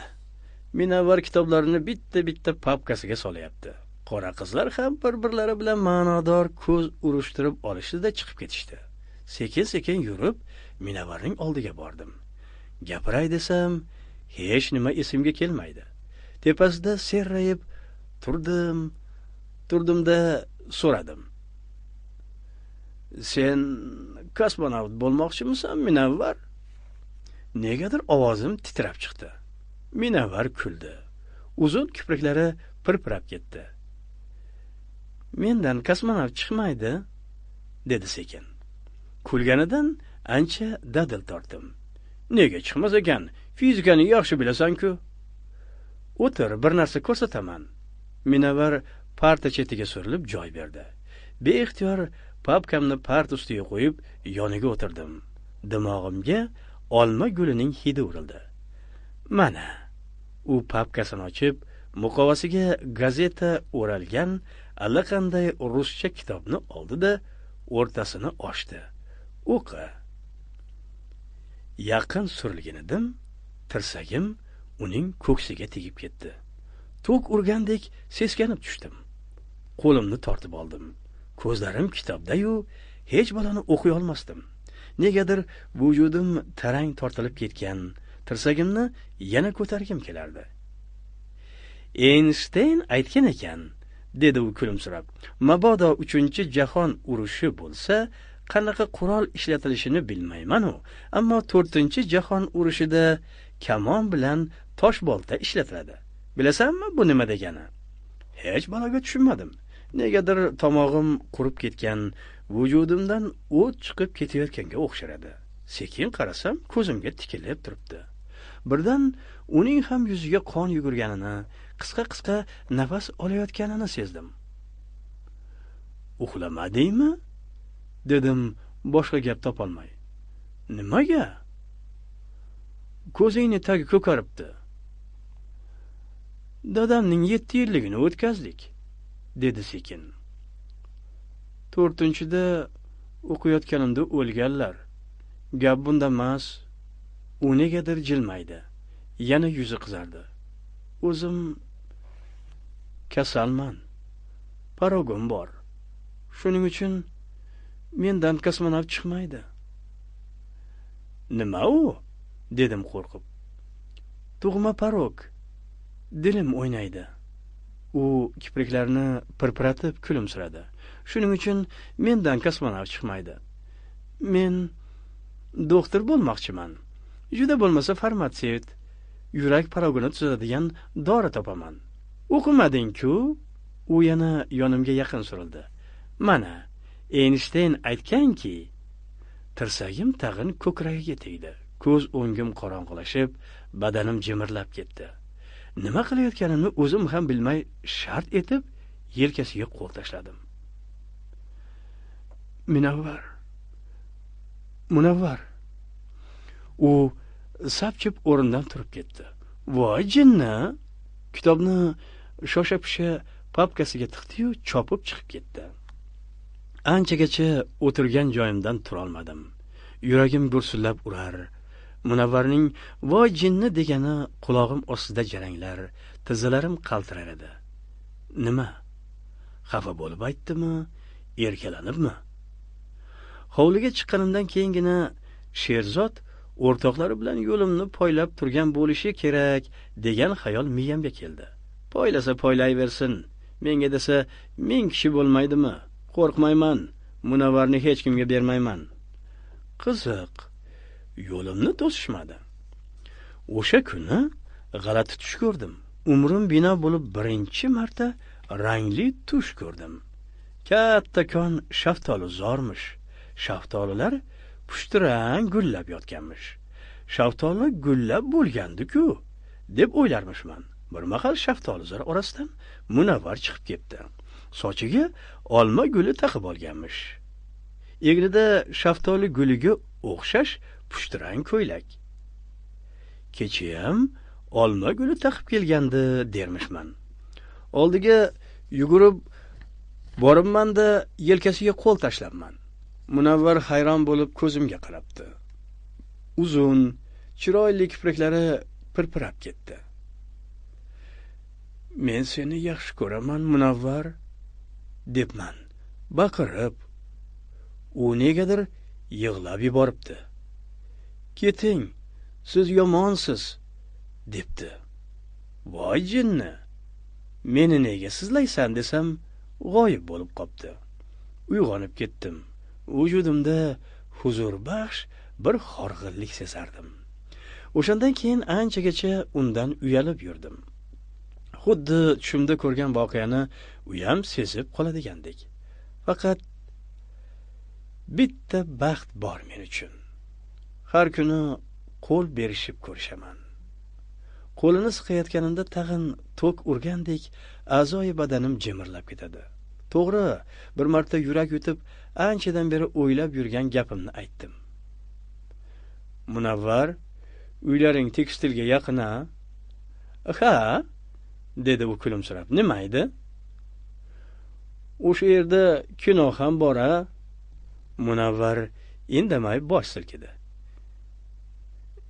A: Munavvar kitoblarini bitta-bitta papkasiga solyapti. Qora qizlar ham bir-birlari bilan ma'nodor ko'z urushtirib olishdi-da chiqib ketishdi. Sekin-sekin yurib Munavvarning oldiga bordim. Gapiray desam, hech nima esimga kelmaydi. Tepasida serrayib turdim-da so'radim. Sen kosmonavt bo'lmoqchimisan, Munavvar? Negadir ovozim titrab chiqdi. Munavvar kuldi. Uzun kipriklari pirpirab ketdi. Mendan kosmonavt chiqmaydi, dedi sekin. Kulganidan ancha dadil tortdim. Nega chiqmas ekan? Fizikani yaxshi bilasan-ku. O'tir, bir narsa ko'rsataman. Munavvar parta chetiga surilib joy berdi. Beixtiyor papkamni parta ustiga qo'yib, yoniga o'tirdim. Dimog'imga olma gulining hidi urildi. Mana, u papkasini ochib, muqovasiga gazeta o'ralgan allaqanday ruscha kitobni oldi-da, o'rtasini ochdi. O'qi. Yaqin surilgan edim, tirsagim uning ko'ksiga tegib ketdi. Tok urgandek seskanib tushdim. Qo'limni tortib oldim. Ko'zlarim kitobda-yu, hech baloni o'qiy olmasdim. Negadir vujudim tarang tortilib ketgan, tirsagimni yana ko'targim kelardi. Eynshteyn aytgan ekan, dedi u kulimsirab. Mabodo 3-jahon urushi bo'lsa, qanaqa qurol ishlatilishini bilmayman-u, ammo 4-jahon urushida kamon bilan toshbolta ishlatiladi. Bilasanmi bu nima degani? Hech baloga tushunmadim. Negadir tomog'im qurib ketgan, vujudimdan o't chiqib ketayotganga o'xsharadi. Sekin qarasam, ko'zimga tikilib turibdi. Birdan uning ham yuziga qon yugurganini, qisqa-qisqa nafas olayotganini sezdim. Uxlamadingmi? Dedim boshqa gap topolmay. Nimaga? Ko'zingni tagi ko'karibdi. Dadamning 7 yilligini o'tkazdik, dedi sekin. 4-da o'qiyotganimda o'lganlar. Gap bunda emas. U negadir jilmaydi. Yana yuzi qizardi. O'zim kasalman. Parogim bor. Shuning uchun mendan kosmonavt chiqmaydi. Nima u? Dedim qo'rqib. Tug'ma parog. Dilim o'ynaydi. U kipriklarini pirpiratib kulimsiradi. Shuning uchun mendan kosmonavt chiqmaydi. Men doktor bo'lmoqchiman. Juda bo'lmasa farmatsevt, yurak parogini tuzatadigan dori topaman. O'qimading-ku? U yana yonimga yaqin surildi. Mana, Eynshteyn aytganki, tirsagim tag'in ko'kragiga tegdi. Ko'z o'ngim qorong'ilashib, badanim jimirlab ketdi. Nima qilayotganimni o'zim ham bilmay shart etib yelkasiga qo'l tashladim. Munavvar, Munavvar. U sapchib o'rnidan turib ketdi. Voy jinni! Kitobni shosha-pisha papkasiga tiqdi-yu, chopib chiqib ketdi. Anchagacha o'tirgan joyimdan turolmadim. Yuragim gursillab urar. Munavvarning voy jinni degani qulog'im ostida jaranglar, tizzalarim qaltirar edi. Nima? Xafa bo'lib aytdimi, erkalanibmi? Hovliga chiqqanimdan keyingina Sherzod o'rtoqlari bilan yo'limni poylab turgan bo'lishi kerak degan xayol miyamga keldi. Poylasa poylayversin. Menga desa 1000 kishi bo'lmaydimi? Qo'rqmayman. Munavvarni hech kimga bermayman. Qiziq, yo'limni to'sishmadi. O'sha kuni g'alati tush ko'rdim. Umrim bino bo'lib birinchi marta rangli tush ko'rdim. Kattakon shaftoli zormish. Shaftolilar pushtirang gullab yotganmish. Shaftoli gullab bo'lgandi-ku, deb o'ylarmishman. Bir mahal shaftolizor orasidan Munavvar chiqib ketdi. Sochiga olma guli taqib olganmish. Egnida shaftoli guliga o'xshash pushtirang ko'ylak. Kechayam olma guli taqib kelgandi dermishman. Oldiga yugurib boribman-da, yelkasiga qo'l tashlabman. Munavvar hayron bo'lib ko'zimga qarabdi. Uzun, chiroyli kipriklari pirpirab ketdi. Men seni yaxshi ko'raman, Munavvar, debman baqirib. U negadir yig'lab yuboribdi. Keting, siz yomonsiz, debdi. Voy jinni, meni nega sizlaysan desam, g'oyib bo'lib qopti. Uyg'onib ketdim. Vujudimda huzurbaxsh bir horg'inlik sezardim. O'shandan keyin anchagacha undan uyalib yurdim. Xuddi tushimda ko'rgan voqeani uyam sezib qoladigandek. Faqat bitta baxt bor men uchun. Har kuni qo'l berishib ko'rishaman. Qo'lini siqayotganimda tag'in tok urgandek a'zoyi badanim jimirlab ketadi. To'g'ri, bir marta yurak yutib, anchadan beri o'ylab yurgan gapimni aytdim. Munavvar, uylaring tekstilga yaqin-a? Ha, dedi u kulimsirab. Nima edi? O'sha yerda kino ham bor-a? Munavvar indamay bosh silkidi.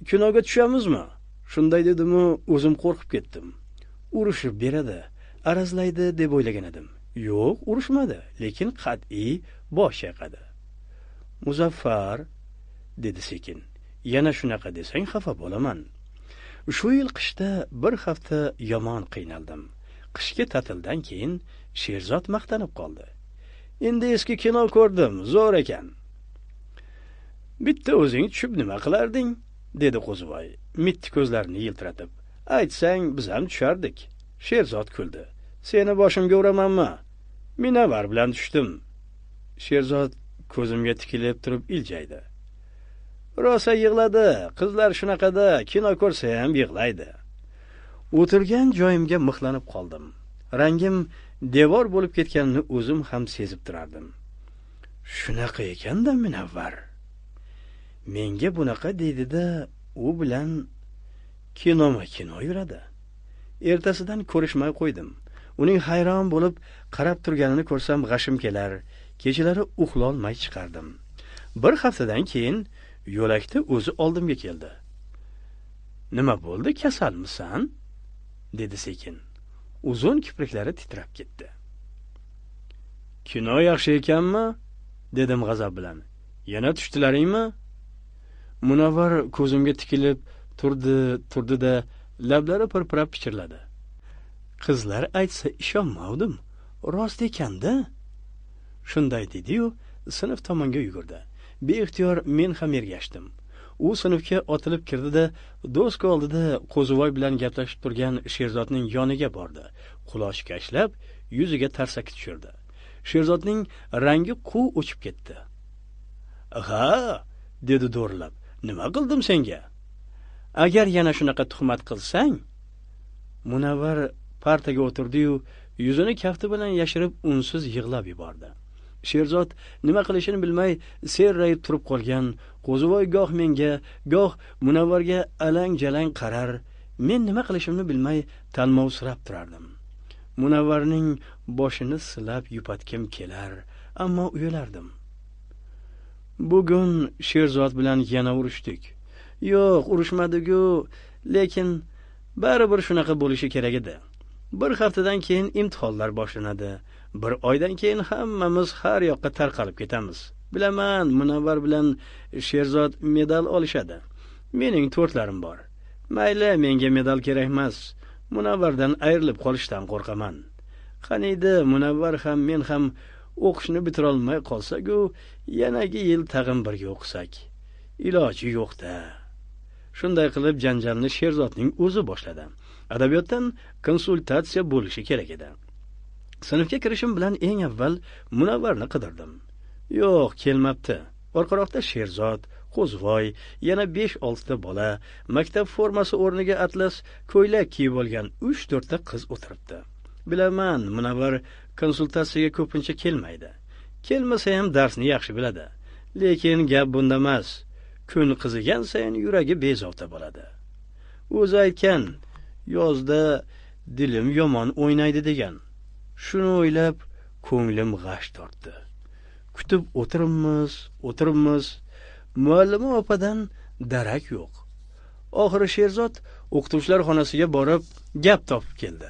A: Kinoga tushamizmi? Shunday dedimu, o'zim qo'rqib ketdim. Urushib beradi, arazlaydi deb o'ylagan edim. Yo'q, urushmadi, lekin qat'iy bosh chayqadi. Muzaffar, dedi sekin. Yana shunaqa desang xafa bo'laman. Shu yil qishda bir hafta yomon qiynaldim. Qishki ta'tildan keyin Sherzod maqtanib qoldi. Endi eski kino ko'rdim, zo'r ekan. Bitta o'zing tushib nima qilarding? Dedi Qo'ziboy, mitti ko'zlarini yiltiratib. Aytsang, biz ham tushardik. Sherzod kuldi. Seni boshimga uramanmi? Minavar bilan tushdim. Sherzod ko'zimga tikilib turib iljaydi. Rosa yig'ladi. Qizlar shunaqada, kino ko'rsa ham yig'laydi. O'tirgan joyimga mixlanib qoldim. Rangim devor bo'lib ketganini o'zim ham sezib turardim. Shunaqa ekan-da Munavvar. Menga bunaqa deydi-da, u bilan kinoma kino yuradi. Ertasidan ko'rishmay qo'ydim. Uning hayron bo'lib qarab turganini ko'rsam g'ashim kelar. Kechalari uxlolmay chiqardim. Bir haftadan keyin yo'lakda o'zi oldimga keldi. Nima bo'ldi, kasalmisan? Dedi sekin. Uzun kipriklari titrab ketdi. Kino yaxshi ekanmi? Dedim g'azab bilan. Yana tushdilaringmi? Munavvar ko'zimga tikilib turdi, turdi-da, lablari pirpirab pichirladi. Qizlar aytsa ishonmovdim. Rost ekan-da. Shunday dedi-yu, sinf tomonga yugurdi. Beixtiyor men ham ergashdim. U sinfga otilib kirdi-da, doska oldida Qo'zivoy bilan gaplashib turgan Sherzodning yoniga bordi. Quloch kashlab, yuziga tarsaki tushirdi. Sherzodning rangi quv o'chib ketdi. "Ha," dedi do'rlab. "Nima qildim senga? Agar yana shunaqa tuhmat qilsang..." Munavvar partaga o'tirdi-yu, yuzini kafti bilan yashirib unsiz yig'lab yubordi. Sherzod nima qilishini bilmay serrayib turib qolgan. Qo'zivoy goh menga, goh Munavvarga alang-jalang qarar. Men nima qilishimni bilmay talmovsirab turardim. Munavvarning boshini silab yupatgim kelar, ammo uyalardim. Bugun Sherzod bilan yana urushdik. Yo'q, urushmadik-ku, lekin baribir shunaqa bo'lishi kerak edi. Bir haftadan keyin imtihonlar boshlanadi. Bir oydan keyin hammamiz har yoqqa tarqalib ketamiz. Bilaman, Munavvar bilan Sherzod medal olishadi. Mening to'rtlarim bor. Mayli, menga medal kerak emas. Munavvardan ayrilib qolishdan qo'rqaman. Qaniydi Munavvar ham men ham o'qishni bitira olmay qolsak-u, yanagi yil tag'in birga o'qisak. Iloji yo'q-da. Shunday qilib janjalni Sherzodning o'zi boshladi. Adabiyotdan konsultatsiya bo'lishi kerak edi. Sinfga kirishim bilan eng avval Munavvarni qidirdim. Yo'q, kelmabdi. Orqaroqda Sherzod, Qo'zivoy, yana 5-6 ta bola, maktab formasi o'rniga atlas ko'ylak kiyib olgan 3-4 ta qiz o'tiribdi. Bilaman, Munavvar konsultatsiyaga ko'pincha kelmaydi. Kelmasa ham darsni yaxshi biladi. Lekin gap bunda emas. Kun qizigan sayin yuragi bezovta bo'ladi. O'zi aytgan, yozda dilim yomon o'ynaydi degan. Shuni o'ylab ko'nglim g'ash tortdi. Kutib o'tiribmiz. Muallima opadan darak yo'q. Oxiri Sherzod o'qituvchilar xonasiga borib gap topib keldi.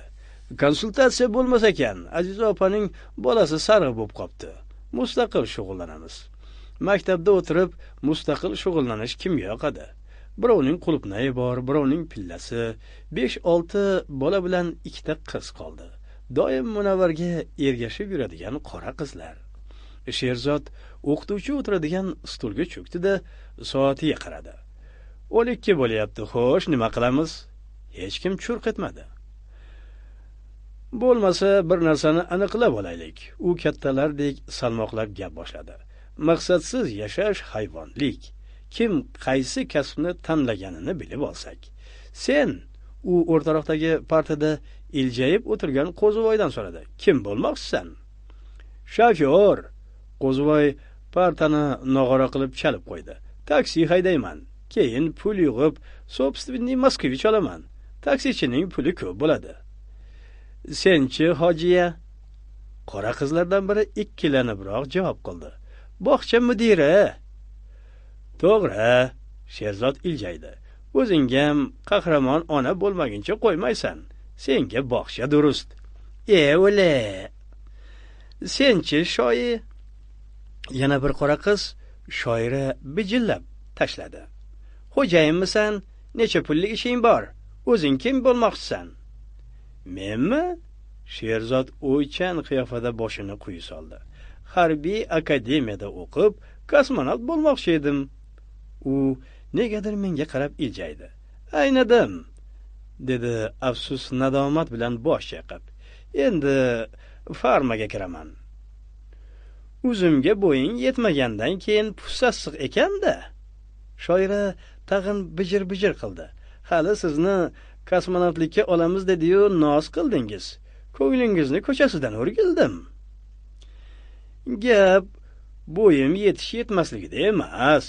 A: Konsultatsiya bo'lmas ekan, Aziza opaning bolasi sariq bo'lib qopti. Mustaqil shug'ullanamiz. Maktabda o'tirib mustaqil shug'ullanish kimga yoqadi? Birovning qulupnayi bor, birovning pillasi. 5-6 bola bilan 2 ta qiz qoldi. Doim Munavvarga ergashib yuradigan qora qizlar. Sherzod o'qituvchi o'tiradigan stulga cho'kdi-da, soatiga qaradi. 12 bo'lyapti. Xo'sh, nima qilamiz? Hech kim churq etmadi. Bo'lmasa bir narsani aniqlab olaylik. U kattalardek salmoqlab gap boshladi. Maqsadsiz yashash hayvonlik. Kim qaysi kasbni tanlaganini bilib olsak. Sen, u o'rtaroqdagi partada iljayib o'tirgan Qo'zivoydan so'radi. Kim bo'lmoqchisan? Shofyor. Qo'zivoy partani nog'ora qilib chalib qo'ydi. Taksi haydayman. Keyin pul yig'ib, собственный Moskvich olaman. Taksichining puli ko'p bo'ladi. Senchi, hojiya? Qora qizlardan biri ikkilanibroq javob qildi. Bog'cha mudiri. To'g'ri, Sherzod iljaydi. O'zingam qahramon ona bo'lmaguncha qo'ymaysan. Senga bog'cha durust. O'le. Senchi, shoyi? Yana bir qora qiz shoira bijillab tashladi. Xo'jayinmisan? Necha pullik ishing bor? O'zing kim bo'lmoqchisan? Menmi? Sherzod o'ychan qiyofada boshini quyi soldi. Harbiy akademiyada o'qib, kosmonavt bo'lmoqchi edim. U negadir menga qarab iljaydi. Aynadim, dedi afsus nadomat bilan bosh chayqab. Endi farmaga kiraman. Uzumga bo'ying yetmagandan keyin pusassiq ekan-da. Shoira tag'in bijir-bijir qildi. Hali sizni kosmonavtlikka olamiz dedi-yu, noz qildingiz. Ko'nglingizni ko'chasidan o'rgildim. Gap bo'yim yetish yetmasligida emas.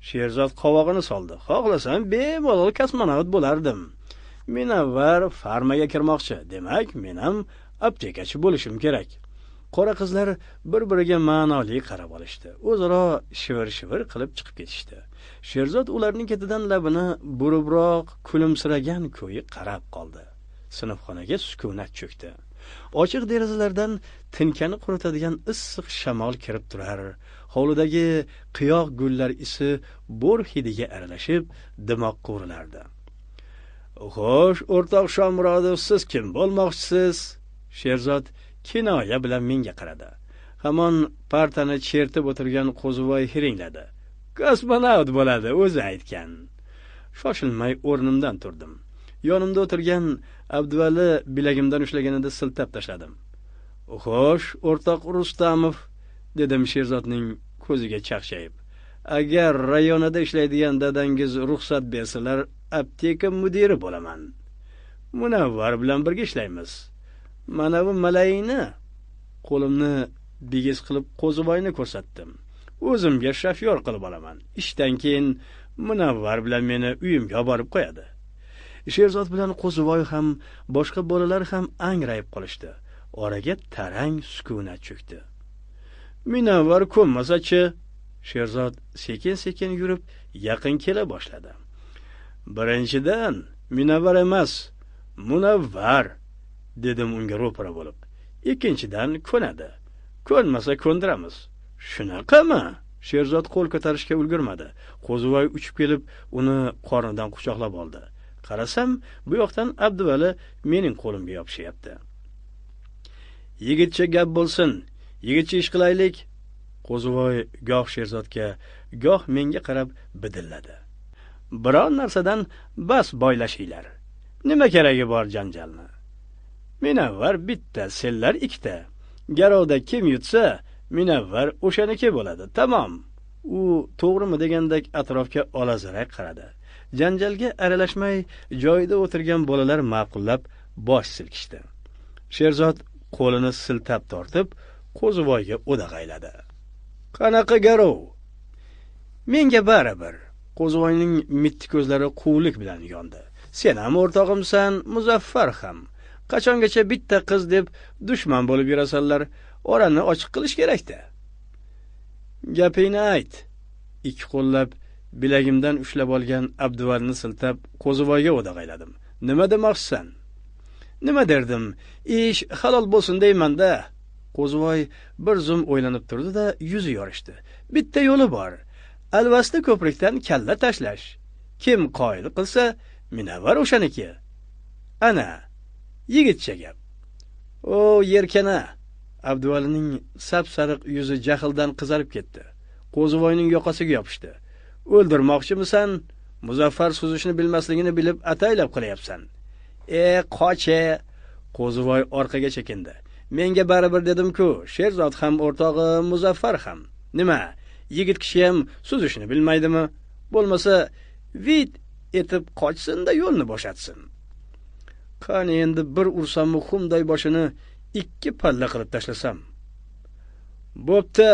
A: Sherzod qovog'ini soldi. Xohlasam bemalol kosmonavt bo'lardim. Munavvar farmaga kirmoqchi. Demak, men ham aptekachi bo'lishim kerak. Qora qizlar bir-biriga ma'noli qarab olishdi. O'zaro shivir-shivir qilib chiqib ketishdi. Sherzod ularning ketidan labini buribroq kulimsiragan ko'yi qarab qoldi. Sinfxonaga sukunat cho'kdi. Ochiq derazalardan tinkani quritadigan issiq shamol kirib turar. Hovlidagi qiyoq gullar isi bo'r hidiga aralashib dimoqqa urilardi. Xo'sh, o'rtoq Shomurodov, siz kim bo'lmoqchisiz? Sherzod kinoya bilan menga qaradi. Hamon partani chertib o'tirgan Qo'zivoy hiringladi. Kosmonavt bo'ladi, o'zi aytgan. Shoshilmay o'rnimdan turdim. Yonimda o'tirgan Abduvali bilagimdan ushlaganida siltab tashladim. Xo'sh, o'rtoq Rustamov, dedim Sherzodning ko'ziga chaqchayib. Agar rayonada ishlaydigan dadangiz ruxsat bersalar, apteka mudiri bo'laman. Munavvar bilan birga ishlaymiz. Mana bu malayini qo'limni Bigiz qilib Qo'ziboyni ko'rsatdim. O'zimga shofyor qilib olaman. Ishdan keyin Munavvar bilan meni uyimga borib qo'yadi. Sherzod bilan Qo'ziboy ham, boshqa bolalar ham angrayib qolishdi. Oraga tarang sukunat cho'kdi. Munavvar ko'nmasa-chi? Sherzod sekin-sekin yurib yaqin kela boshladi. Birinchidan, Munavvar emas, Munavvar, dedim unga ro'para bo'lib. Ikkinchidan, ko'nadi. Ko'nmasa ko'ndiramiz. Shunaqami? Sherzod qo'l ko'tarishga ulgurmadi. Qo'ziboy uchib kelib, uni qornidan quchoqlab oldi. Qarasam, bu yoqdan Abduvali mening qo'limga yopishyapti. Yigitcha gap bo'lsin, yigitcha ish qilaylik. Qo'ziboy goh Sherzodga, goh menga qarab bidilladi. Biron narsadan bas boylashinglar. Nima keragi bor janjalni? Munavvar bitta, senlar ikkita. Garovda kim yutsa, Munavvar o'shaniki bo'ladi. Tamom. U to'g'rimi degandek atrofga olazarak qaradi. Janjalga aralashmay joyida o'tirgan bolalar ma'qullab bosh silkishdi. Sherzod qo'lini siltab tortib, Qo'ziboyga o'dag'ayladi. Qanaqa garov? Menga baribir. Qo'ziboyning mitti ko'zlari quvlik bilan yondi. Sen ham o'rtog'imsan, Muzaffar ham. Qachongacha bitta qiz deb dushman bo'lib yurasanlar? Orani ochiq qilish kerak-da. Gapingni ayt. Ikki qo'llab bilagimdan ushlab olgan Abduvalni siltab Qo'ziboyga o'dag'ayladim. Nima demoqchisan? Nima derdim? Ish halol bo'lsin deyman-da. Qo'ziboy bir zum o'ylanib turdi-da, yuzi yorishdi. Bitta yo'li bor. Alvasti ko'prikdan kalla tashlash. Kim qoyil qilsa, Munavvar o'shaniki. Ana, yigitcha gap. O, yerkana. Abduvalining sap-sariq yuzi jahldan qizarib ketdi. Qo'ziboyning yoqasiga yopishdi. O'ldirmoqchimisan? Muzaffar suzishni bilmasligini bilib ataylab qilyapsan. Qoch! Qo'ziboy orqaga chekindi. Menga baribir dedim-ku, Sherzod ham o'rtog'i, Muzaffar ham. Nima, yigit kishi ham suzishni bilmaydimi? Bo'lmasa, vit etib qochsin-da yo'lni bo'shatsin. Qani endi bir ursam xumday boshini ikki palla qilib tashlasam. Bo'pti,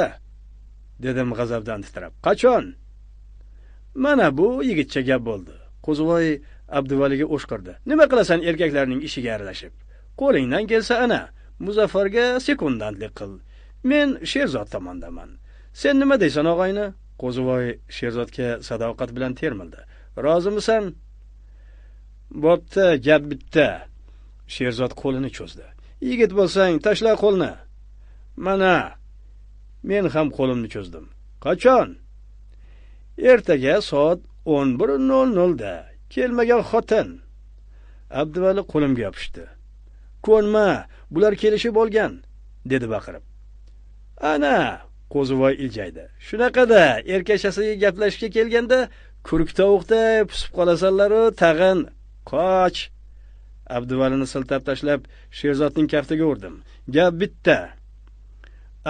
A: dedim g'azabdan titrab. Qachon? Mana bu yigitcha gap bo'ldi. Qo'ziboy Abduvaliga o'shqirdi. Nima qilasan erkaklarning ishiga aralashib? Qo'lingdan kelsa ana, Muzaffarga sekundantlik qil. Men Sherzod tomondaman. Sen nima deysan og'ayni? Qo'ziboy Sherzodga sadoqat bilan termildi. Rozimisan? Bo'pti, gap bitta. Sherzod qo'lini cho'zdi. Yigit bo'lsang, tashla qo'lni. Mana, men ham qo'limni cho'zdim. Qachon? Ertaga soat 11:00 da. Kelmagan xotin. Abduvali qo'limga yopishdi. Ko'nma, bular kelishib olgan, dedi baqirib. Ana, Qo'ziboy iljaydi. Shunaqada erkakchasiga gaplashishga kelganda kurk tovuqday pusib qolasanlar-u, tag'in qoch. Abduvalini siltab tashlab Sherzodning kaftiga urdim. Gap bitta.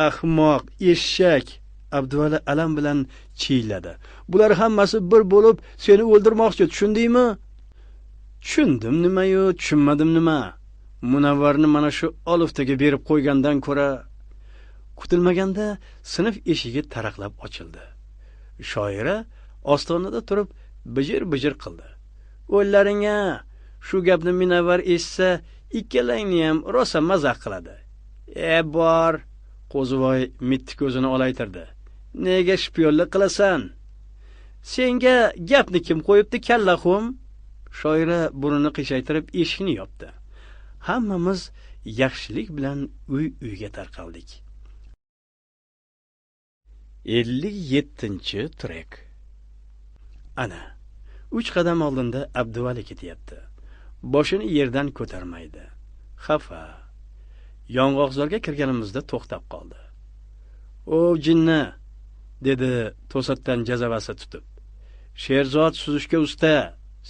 A: Ahmoq, eshak. Abduvali alam bilan chiyilladi. Bular hammasi bir bo'lib seni o'ldirmoqchi, tushundingmi? Tushundim nima-yu, tushunmadim nima? Munavvarni mana shu oliftaga berib qo'ygandan ko'ra. Kutilmaganda sinf eshigi taraqlab ochildi. Shoira ostonada turib bijir-bijir qildi. O'llaringga, shu gapni Munavvar eshitsa, ikkalangni ham rosa mazaq qiladi. Bor, Qo'ziboy mitti ko'zini olaytirdi. Nega shpionlik qilasan? Senga gapni kim qo'yibdi, kallaxum? Shoira burnini qiyshaytirib eshikni yopdi. Hammamiz yaxshilik bilan uy-uyga tarqaldik. 57-trek. Ana, 3 qadam oldinda Abduvali ketyapti. Boshini yerdan ko'tarmaydi. Xafa. Yong'oqzorga kirganimizda to'xtab qoldi. "O jinni", dedi to'satdan jazavasi tutib. "Sherzod suzishga usta,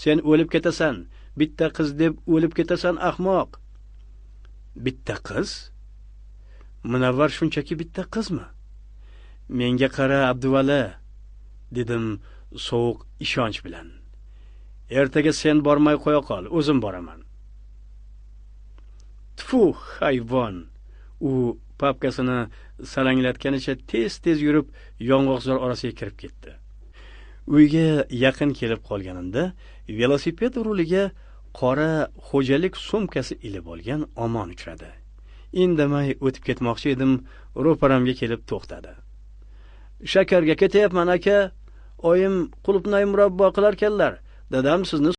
A: sen o'lib ketasan. Bitta qiz deb o'lib ketasan, ahmoq." Bitta qiz? Munavvar shunchaki bitta qizmi? Menga qara, Abduvali, dedim sovuq ishonch bilan. Ertaga sen bormay qo'ya qol, o'zim boraman. Tfu, hayvon! U Papkasini salanglatganicha tez-tez yurib yong'oqzor orasiga kirib ketdi. Uyga yaqin kelib qolganimda velosiped ruliga qora xo'jalik sumkasi ilib olgan Omon uchradi. Indamay o'tib ketmoqchi edim, ro'paramga kelib to'xtadi. Shakarga ketyapman aka, oyim qulupnay murabbo qilarkanlar. Dadam sizni